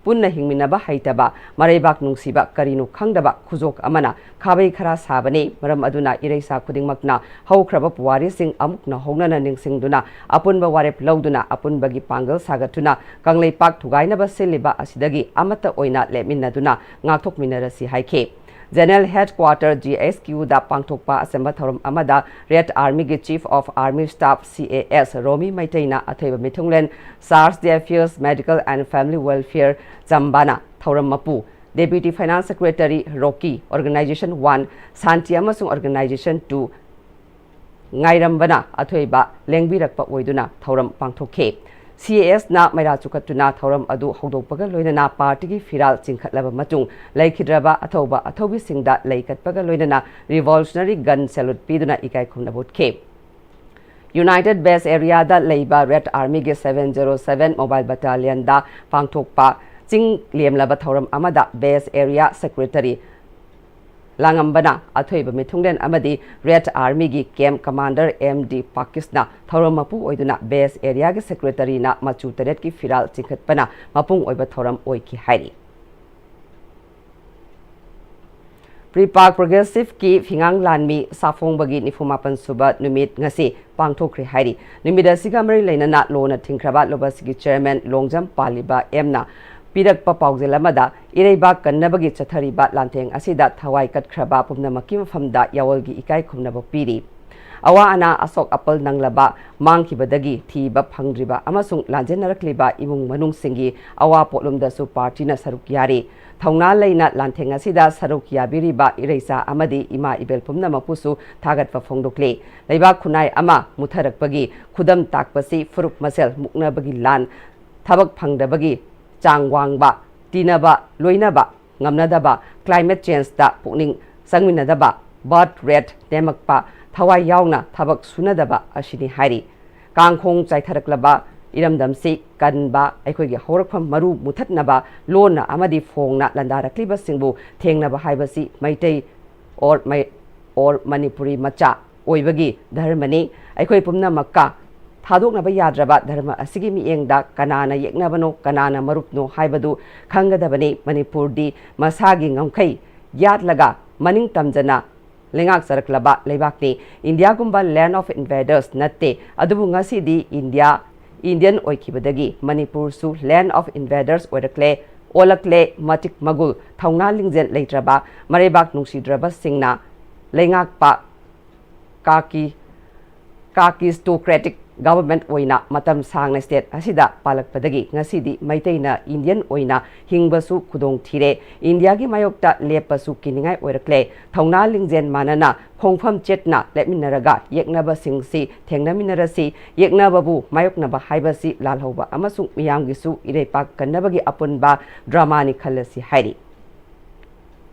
ꯄꯨꯟꯅ ꯍꯤꯡꯃꯤꯟꯅꯕ ꯍꯩꯇꯕ, ꯃꯔꯩꯕꯥꯛ ꯅꯨꯡꯁꯤꯕ ꯀꯔꯤꯅꯣ ꯈꯪꯗꯕ ꯈꯨꯖꯣꯛ ꯑꯃꯅ ꯈꯥꯕꯩ ꯈꯔ ꯁꯥꯕꯅꯤ꯫ ꯃꯔꯝ ꯑꯗꯨꯅ ꯏꯔꯩꯆꯥ ꯈꯨꯗꯤꯡꯃꯛꯅ ꯍꯧꯈ꯭ꯔꯕ ꯄꯨꯋꯥꯔꯤꯁꯤꯡ ꯑꯃꯨꯛ ꯅꯧꯍꯧꯅꯅ ꯅꯤꯡꯁꯤꯡꯗꯨꯅ, ꯑꯄꯨꯟꯕ ꯋꯥꯔꯦꯞ ꯂꯧꯗꯨꯅ, ꯑꯄꯨꯟꯕꯒꯤ ꯄꯥꯡꯒꯜ ꯁꯥꯒꯠꯇꯨꯅ ꯀꯪꯂꯩꯄꯥꯛ ꯊꯨꯒꯥꯏꯅꯕ ꯁꯤꯜꯂꯤꯕ ꯑꯁꯤꯗꯒꯤ ꯑꯃꯠꯇ ꯑꯣꯏꯅ ꯂꯦꯞꯃꯤꯟꯅꯗꯨꯅ ꯉꯥꯛꯊꯣꯛꯃꯤꯟꯅꯔꯁꯤ ꯍꯥꯏꯈꯤ꯫ General Headquarter, G H Q ꯗ ꯄꯥꯡꯊꯣꯛꯄ ꯑꯁꯦꯝꯕ ꯊꯧꯔꯝ ꯑꯃꯗ Red Army ꯒꯤ Chief of Army Staff, C A S, ꯔꯣꯃꯤ ꯃꯩꯇꯩꯅ ꯑꯊꯣꯏꯕ ꯃꯤꯊꯨꯡꯂꯦꯟ, Charge d'Affaires, Medical and Family Welfare, ꯆꯝꯕꯥꯅ ꯊꯧꯔꯝ ꯃꯄꯨ, Deputy Finance Secretary ꯔꯣꯀꯤ, Organization one, ꯁꯥꯟꯇꯤ ꯑꯃꯁꯨꯡ Organization two, ꯉꯥꯏꯔꯝꯕꯅ ꯑꯊꯣꯏꯕ ꯂꯦꯡꯕꯤꯔꯛꯄ ꯑꯣꯏꯗꯨꯅ ꯊꯧꯔꯝ ꯄꯥꯡꯊꯣꯛꯈꯤ꯫ C A S ꯅ ꯃꯩꯔꯥ ꯆꯨꯈꯠꯇꯨꯅ ꯊꯧꯔꯝ ꯑꯗꯨ ꯍꯧꯗꯣꯛꯄꯒ ꯂꯣꯏꯅꯅ party ꯒꯤ ꯐꯤꯔꯥꯜ ꯆꯤꯡꯈꯠꯂꯕ ꯃꯇꯨꯡ, ꯂꯩꯈꯤꯗ꯭ꯔꯕ ꯑꯊꯧꯕ ꯑꯊꯧꯕꯤꯁꯤꯡꯗ ꯂꯩ ꯀꯠꯄꯒ ꯂꯣꯏꯅꯅ revolutionary gun salute ꯄꯤꯗꯨꯅ ꯏꯀꯥꯏ ꯈꯨꯝꯅꯕ ꯎꯠꯈꯤ꯫ United Base Area ꯗ ꯂꯩꯕ Red Army ꯒꯤ seven zero seven Mobile Battalion ꯗ ꯄꯥꯡꯊꯣꯛꯄ ꯆꯤꯡ ꯂꯦꯝꯂꯕ ꯊꯧꯔꯝ ꯑꯃꯗ Base Area Secretary ꯂꯥꯡꯉꯝꯕꯅ ꯑꯊꯣꯏꯕ ꯃꯤꯊꯨꯡꯂꯦꯟ ꯑꯃꯗꯤ Red Army ꯒꯤ Camp Commander M D ꯄꯥꯀꯤꯁꯅ ꯊꯧꯔꯝ ꯃꯄꯨ ꯑꯣꯏꯗꯨꯅ Base Area ꯒꯤ Secretary ꯅ ꯃꯆꯨ ꯇꯔꯦꯠꯀꯤ ꯐꯤꯔꯥꯜ ꯆꯤꯡꯈꯠꯄꯅ ꯃꯄꯨꯡ ꯑꯣꯏꯕ ꯊꯧꯔꯝ ꯑꯣꯏꯈꯤ ꯍꯥꯏꯔꯤ꯫ ꯄ꯭ꯔꯤꯄꯥꯛ Progressive ꯀꯤ ꯐꯤꯉꯥꯡ ꯂꯥꯟꯃꯤ ꯁꯥꯐꯣꯡꯕꯒꯤ ꯅꯤꯐꯨ ꯃꯥꯄꯟ ꯁꯨꯕ ꯅꯨꯃꯤꯠ ꯉꯁꯤ ꯄꯥꯡꯊꯣꯛꯈ꯭ꯔꯦ ꯍꯥꯏꯔꯤ꯫ ꯅꯨꯃꯤꯠ ꯑꯁꯤꯒ ꯃꯔꯤ ꯂꯩꯅꯅ ꯂꯣꯅ ꯊꯤꯡꯈ꯭ꯔꯕ ꯂꯣꯕꯁꯤꯒꯤ Chairman ꯂꯣꯡꯖꯝ ꯄꯥꯜꯂꯤꯕ M ꯅ ꯄꯤꯔꯛꯄ ꯄꯥꯎꯖꯦꯜ ꯑꯃꯗ, ꯏꯔꯩꯕꯥꯛ ꯀꯟꯅꯕꯒꯤ ꯆꯠꯊꯔꯤꯕ ꯂꯥꯟꯊꯦꯡ ꯑꯁꯤꯗ ꯊꯋꯥꯏ ꯀꯠꯈ꯭ꯔꯕ ꯄꯨꯝꯅꯃꯛꯀꯤ ꯃꯐꯝꯗ ꯌꯥꯑꯣꯜꯒꯤ ꯏꯀꯥꯏ ꯈꯨꯝꯅꯕ ꯄꯤꯔꯤ꯫ ꯑꯋꯥ ꯑꯅꯥ, ꯑꯁꯣꯛ ꯑꯄꯜ ꯅꯪꯂꯕ, ꯃꯥꯡꯈꯤꯕꯗꯒꯤ ꯊꯤꯕ ꯐꯪꯗ꯭ꯔꯤꯕ ꯑꯃꯁꯨꯡ ꯂꯥꯟꯖꯦꯟꯅꯔꯛꯂꯤꯕ ꯏꯃꯨꯡ ꯃꯅꯨꯡꯁꯤꯡꯒꯤ ꯑꯋꯥ ꯄꯣꯠꯂꯨꯝꯗꯁꯨ party ꯅ ꯁꯔꯨꯛ ꯌꯥꯔꯤ꯫ ꯊꯧꯅꯥ ꯂꯩꯅ ꯂꯥꯟꯊꯦꯡ ꯑꯁꯤꯗ ꯁꯔꯨꯛ ꯌꯥꯕꯤꯔꯤꯕ ꯏꯔꯩꯆꯥ ꯑꯃꯗꯤ ꯏꯃꯥ ꯏꯕꯦꯜ ꯄꯨꯝꯅꯃꯛꯄꯨꯁꯨ ꯊꯥꯒꯠꯄ ꯐꯣꯡꯗꯣꯛꯂꯤ꯫ ꯂꯩꯕꯥꯛ ꯈꯨꯟꯅꯥꯏ ꯑꯃ ꯃꯨꯠꯊꯔꯛꯄꯒꯤ ꯈꯨꯗꯝ ꯇꯥꯛꯄꯁꯤ ꯐꯨꯔꯨꯞ ꯃꯁꯦꯜ ꯃꯨꯛꯅꯕꯒꯤ ꯂꯥꯟ, ꯊꯕꯛ ꯐꯪꯗꯕꯒꯤ ꯆꯥꯡ ꯋꯥꯡꯕ, ꯇꯤꯟꯅꯕ, ꯂꯣꯏꯅꯕ, ꯉꯝꯅꯗꯕ, climate changeꯇ ꯄꯨꯛꯅꯤꯡ ꯆꯪꯃꯤꯟꯅꯗꯕ, birth rate ꯅꯦꯝꯃꯛꯄ, ꯊꯋꯥꯏ ꯌꯥꯎꯅ ꯊꯕꯛ ꯁꯨꯅꯗꯕ ꯑꯁꯤꯅꯤ ꯍꯥꯏꯔꯤ꯫ ꯀꯥꯡꯈꯣꯡ ꯆꯥꯏꯊꯔꯛꯂꯕ ꯏꯔꯝꯗꯝꯁꯤ ꯀꯟꯕ, ꯑꯩꯈꯣꯏꯒꯤ ꯍꯧꯔꯛꯐꯝ ꯃꯔꯨ ꯃꯨꯊꯠꯅꯕ ꯂꯣꯟꯅ ꯑꯃꯗꯤ ꯐꯣꯡꯅ ꯂꯥꯟꯗꯥꯔꯛꯂꯤꯕꯁꯤꯡꯕꯨ ꯊꯦꯡꯅꯕ ꯍꯥꯏꯕꯁꯤ ꯃꯩꯇꯩ or ꯃꯩ-, or ꯃꯅꯤꯄꯨꯔꯤ ꯃꯆꯥ ꯑꯣꯏꯕꯒꯤ ꯙꯔꯃꯅꯤ꯫ ꯑꯩꯈꯣꯏ ꯄꯨꯝꯅꯃꯛꯀ ꯊꯥꯗꯣꯛꯅꯕ ꯌꯥꯗ꯭ꯔꯕ ꯙꯔꯃ ꯑꯁꯤꯒꯤ ꯃꯤꯠꯌꯦꯡꯗ ꯀꯅꯥꯅ ꯌꯦꯛꯅꯕꯅꯣ, ꯀꯅꯥꯅ ꯃꯔꯨꯞꯅꯣ ꯍꯥꯏꯕꯗꯨ ꯈꯪꯒꯗꯕꯅꯤ꯫ ꯃꯅꯤꯄꯨꯔꯗꯤ ꯃꯁꯥꯒꯤ ꯉꯝꯈꯩ ꯌꯥꯠꯂꯒ ꯃꯅꯤꯡ ꯇꯝꯖꯅ ꯂꯩꯉꯥꯛꯆꯔꯛꯂꯕ ꯂꯩꯕꯥꯛꯅꯤ꯫ ꯏꯟꯗꯤꯌꯥꯒꯨꯝꯕ land of invaders ꯅꯠꯇꯦ꯫ ꯑꯗꯨꯕꯨ ꯉꯁꯤꯗꯤ India, Indian ꯑꯣꯏꯈꯤꯕꯗꯒꯤ ꯃꯅꯤꯄꯨꯔꯁꯨ land of invaders ꯑꯣꯏꯔꯛꯂꯦ, ꯑꯣꯜꯂꯛꯂꯦ꯫ ꯃꯇꯤꯛ ꯃꯒꯨꯜ, ꯊꯧꯅꯥ ꯂꯤꯡꯖꯦꯜ ꯂꯩꯇ꯭ꯔꯕ, ꯃꯔꯩꯕꯥꯛ ꯅꯨꯡꯁꯤꯗ꯭ꯔꯕꯁꯤꯡꯅ ꯂꯩꯉꯥꯛꯄ ꯀꯥꯀꯤ, ꯀꯥꯀꯤꯁꯇꯣꯀ꯭ꯔꯦꯇꯤꯛ ꯒꯚꯔꯟꯃꯦꯟꯠ ꯑꯣꯏꯅ ꯃꯇꯝ ꯁꯥꯡꯅ state ꯑꯁꯤꯗ ꯄꯥꯜꯂꯛꯄꯗꯒꯤ ꯉꯁꯤꯗꯤ ꯃꯩꯇꯩꯅ Indian ꯑꯣꯏꯅ ꯍꯤꯡꯕꯁꯨ ꯈꯨꯗꯣꯡ ꯊꯤꯔꯦ꯫ ꯏꯟꯗꯤꯌꯥꯒꯤ ꯃꯥꯌꯣꯛꯇ ꯂꯦꯞꯄꯁꯨ ꯀꯤꯅꯤꯡꯉꯥꯏ ꯑꯣꯏꯔꯛꯂꯦ꯫ ꯊꯧꯅꯥ ꯂꯤꯡꯖꯦꯜ ꯃꯥꯟꯅꯅ ꯈꯣꯡꯐꯝ ꯆꯦꯠꯅ ꯂꯦꯞꯃꯤꯟꯅꯔꯒ ꯌꯦꯛꯅꯕꯁꯤꯡꯁꯤ ꯊꯦꯡꯅꯃꯤꯟꯅꯔꯁꯤ꯫ ꯌꯦꯛꯅꯕꯕꯨ ꯃꯥꯌꯣꯛꯅꯕ ꯍꯥꯏꯕꯁꯤ ꯂꯥꯜꯍꯧꯕ ꯑꯃꯁꯨꯡ ꯃꯤꯌꯥꯝꯒꯤꯁꯨ ꯏꯔꯩꯄꯥꯛ ꯀꯟꯅꯕꯒꯤ ꯑꯄꯨꯟꯕ dramaꯅꯤ ꯈꯜꯂꯁꯤ ꯍꯥꯏꯔꯤ꯫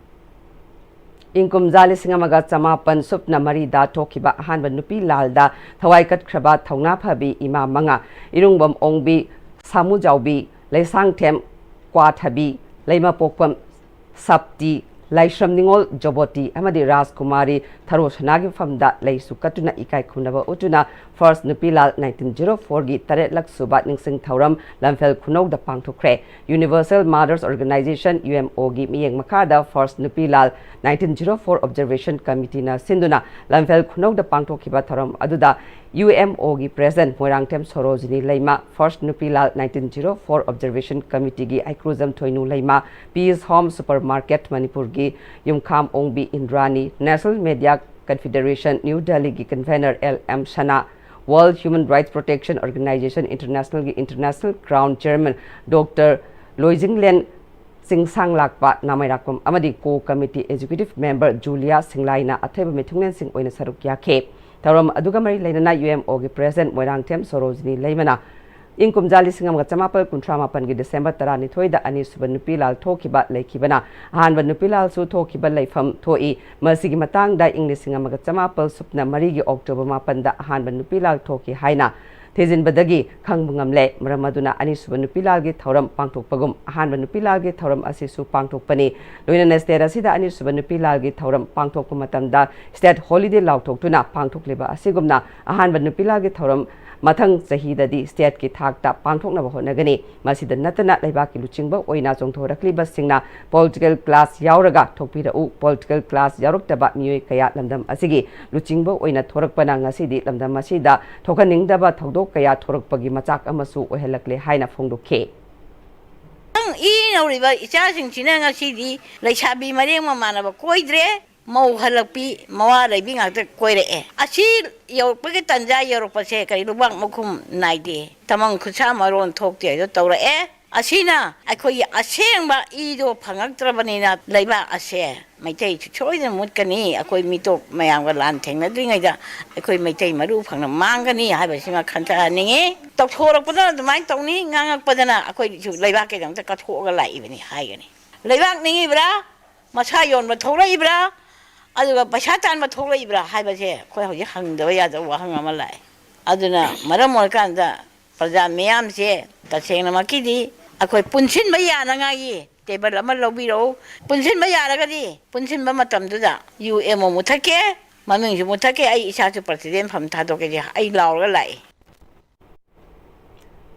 ꯏꯪ ꯀꯨꯝꯖꯥ ꯂꯤꯁꯤꯡ ꯑꯃꯒ ꯆꯃꯥꯄꯟ ꯁꯨꯞꯅ ꯃꯔꯤꯗ ꯊꯣꯛꯈꯤꯕ ꯑꯍꯥꯟꯕ ꯅꯨꯄꯤ ꯂꯥꯜꯗ ꯊꯋꯥꯏ ꯀꯠꯈ꯭ꯔꯕ ꯊꯧꯅꯥ ꯐꯕꯤ ꯏꯃꯥ ꯃꯉꯥ, ꯏꯔꯨꯡꯕꯝ ꯑꯣꯡꯕꯤ, ꯁꯥꯃꯨꯖꯥꯎꯕꯤ, ꯂꯩꯁꯥꯡꯊꯦꯝ ꯀ꯭ꯋꯥꯊꯕꯤ, ꯂꯩꯃꯄꯣꯛꯄꯝ ꯁꯞꯇꯤ, ꯂꯥꯏꯁ꯭ꯔꯝ ꯅꯤꯉꯣꯜ ꯖꯣꯕꯣꯇꯤ ꯑꯃꯗꯤ ꯔꯥꯖꯀꯨꯃꯥꯔꯤ ꯊꯔꯣꯁꯅꯥꯒꯤ ꯃꯐꯝꯗ ꯂꯩꯁꯨ ꯀꯠꯇꯨꯅ ꯏꯀꯥꯏ ꯈꯨꯝꯅꯕ ꯎꯠꯇꯨꯅ First ꯅꯨꯄꯤ ꯂꯥꯜ nineteen zero four ꯒꯤ ꯇꯔꯦꯠꯂꯛ ꯁꯨꯕ ꯅꯤꯡꯁꯤꯡ ꯊꯧꯔꯝ ꯂꯝꯐꯦꯜ ꯈꯨꯅꯧꯗ ꯄꯥꯡꯊꯣꯛꯈ꯭ꯔꯦ꯫ Universal Mothers Organisation, UMO ꯒꯤ ꯃꯤꯠꯌꯦꯡ ꯃꯈꯥꯗ First ꯅꯨꯄꯤ ꯂꯥꯜ nineteen zero four Observation Committeeꯅ ꯁꯤꯟꯗꯨꯅ ꯂꯝꯐꯦꯜ ꯈꯨꯅꯧꯗ ꯄꯥꯡꯊꯣꯛꯈꯤꯕ ꯊꯧꯔꯝ ꯑꯗꯨꯗ UMO ꯒꯤ President ꯃꯣꯏꯔꯥꯡꯊꯦꯝ ꯁꯣꯔꯣꯖꯤꯅꯤ ꯂꯩꯃ, First ꯅꯨꯄꯤ ꯂꯥꯜ nineteen zero four Observation Committeeꯒꯤ ꯍꯩꯀ꯭ꯔꯨꯖꯝ ꯊꯣꯏꯅꯨ ꯂꯩꯃ, Peace Home Supermarket ꯃꯅꯤꯄꯨꯔꯒꯤ ꯌꯨꯝꯈꯥꯝ ꯑꯣꯡꯕꯤ ꯏꯟꯗ꯭ꯔꯥꯅꯤ, National Media Confederation New Delhiꯒꯤ convener L M ꯁꯅꯥ, World Human Rights Protection Organisation Internationalꯒꯤ International Crown Chairman Doctor ꯂꯣꯏꯖꯤꯡꯂꯦꯟ ꯆꯤꯡꯁꯥꯡꯂꯥꯛꯄ ꯅꯥꯃꯩꯔꯥꯛꯄꯝ ꯑꯃꯗꯤ core committee executive member ꯖꯨꯂꯤꯌꯥ ꯁꯤꯡꯂꯥꯏꯅ ꯑꯊꯣꯏꯕ ꯃꯤꯊꯨꯡꯂꯦꯟꯁꯤꯡ ꯑꯣꯏꯅ ꯁꯔꯨꯛ ꯌꯥꯈꯤ꯫ ꯊꯧꯔꯝ ꯑꯗꯨꯒ ꯃꯔꯤ ꯂꯩꯅꯅ UMOꯒꯤ President ꯃꯣꯏꯔꯥꯡꯊꯦꯝ ꯁꯣꯔꯣꯖꯤꯅꯤ ꯂꯩꯃꯅ ꯏꯪ ꯀꯨꯝꯖꯥ ꯂꯤꯁꯤꯡ ꯑꯃꯒ ꯆꯃꯥꯄꯜ ꯀꯨꯟꯊ꯭ꯔꯥ ꯃꯥꯄꯟꯒꯤ ꯗꯤꯁꯦꯝꯕꯔ ꯇꯔꯥꯅꯤꯊꯣꯏꯗ ꯑꯅꯤꯁꯨꯕ ꯅꯨꯄꯤ ꯂꯥꯜ ꯊꯣꯛꯈꯤꯕ ꯂꯩꯈꯤꯕꯅ ꯑꯍꯥꯟꯕ ꯅꯨꯄꯤ ꯂꯥꯜꯁꯨ ꯊꯣꯛꯈꯤꯕ ꯂꯩꯐꯝ ꯊꯣꯛꯏ꯫ ꯃꯁꯤꯒꯤ ꯃꯇꯥꯡꯗ ꯏꯪ ꯂꯤꯁꯤꯡ ꯑꯃꯒ ꯆꯃꯥꯄꯜ ꯁꯨꯞꯅ ꯃꯔꯤꯒꯤ ꯑꯣꯛꯇꯣꯕꯔ ꯃꯥꯄꯟꯗ ꯑꯍꯥꯟꯕ ꯅꯨꯄꯤ ꯂꯥꯜ ꯊꯣꯛꯈꯤ ꯍꯥꯏꯅ ꯊꯤꯖꯤꯟꯕꯗꯒꯤ ꯈꯪꯕ ꯉꯝꯂꯦ꯫ ꯃꯔꯝ ꯑꯗꯨꯅ ꯑꯅꯤꯁꯨꯕ ꯅꯨꯄꯤ ꯂꯥꯜꯒꯤ ꯊꯧꯔꯝ ꯄꯥꯡꯊꯣꯛꯄꯒꯨꯝ ꯑꯍꯥꯟꯕ ꯅꯨꯄꯤ ꯂꯥꯜꯒꯤ ꯊꯧꯔꯝ ꯑꯁꯤꯁꯨ ꯄꯥꯡꯊꯣꯛꯄꯅꯤ꯫ ꯂꯣꯏꯅꯅ ꯁ꯭ꯇꯦꯠ ꯑꯁꯤꯗ ꯑꯅꯤꯁꯨꯕ ꯅꯨꯄꯤ ꯂꯥꯜꯒꯤ ꯊꯧꯔꯝ ꯄꯥꯡꯊꯣꯛꯄ ꯃꯇꯝꯗ ꯁ꯭ꯇꯦꯠ ꯍꯣꯂꯤꯗꯦ ꯂꯥꯎꯊꯣꯛꯇꯨꯅ ꯄꯥꯡꯊꯣꯛꯂꯤꯕ ꯑꯁꯤꯒꯨꯝꯅ ꯑꯍꯥꯟꯕ ꯅꯨꯄꯤ ꯂꯥꯜꯒꯤ ꯊꯧꯔꯝ ꯃꯊꯪ ꯆꯍꯤꯗꯗꯤ ꯁ꯭ꯇꯦꯠꯀꯤ ꯊꯥꯛꯇ ꯄꯥꯡꯊꯣꯛꯅꯕ ꯍꯣꯠꯅꯒꯅꯤ꯫ ꯃꯁꯤꯗ ꯅꯠꯇꯅ ꯂꯩꯕꯥꯛꯀꯤ ꯂꯨꯆꯤꯡꯕ ꯑꯣꯏꯅ ꯆꯣꯡꯊꯣꯔꯛꯂꯤꯕꯁꯤꯡꯅ ꯄꯣꯂꯤꯇꯤꯀꯦꯜ ꯀ꯭ꯂꯥꯁ ꯌꯥꯎꯔꯒ ꯊꯣꯛꯄꯤꯔꯛꯎ꯫ ꯄꯣꯂꯤꯇꯤꯀꯦꯜ ꯀ꯭ꯂꯥꯁ ꯌꯥꯎꯔꯛꯇꯕ ꯃꯤꯑꯣꯏ ꯀꯌꯥ ꯂꯝꯗꯝ ꯑꯁꯤꯒꯤ ꯂꯨꯆꯤꯡꯕ ꯑꯣꯏꯅ ꯊꯣꯔꯛꯄꯅ ꯉꯁꯤꯗꯤ ꯂꯝꯗꯝ ꯑꯁꯤꯗ ꯊꯣꯛꯍꯟꯅꯤꯡꯗꯕ ꯊꯧꯗꯣꯛ ꯀꯌꯥ ꯊꯣꯔꯛꯄꯒꯤ ꯃꯆꯥꯛ ꯑꯃꯁꯨ ꯑꯣꯏꯍꯜꯂꯛꯂꯦ ꯍꯥꯏꯅ ꯐꯣꯡꯗꯣꯛꯈꯤ꯫ ꯅꯪ ꯏ ꯅꯧꯔꯤꯕ ꯏꯆꯥꯁꯤꯡꯁꯤꯅ ꯉꯁꯤꯗꯤ ꯂꯩꯁꯥꯕꯤ ꯃꯔꯦꯡ ꯃꯃꯥꯟꯅꯕ ꯀꯣꯏꯗ꯭ꯔꯦ, ꯃꯧ ꯍꯜꯂꯛꯄꯤ, ꯃꯋꯥ ꯂꯩꯕꯤ ꯉꯥꯛꯇ ꯀꯣꯏꯔꯛꯑꯦ꯫ ꯑꯁꯤ ꯌꯧꯔꯛꯄꯒꯤ ꯇꯥꯟꯖꯥ ꯌꯧꯔꯛꯄꯁꯦ ꯀꯔꯤ ꯂꯨꯕꯥꯛ ꯃꯈꯨꯝ ꯅꯥꯏꯗꯦ꯫ ꯇꯃꯪ ꯈꯨꯠꯁꯥ ꯃꯔꯣꯟ ꯊꯣꯛꯇꯦ ꯍꯥꯏꯗꯣ ꯇꯧꯔꯛꯑꯦ꯫ ꯑꯁꯤꯅ ꯑꯩꯈꯣꯏꯒꯤ ꯑꯁꯦꯡꯕ ꯏꯗꯣ ꯐꯪꯉꯛꯇ꯭ꯔꯕꯅꯤꯅ ꯂꯩꯕꯥꯛ ꯑꯁꯦ ꯃꯩꯇꯩꯁꯨ ꯁꯣꯏꯗꯅ ꯃꯨꯠꯀꯅꯤ꯫ ꯑꯩꯈꯣꯏ ꯃꯤꯇꯣꯞ ꯃꯌꯥꯝꯒ ꯂꯥꯟ ꯊꯦꯡꯅꯗ꯭ꯔꯤꯉꯩꯗ ꯑꯩꯈꯣꯏ ꯃꯩꯇꯩ ꯃꯔꯨ ꯐꯪꯅ ꯃꯥꯡꯒꯅꯤ ꯍꯥꯏꯕꯁꯤꯃ ꯈꯟꯊꯍꯟꯅꯤꯡꯉꯤ꯫ ꯇꯧꯊꯣꯔꯛꯄꯗꯅ ꯑꯗꯨꯃꯥꯏꯅ ꯇꯧꯅꯤ, ꯉꯥꯡꯉꯛꯄꯗꯅ ꯑꯩꯈꯣꯏꯁꯨ ꯂꯩꯕꯥꯛꯀꯤꯗꯃꯛꯇ ꯀꯠꯊꯣꯛꯑꯒ ꯂꯥꯛꯏꯕꯅꯤ ꯍꯥꯏꯒꯅꯤ꯫ ꯂꯩꯕꯥꯛ ꯅꯤꯡꯉꯤꯕ꯭ꯔꯥ? ꯃꯁꯥ ꯌꯣꯟꯕ ꯊꯣꯛꯂꯛꯏꯕ꯭ꯔꯥ? ꯑꯗꯨꯒ ꯄꯩꯁꯥ ꯇꯥꯟꯕ ꯊꯣꯛꯂꯛꯏꯕ꯭ꯔꯥ ꯍꯥꯏꯕꯁꯦ ꯑꯩꯈꯣꯏ ꯍꯧꯖꯤꯛ ꯍꯪꯗꯕ ꯌꯥꯗꯕ ꯋꯥꯍꯪ ꯑꯃ ꯂꯥꯛꯑꯦ꯫ ꯑꯗꯨꯅ ꯃꯔꯝ ꯑꯣꯏꯔꯀꯥꯟꯗ ꯄ꯭ꯔꯖꯥ ꯃꯤꯌꯥꯝꯁꯦ ꯇꯁꯦꯡꯅꯃꯛꯀꯤꯗꯤ ꯑꯩꯈꯣꯏ ꯄꯨꯟꯁꯤꯟꯕ ꯌꯥꯅꯉꯥꯏꯒꯤ ꯇꯦꯕꯜ ꯑꯃ ꯂꯧꯕꯤꯔꯛꯎ꯫ ꯄꯨꯟꯁꯤꯟꯕ ꯌꯥꯔꯒꯗꯤ ꯄꯨꯟꯁꯤꯟꯕ ꯃꯇꯝꯗꯨꯗ ꯌꯨ ꯑꯦꯝ ꯑꯣ ꯃꯨꯊꯠꯀꯦ, ꯃꯃꯤꯡꯁꯨ ꯃꯨꯊꯠꯀꯦ, ꯑꯩ ꯏꯁꯥꯁꯨ ꯄ꯭ꯔꯁꯤꯗꯦꯟ ꯐꯝ ꯊꯥꯗꯣꯛꯀꯦ ꯑꯩ ꯂꯥꯎꯔꯒ ꯂꯥꯛꯏ꯫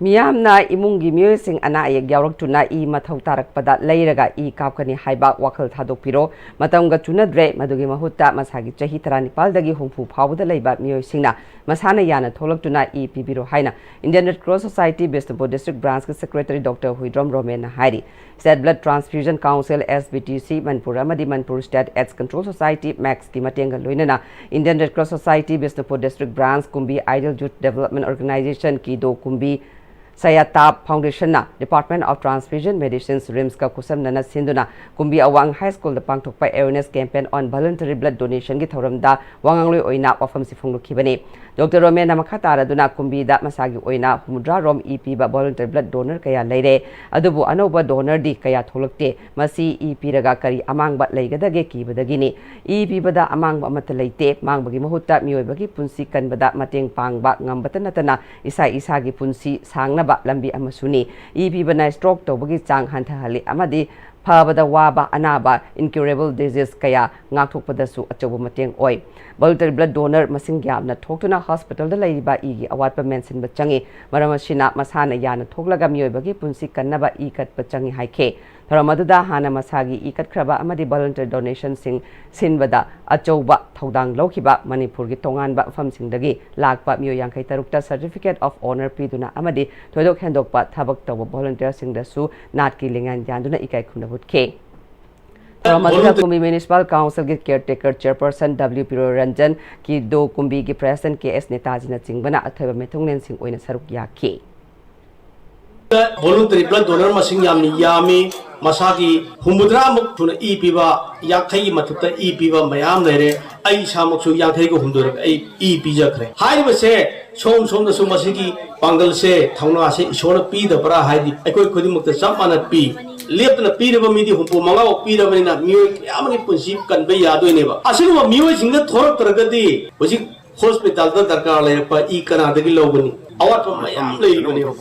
ꯃꯤꯌꯥꯝꯅ ꯏꯃꯨꯡꯒꯤ ꯃꯤꯑꯣꯏꯁꯤꯡ ꯑꯅꯥ ꯑꯌꯦꯛ ꯌꯥꯎꯔꯛꯇꯨꯅ ꯏ ꯃꯊꯧ ꯇꯥꯔꯛꯄꯗ ꯂꯩꯔꯒ ꯏ ꯀꯥꯞꯀꯅꯤ ꯍꯥꯏꯕ ꯋꯥꯈꯜ ꯊꯥꯗꯣꯛꯄꯤꯔꯣ꯫ ꯃꯇꯝꯒ ꯆꯨꯅꯗ꯭ꯔꯦ꯫ ꯃꯗꯨꯒꯤ ꯃꯍꯨꯠꯇ ꯃꯁꯥꯒꯤ ꯆꯍꯤ ꯇꯔꯥꯅꯤꯄꯥꯜꯗꯒꯤ ꯍꯨꯝꯐꯨ ꯐꯥꯎꯕꯗ ꯂꯩꯕ ꯃꯤꯑꯣꯏꯁꯤꯡꯅ ꯃꯁꯥꯅ ꯌꯥꯅ ꯊꯣꯛꯂꯛꯇꯨꯅ ꯏ ꯄꯤꯕꯤꯔꯣ ꯍꯥꯏꯅ Indian Red Cross Society Bishnupur District Branchꯀꯤ Secretary Doctor Huidrom ꯔꯣꯃꯦꯟꯅ ꯍꯥꯏꯔꯤ꯫ State Blood Transfusion Council, S B T C, Manipur ꯑꯃꯗꯤ Manipur State AIDS Control Society, ꯃꯦꯛꯁꯀꯤ ꯃꯇꯦꯡꯒ ꯂꯣꯏꯅꯅ Indian Red Cross Society Bishnupur District Branch, ꯀꯨꯝꯕꯤ Ideal Youth Development Organization, ꯀꯤꯗꯣ ꯀꯨꯝꯕꯤ Sayatab Foundation ꯅ Department of Transfusion Medicines, RIMS ꯀ ꯈꯨꯠꯁꯝꯅꯅ ꯁꯤꯟꯗꯨꯅ ꯀꯨꯝꯕꯤ ꯑꯋꯥꯡ High School ꯗ ꯄꯥꯡꯊꯣꯛꯄ Awareness Campaign on Voluntary Blood Donation ꯒꯤ ꯊꯧꯔꯝꯗ ꯋꯥ ꯉꯥꯡꯂꯣꯏ ꯑꯣꯏꯅ ꯋꯥꯐꯝꯁꯤ ꯐꯣꯡꯗꯣꯛꯈꯤꯕꯅꯤ꯫ ꯗꯣꯛꯇꯔ ꯔꯣꯃꯦꯟꯅ ꯃꯈꯥ ꯇꯥꯔꯗꯨꯅ ꯀꯨꯝꯕꯤꯗ ꯃꯁꯥꯒꯤ ꯑꯣꯏꯅ ꯍꯨꯝꯐꯨꯇꯔꯥ ꯔꯣꯝ ꯏ ꯄꯤꯕ volunteer blood donor ꯀꯌꯥ ꯂꯩꯔꯦ, ꯑꯗꯨꯕꯨ ꯑꯅꯧꯕ donor ꯗꯤ ꯀꯌꯥ ꯊꯣꯛꯂꯛꯇꯦ꯫ ꯃꯁꯤ ꯏ ꯄꯤꯔꯒ ꯀꯔꯤ ꯑꯃꯥꯡꯕ ꯂꯩꯒꯗꯒꯦ ꯀꯤꯕꯗꯒꯤꯅꯤ꯫ ꯏ ꯄꯤꯕꯗ ꯑꯃꯥꯡꯕ ꯑꯃꯠꯇ ꯂꯩꯇꯦ꯫ ꯃꯥꯡꯕꯒꯤ ꯃꯍꯨꯠꯇ ꯃꯤꯑꯣꯏꯕꯒꯤ ꯄꯨꯟꯁꯤ ꯀꯟꯕꯗ ꯃꯇꯦꯡ ꯄꯥꯡꯕ ꯉꯝꯕꯇ ꯅꯠꯇꯅ ꯏꯁꯥ ꯏꯁꯥꯒꯤ ꯄꯨꯟꯁꯤ ꯁꯥꯡꯅꯕ ꯂꯝꯕꯤ ꯑꯃꯁꯨꯅꯤ꯫ ꯏ ꯄꯤꯕꯅ stroke ꯇꯧꯕꯒꯤ ꯆꯥꯡ ꯍꯟꯊꯍꯜꯂꯤ ꯑꯃꯗꯤ ꯐꯕꯗ ꯋꯥꯕ ꯑꯅꯥꯕ, incurable disease, ꯀꯌꯥ ꯉꯥꯛꯊꯣꯛꯄꯗꯁꯨ ꯑꯆꯧꯕ ꯃꯇꯦꯡ ꯑꯣꯏ꯫ Voluntary blood donor ꯃꯁꯤꯡ ꯌꯥꯝꯅ ꯊꯣꯛꯇꯨꯅ hospital ꯗ ꯂꯩꯔꯤꯕ ꯏꯒꯤ ꯑꯋꯥꯠꯄ ꯃꯦꯟꯁꯤꯟꯕ ꯆꯪꯏ꯫ ꯃꯔꯝ ꯑꯁꯤꯅ ꯃꯁꯥꯅ ꯌꯥꯅ ꯊꯣꯛꯂꯒ ꯃꯤꯑꯣꯏꯕꯒꯤ ꯄꯨꯟꯁꯤ ꯀꯟꯅꯕ ꯏ ꯀꯠꯄ ꯆꯪꯏ ꯍꯥꯏꯈꯤ꯫ ꯊꯧꯔꯝ ꯑꯗꯨꯗ ꯍꯥꯟꯅ ꯃꯁꯥꯒꯤ ꯏ ꯀꯠꯈ꯭ꯔꯕ ꯑꯃꯗꯤ volunteer donation ꯁꯤꯡ ꯁꯤꯟꯕꯗ ꯑꯆꯧꯕ ꯊꯧꯗꯥꯡ ꯂꯧꯈꯤꯕ ꯃꯅꯤꯄꯨꯔꯒꯤ ꯇꯣꯉꯥꯟꯕ ꯃꯐꯝꯁꯤꯡꯗꯒꯤ ꯂꯥꯛꯄ ꯃꯤꯑꯣꯏ ꯌꯥꯡꯈꯩ ꯇꯔꯨꯛꯇ certificate of honour ꯄꯤꯗꯨꯅ ꯑꯃꯗꯤ ꯊꯣꯏꯗꯣꯛ ꯍꯦꯟꯗꯣꯛꯄ ꯊꯕꯛ ꯇꯧꯕ volunteer ꯁꯤꯡꯗꯁꯨ ꯅꯥꯠꯀꯤ ꯂꯦꯡꯌꯥꯟ ꯌꯥꯟꯗꯨꯅ ꯏꯀꯥꯏ ꯈꯨꯝꯅꯕ ꯎꯠꯈꯤ꯫ ꯊꯧꯔꯝ ꯑꯗꯨꯗ ꯀꯨꯝꯕꯤ Municipal Council ꯒꯤ caretaker chairperson W ꯄꯤꯔꯣꯏꯔꯟꯖꯟ ꯀꯤꯗꯣ, ꯀꯨꯝꯕꯤꯒꯤ President ꯀꯦ ꯑꯦꯁ ꯅꯦꯇꯥꯖꯤꯅꯆꯤꯡꯕꯅ ꯑꯊꯣꯏꯕ ꯃꯤꯊꯨꯡꯂꯦꯟꯁꯤꯡ ꯑꯣꯏꯅ ꯁꯔꯨꯛ ꯌꯥꯈꯤ꯫ Voluntary blood donor ꯃꯁꯤꯡ ꯌꯥꯝꯅ ꯌꯥꯝꯃꯤ꯫ ꯃꯁꯥꯒꯤ ꯍꯨꯝꯐꯨꯇꯔꯥꯃꯨꯛ ꯊꯨꯅ ꯏ ꯄꯤꯕ, ꯌꯥꯡꯈꯩꯒꯤ ꯃꯊꯛꯇ ꯏ ꯄꯤꯕ ꯃꯌꯥꯝ ꯂꯩꯔꯦ꯫ ꯑꯩ ꯏꯁꯥꯃꯛꯁꯨ ꯌꯥꯡꯈꯩꯒ ꯍꯨꯝꯗꯣꯏꯔꯛ ꯑꯩ ꯏ ꯄꯤꯖꯈ꯭ꯔꯦ꯫ ꯍꯥꯏꯔꯤꯕꯁꯦ ꯁꯣꯝ ꯁꯣꯝꯗꯁꯨ ꯃꯁꯤꯒꯤ ꯄꯥꯡꯒꯜꯁꯦ, ꯊꯧꯅꯥꯁꯦ ꯏꯁꯣꯔꯅ ꯄꯤꯗꯕ꯭ꯔꯥ ꯍꯥꯏꯗꯤ ꯑꯩꯈꯣꯏ ꯈꯨꯗꯤꯡꯃꯛꯇ ꯆꯞ ꯃꯥꯟꯅ ꯄꯤ꯫ ꯂꯦꯞꯇꯅ ꯄꯤꯔꯕ ꯃꯤꯗꯤ ꯍꯨꯝꯐꯨ ꯃꯉꯥꯐꯥꯎ ꯄꯤꯔꯕꯅꯤꯅ ꯃꯤꯑꯣꯏ ꯀꯌꯥ ꯑꯃꯒꯤ ꯄꯨꯟꯁꯤ ꯀꯟꯕ ꯌꯥꯗꯣꯏꯅꯦꯕ꯫ ꯑꯁꯤꯒꯨꯝꯕ ꯃꯤꯑꯣꯏꯁꯤꯡꯗ ꯊꯣꯔꯛꯇ꯭ꯔꯒꯗꯤ ꯍꯧꯖꯤꯛ hospital ꯗ ꯗꯔꯀꯥꯔ ꯂꯩꯔꯛꯄ ꯏ ꯀꯅꯥꯗꯒꯤ ꯂꯧꯒꯅꯤ? ꯑꯋꯥꯠꯄ ꯃꯌꯥꯝ ꯂꯩꯔꯤꯕꯅꯦꯕ꯫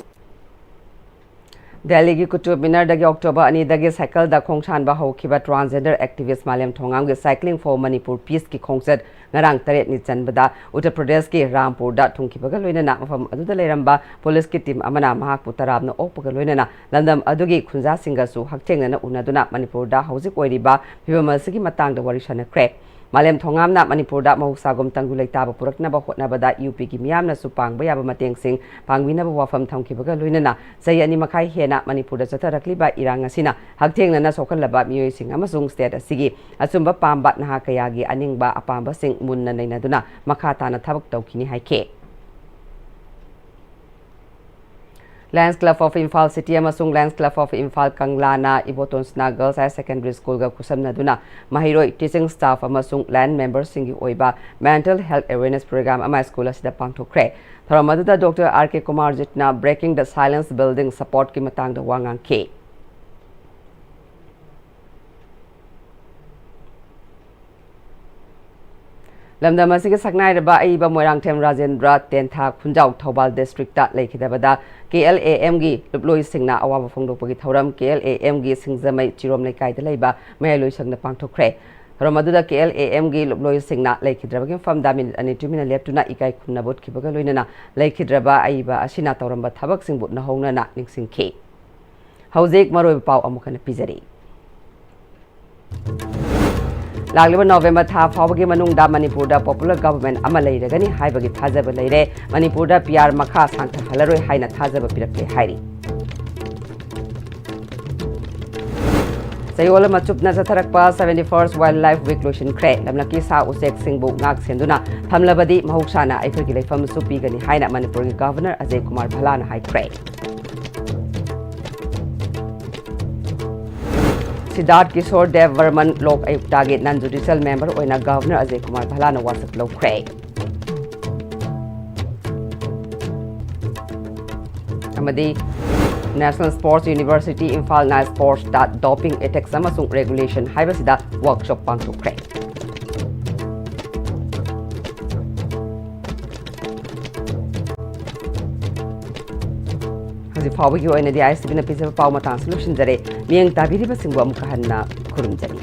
ꯗꯦꯜꯂꯤꯒꯤ ꯀꯨꯇꯨꯕ ꯃꯤꯅꯔꯗꯒꯤ October ꯑꯅꯤꯗꯒꯤ ꯁꯥꯏꯀꯜꯗ ꯈꯣꯡꯁꯥꯟꯕ ꯍꯧꯈꯤꯕ transgender activist ꯃꯥꯂꯦꯝ ꯊꯣꯉꯥꯝꯒꯤ Cycling for Manipur Peace ꯀꯤ ꯈꯣꯡꯆꯠ ꯉꯔꯥꯡ ꯇꯔꯦꯠꯅꯤ ꯆꯟꯕꯗ ꯎꯠꯇꯔ ꯄ꯭ꯔꯗꯦꯁꯀꯤ ꯔꯥꯝꯄꯨꯔꯗ ꯊꯨꯡꯈꯤꯕꯒ ꯂꯣꯏꯅꯅ ꯃꯐꯝ ꯑꯗꯨꯗ ꯂꯩꯔꯝꯕ ꯄꯨꯂꯤꯁꯀꯤ ꯇꯤꯝ ꯑꯃꯅ ꯃꯍꯥꯛꯄꯨ ꯇꯔꯥꯝꯅ ꯑꯣꯛꯄꯒ ꯂꯣꯏꯅꯅ ꯂꯝꯗꯝ ꯑꯗꯨꯒꯤ ꯈꯨꯟꯖꯥꯁꯤꯡꯒꯁꯨ ꯍꯛꯊꯦꯡꯅꯅ ꯎꯅꯗꯨꯅ ꯃꯅꯤꯄꯨꯔꯗ ꯍꯧꯖꯤꯛ ꯑꯣꯏꯔꯤꯕ ꯐꯤꯕꯝ ꯑꯁꯤꯒꯤ ꯃꯇꯥꯡꯗ ꯋꯥꯔꯤ ꯁꯥꯟꯅꯈ꯭ꯔꯦ꯫ ꯃꯥꯂꯦꯝ ꯊꯣꯉꯥꯝꯅ ꯃꯅꯤꯄꯨꯔꯗ ꯃꯍꯧꯁꯥꯒꯨꯝ ꯇꯪꯗꯨ ꯂꯩꯇꯥꯕ ꯄꯨꯔꯛꯅꯕ ꯍꯣꯠꯅꯕꯗ ꯌꯨ ꯄꯤꯒꯤ ꯃꯤꯌꯥꯝꯅꯁꯨ ꯄꯥꯡꯕ ꯌꯥꯕ ꯃꯇꯦꯡꯁꯤꯡ ꯄꯥꯡꯕꯤꯅꯕ ꯋꯥꯐꯝ ꯊꯝꯈꯤꯕꯒ ꯂꯣꯏꯅꯅ ꯆꯍꯤ ꯑꯅꯤ ꯃꯈꯥꯏ ꯍꯦꯟꯅ ꯃꯅꯤꯄꯨꯔꯗ ꯆꯠꯊꯔꯛꯂꯤꯕ ꯏꯔꯥꯡ ꯑꯁꯤꯅ ꯍꯛꯊꯦꯡꯅꯅ ꯁꯣꯛꯍꯜꯂꯕ ꯃꯤꯑꯣꯏꯁꯤꯡ ꯑꯃꯁꯨꯡ state ꯑꯁꯤꯒꯤ ꯑꯆꯨꯝꯕ ꯄꯥꯝꯕ ꯅꯍꯥ ꯀꯌꯥꯒꯤ ꯑꯅꯤꯡꯕ ꯑꯄꯥꯝꯕꯁꯤꯡ ꯃꯨꯟꯅ ꯅꯩꯅꯗꯨꯅ ꯃꯈꯥ ꯇꯥꯅ ꯊꯕꯛ ꯇꯧꯈꯤꯅꯤ ꯍꯥꯏꯈꯤ꯫ Lions Club of Imphal City ꯑꯃꯁꯨꯡ Lions Club of Imphal ꯀꯪꯂꯥꯅ Iboton ꯁꯅꯥ Girls Higher Secondary Schoolꯒ ꯈꯨꯠꯁꯝꯅꯗꯨꯅ ꯃꯍꯩꯔꯣꯏ, teaching staff ꯑꯃꯁꯨꯡ land memberꯁꯤꯡꯒꯤ ꯑꯣꯏꯕ mental health awareness program ꯑꯃ school ꯑꯁꯤꯗ ꯄꯥꯡꯊꯣꯛꯈ꯭ꯔꯦ꯫ ꯊꯧꯔꯝ ꯑꯗꯨꯗ Doctor R K ꯀꯨꯃꯥꯔꯖꯤꯠꯅ Breaking the Silence, Building Supportꯀꯤ ꯃꯇꯥꯡꯗ ꯋꯥ ꯉꯥꯡꯈꯤ꯫ ꯂꯝꯗꯝ ꯑꯁꯤꯒꯤ ꯁꯛꯅꯥꯏꯔꯕ ꯑꯏꯕ ꯃꯣꯏꯔꯥꯡꯊꯦꯝ ꯔꯥꯖꯦꯟꯗ꯭ꯔ ꯇꯦꯟꯊꯥ ꯈꯨꯟꯖꯥꯎ ꯊꯧꯕꯥꯜ districtꯇ ꯂꯩꯈꯤꯗꯕꯗ K L A Mꯒꯤ ꯂꯨꯞꯂꯣꯏꯁꯤꯡꯅ ꯑꯋꯥꯕ ꯐꯣꯡꯗꯣꯛꯄꯒꯤ ꯊꯧꯔꯝ K L A Mꯒꯤ ꯁꯤꯡꯖꯃꯩ ꯆꯤꯔꯣꯝ ꯂꯩꯀꯥꯏꯗ ꯂꯩꯕ ꯃꯌꯥꯏ ꯂꯣꯏꯁꯪꯗ ꯄꯥꯡꯊꯣꯛꯈ꯭ꯔꯦ꯫ ꯊꯧꯔꯝ ꯑꯗꯨꯗ K L A Mꯒꯤ ꯂꯨꯞꯂꯣꯏꯁꯤꯡꯅ ꯂꯩꯈꯤꯗ꯭ꯔꯕꯒꯤ ꯃꯐꯝꯗ minute ꯑꯅꯤ ꯇꯨꯃꯤꯟꯅ ꯂꯦꯞꯇꯨꯅ ꯏꯀꯥꯏ ꯈꯨꯝꯅꯕ ꯎꯠꯈꯤꯕꯒ ꯂꯣꯏꯅꯅ ꯂꯩꯈꯤꯗ꯭ꯔꯕ ꯑꯏꯕ ꯑꯁꯤꯅ ꯇꯧꯔꯝꯕ ꯊꯕꯛꯁꯤꯡꯕꯨ ꯅꯧꯍꯧꯅꯅ ꯅꯤꯡꯁꯤꯡꯈꯤ꯫ ꯍꯧꯖꯤꯛ ꯃꯔꯨꯑꯣꯏꯕ ꯄꯥꯎ ꯑꯃꯨꯛ ꯍꯟꯅ ꯄꯤꯖꯔꯤ꯫ ꯂꯥꯛꯂꯤꯕ ꯅꯣꯕꯦꯝꯕꯔ ꯊꯥ ꯐꯥꯎꯕꯒꯤ ꯃꯅꯨꯡꯗ ꯃꯅꯤꯄꯨꯔꯗ popular government ꯑꯃ ꯂꯩꯔꯒꯅꯤ ꯍꯥꯏꯕꯒꯤ ꯊꯥꯖꯕ ꯂꯩꯔꯦ꯫ ꯃꯅꯤꯄꯨꯔꯗ P R ꯃꯈꯥ ꯁꯥꯡꯊꯍꯜꯂꯔꯣꯏ ꯍꯥꯏꯅ ꯊꯥꯖꯕ ꯄꯤꯔꯛꯂꯦ ꯍꯥꯏꯔꯤ꯫ ꯆꯌꯣꯜ ꯑꯃ ꯆꯨꯞꯅ ꯆꯠꯊꯔꯛꯄ seventy-first Wildlife Week ꯂꯣꯏꯁꯤꯟꯈ꯭ꯔꯦ꯫ ꯂꯝꯂꯛꯀꯤ ꯁꯥ ꯎꯆꯦꯛꯁꯤꯡꯕꯨ ꯉꯥꯛ ꯁꯦꯟꯗꯨꯅ ꯊꯝꯂꯕꯗꯤ ꯃꯍꯧꯁꯥꯅ ꯑꯩꯈꯣꯏꯒꯤ ꯂꯩꯐꯝꯁꯨ ꯄꯤꯒꯅꯤ ꯍꯥꯏꯅ ꯃꯅꯤꯄꯨꯔꯒꯤ Governor ꯑꯖꯌ ꯀꯨꯃꯥꯔ ꯚꯜꯂꯥꯅ ꯍꯥꯏꯈ꯭ꯔꯦ꯫ ꯁꯤꯗꯥꯔꯊ ꯀꯤꯁꯣꯔ ꯗꯦꯕ ꯕꯔꯃꯟ ꯂꯣꯛ ꯑꯌꯨꯛꯇꯒꯤ non judicial member ꯑꯣꯏꯅ Governor ꯑꯖꯌ ꯀꯨꯃꯥꯔ ꯚꯜꯂꯥꯅ ꯋꯥꯁꯛ ꯂꯧꯈ꯭ꯔꯦ꯫ ꯑꯃꯗꯤ National Sports University ꯏꯝꯐꯥꯜꯅ sportsꯇ doping ethics ꯑꯃꯁꯨꯡ regulation ꯍꯥꯏꯕꯁꯤꯗ workshop ꯄꯥꯡꯊꯣꯛꯈ꯭ꯔꯦ꯫ ꯍꯧꯖꯤꯛ ꯐꯥꯎꯕꯒꯤ ꯑꯣꯏꯅꯗꯤ ISTVꯅ ꯄꯤꯖꯕ ꯄꯥꯎ ꯃꯇꯥꯡꯁꯤ ꯂꯣꯏꯁꯤꯟꯖꯔꯦ꯫ ꯃꯤꯠꯌꯦꯡ ꯇꯥꯕꯤꯔꯤꯕꯁꯤꯡꯕꯨ ꯑꯃꯨꯛꯀ ꯍꯟꯅ ꯈꯨꯔꯨꯝꯖꯔꯤ꯫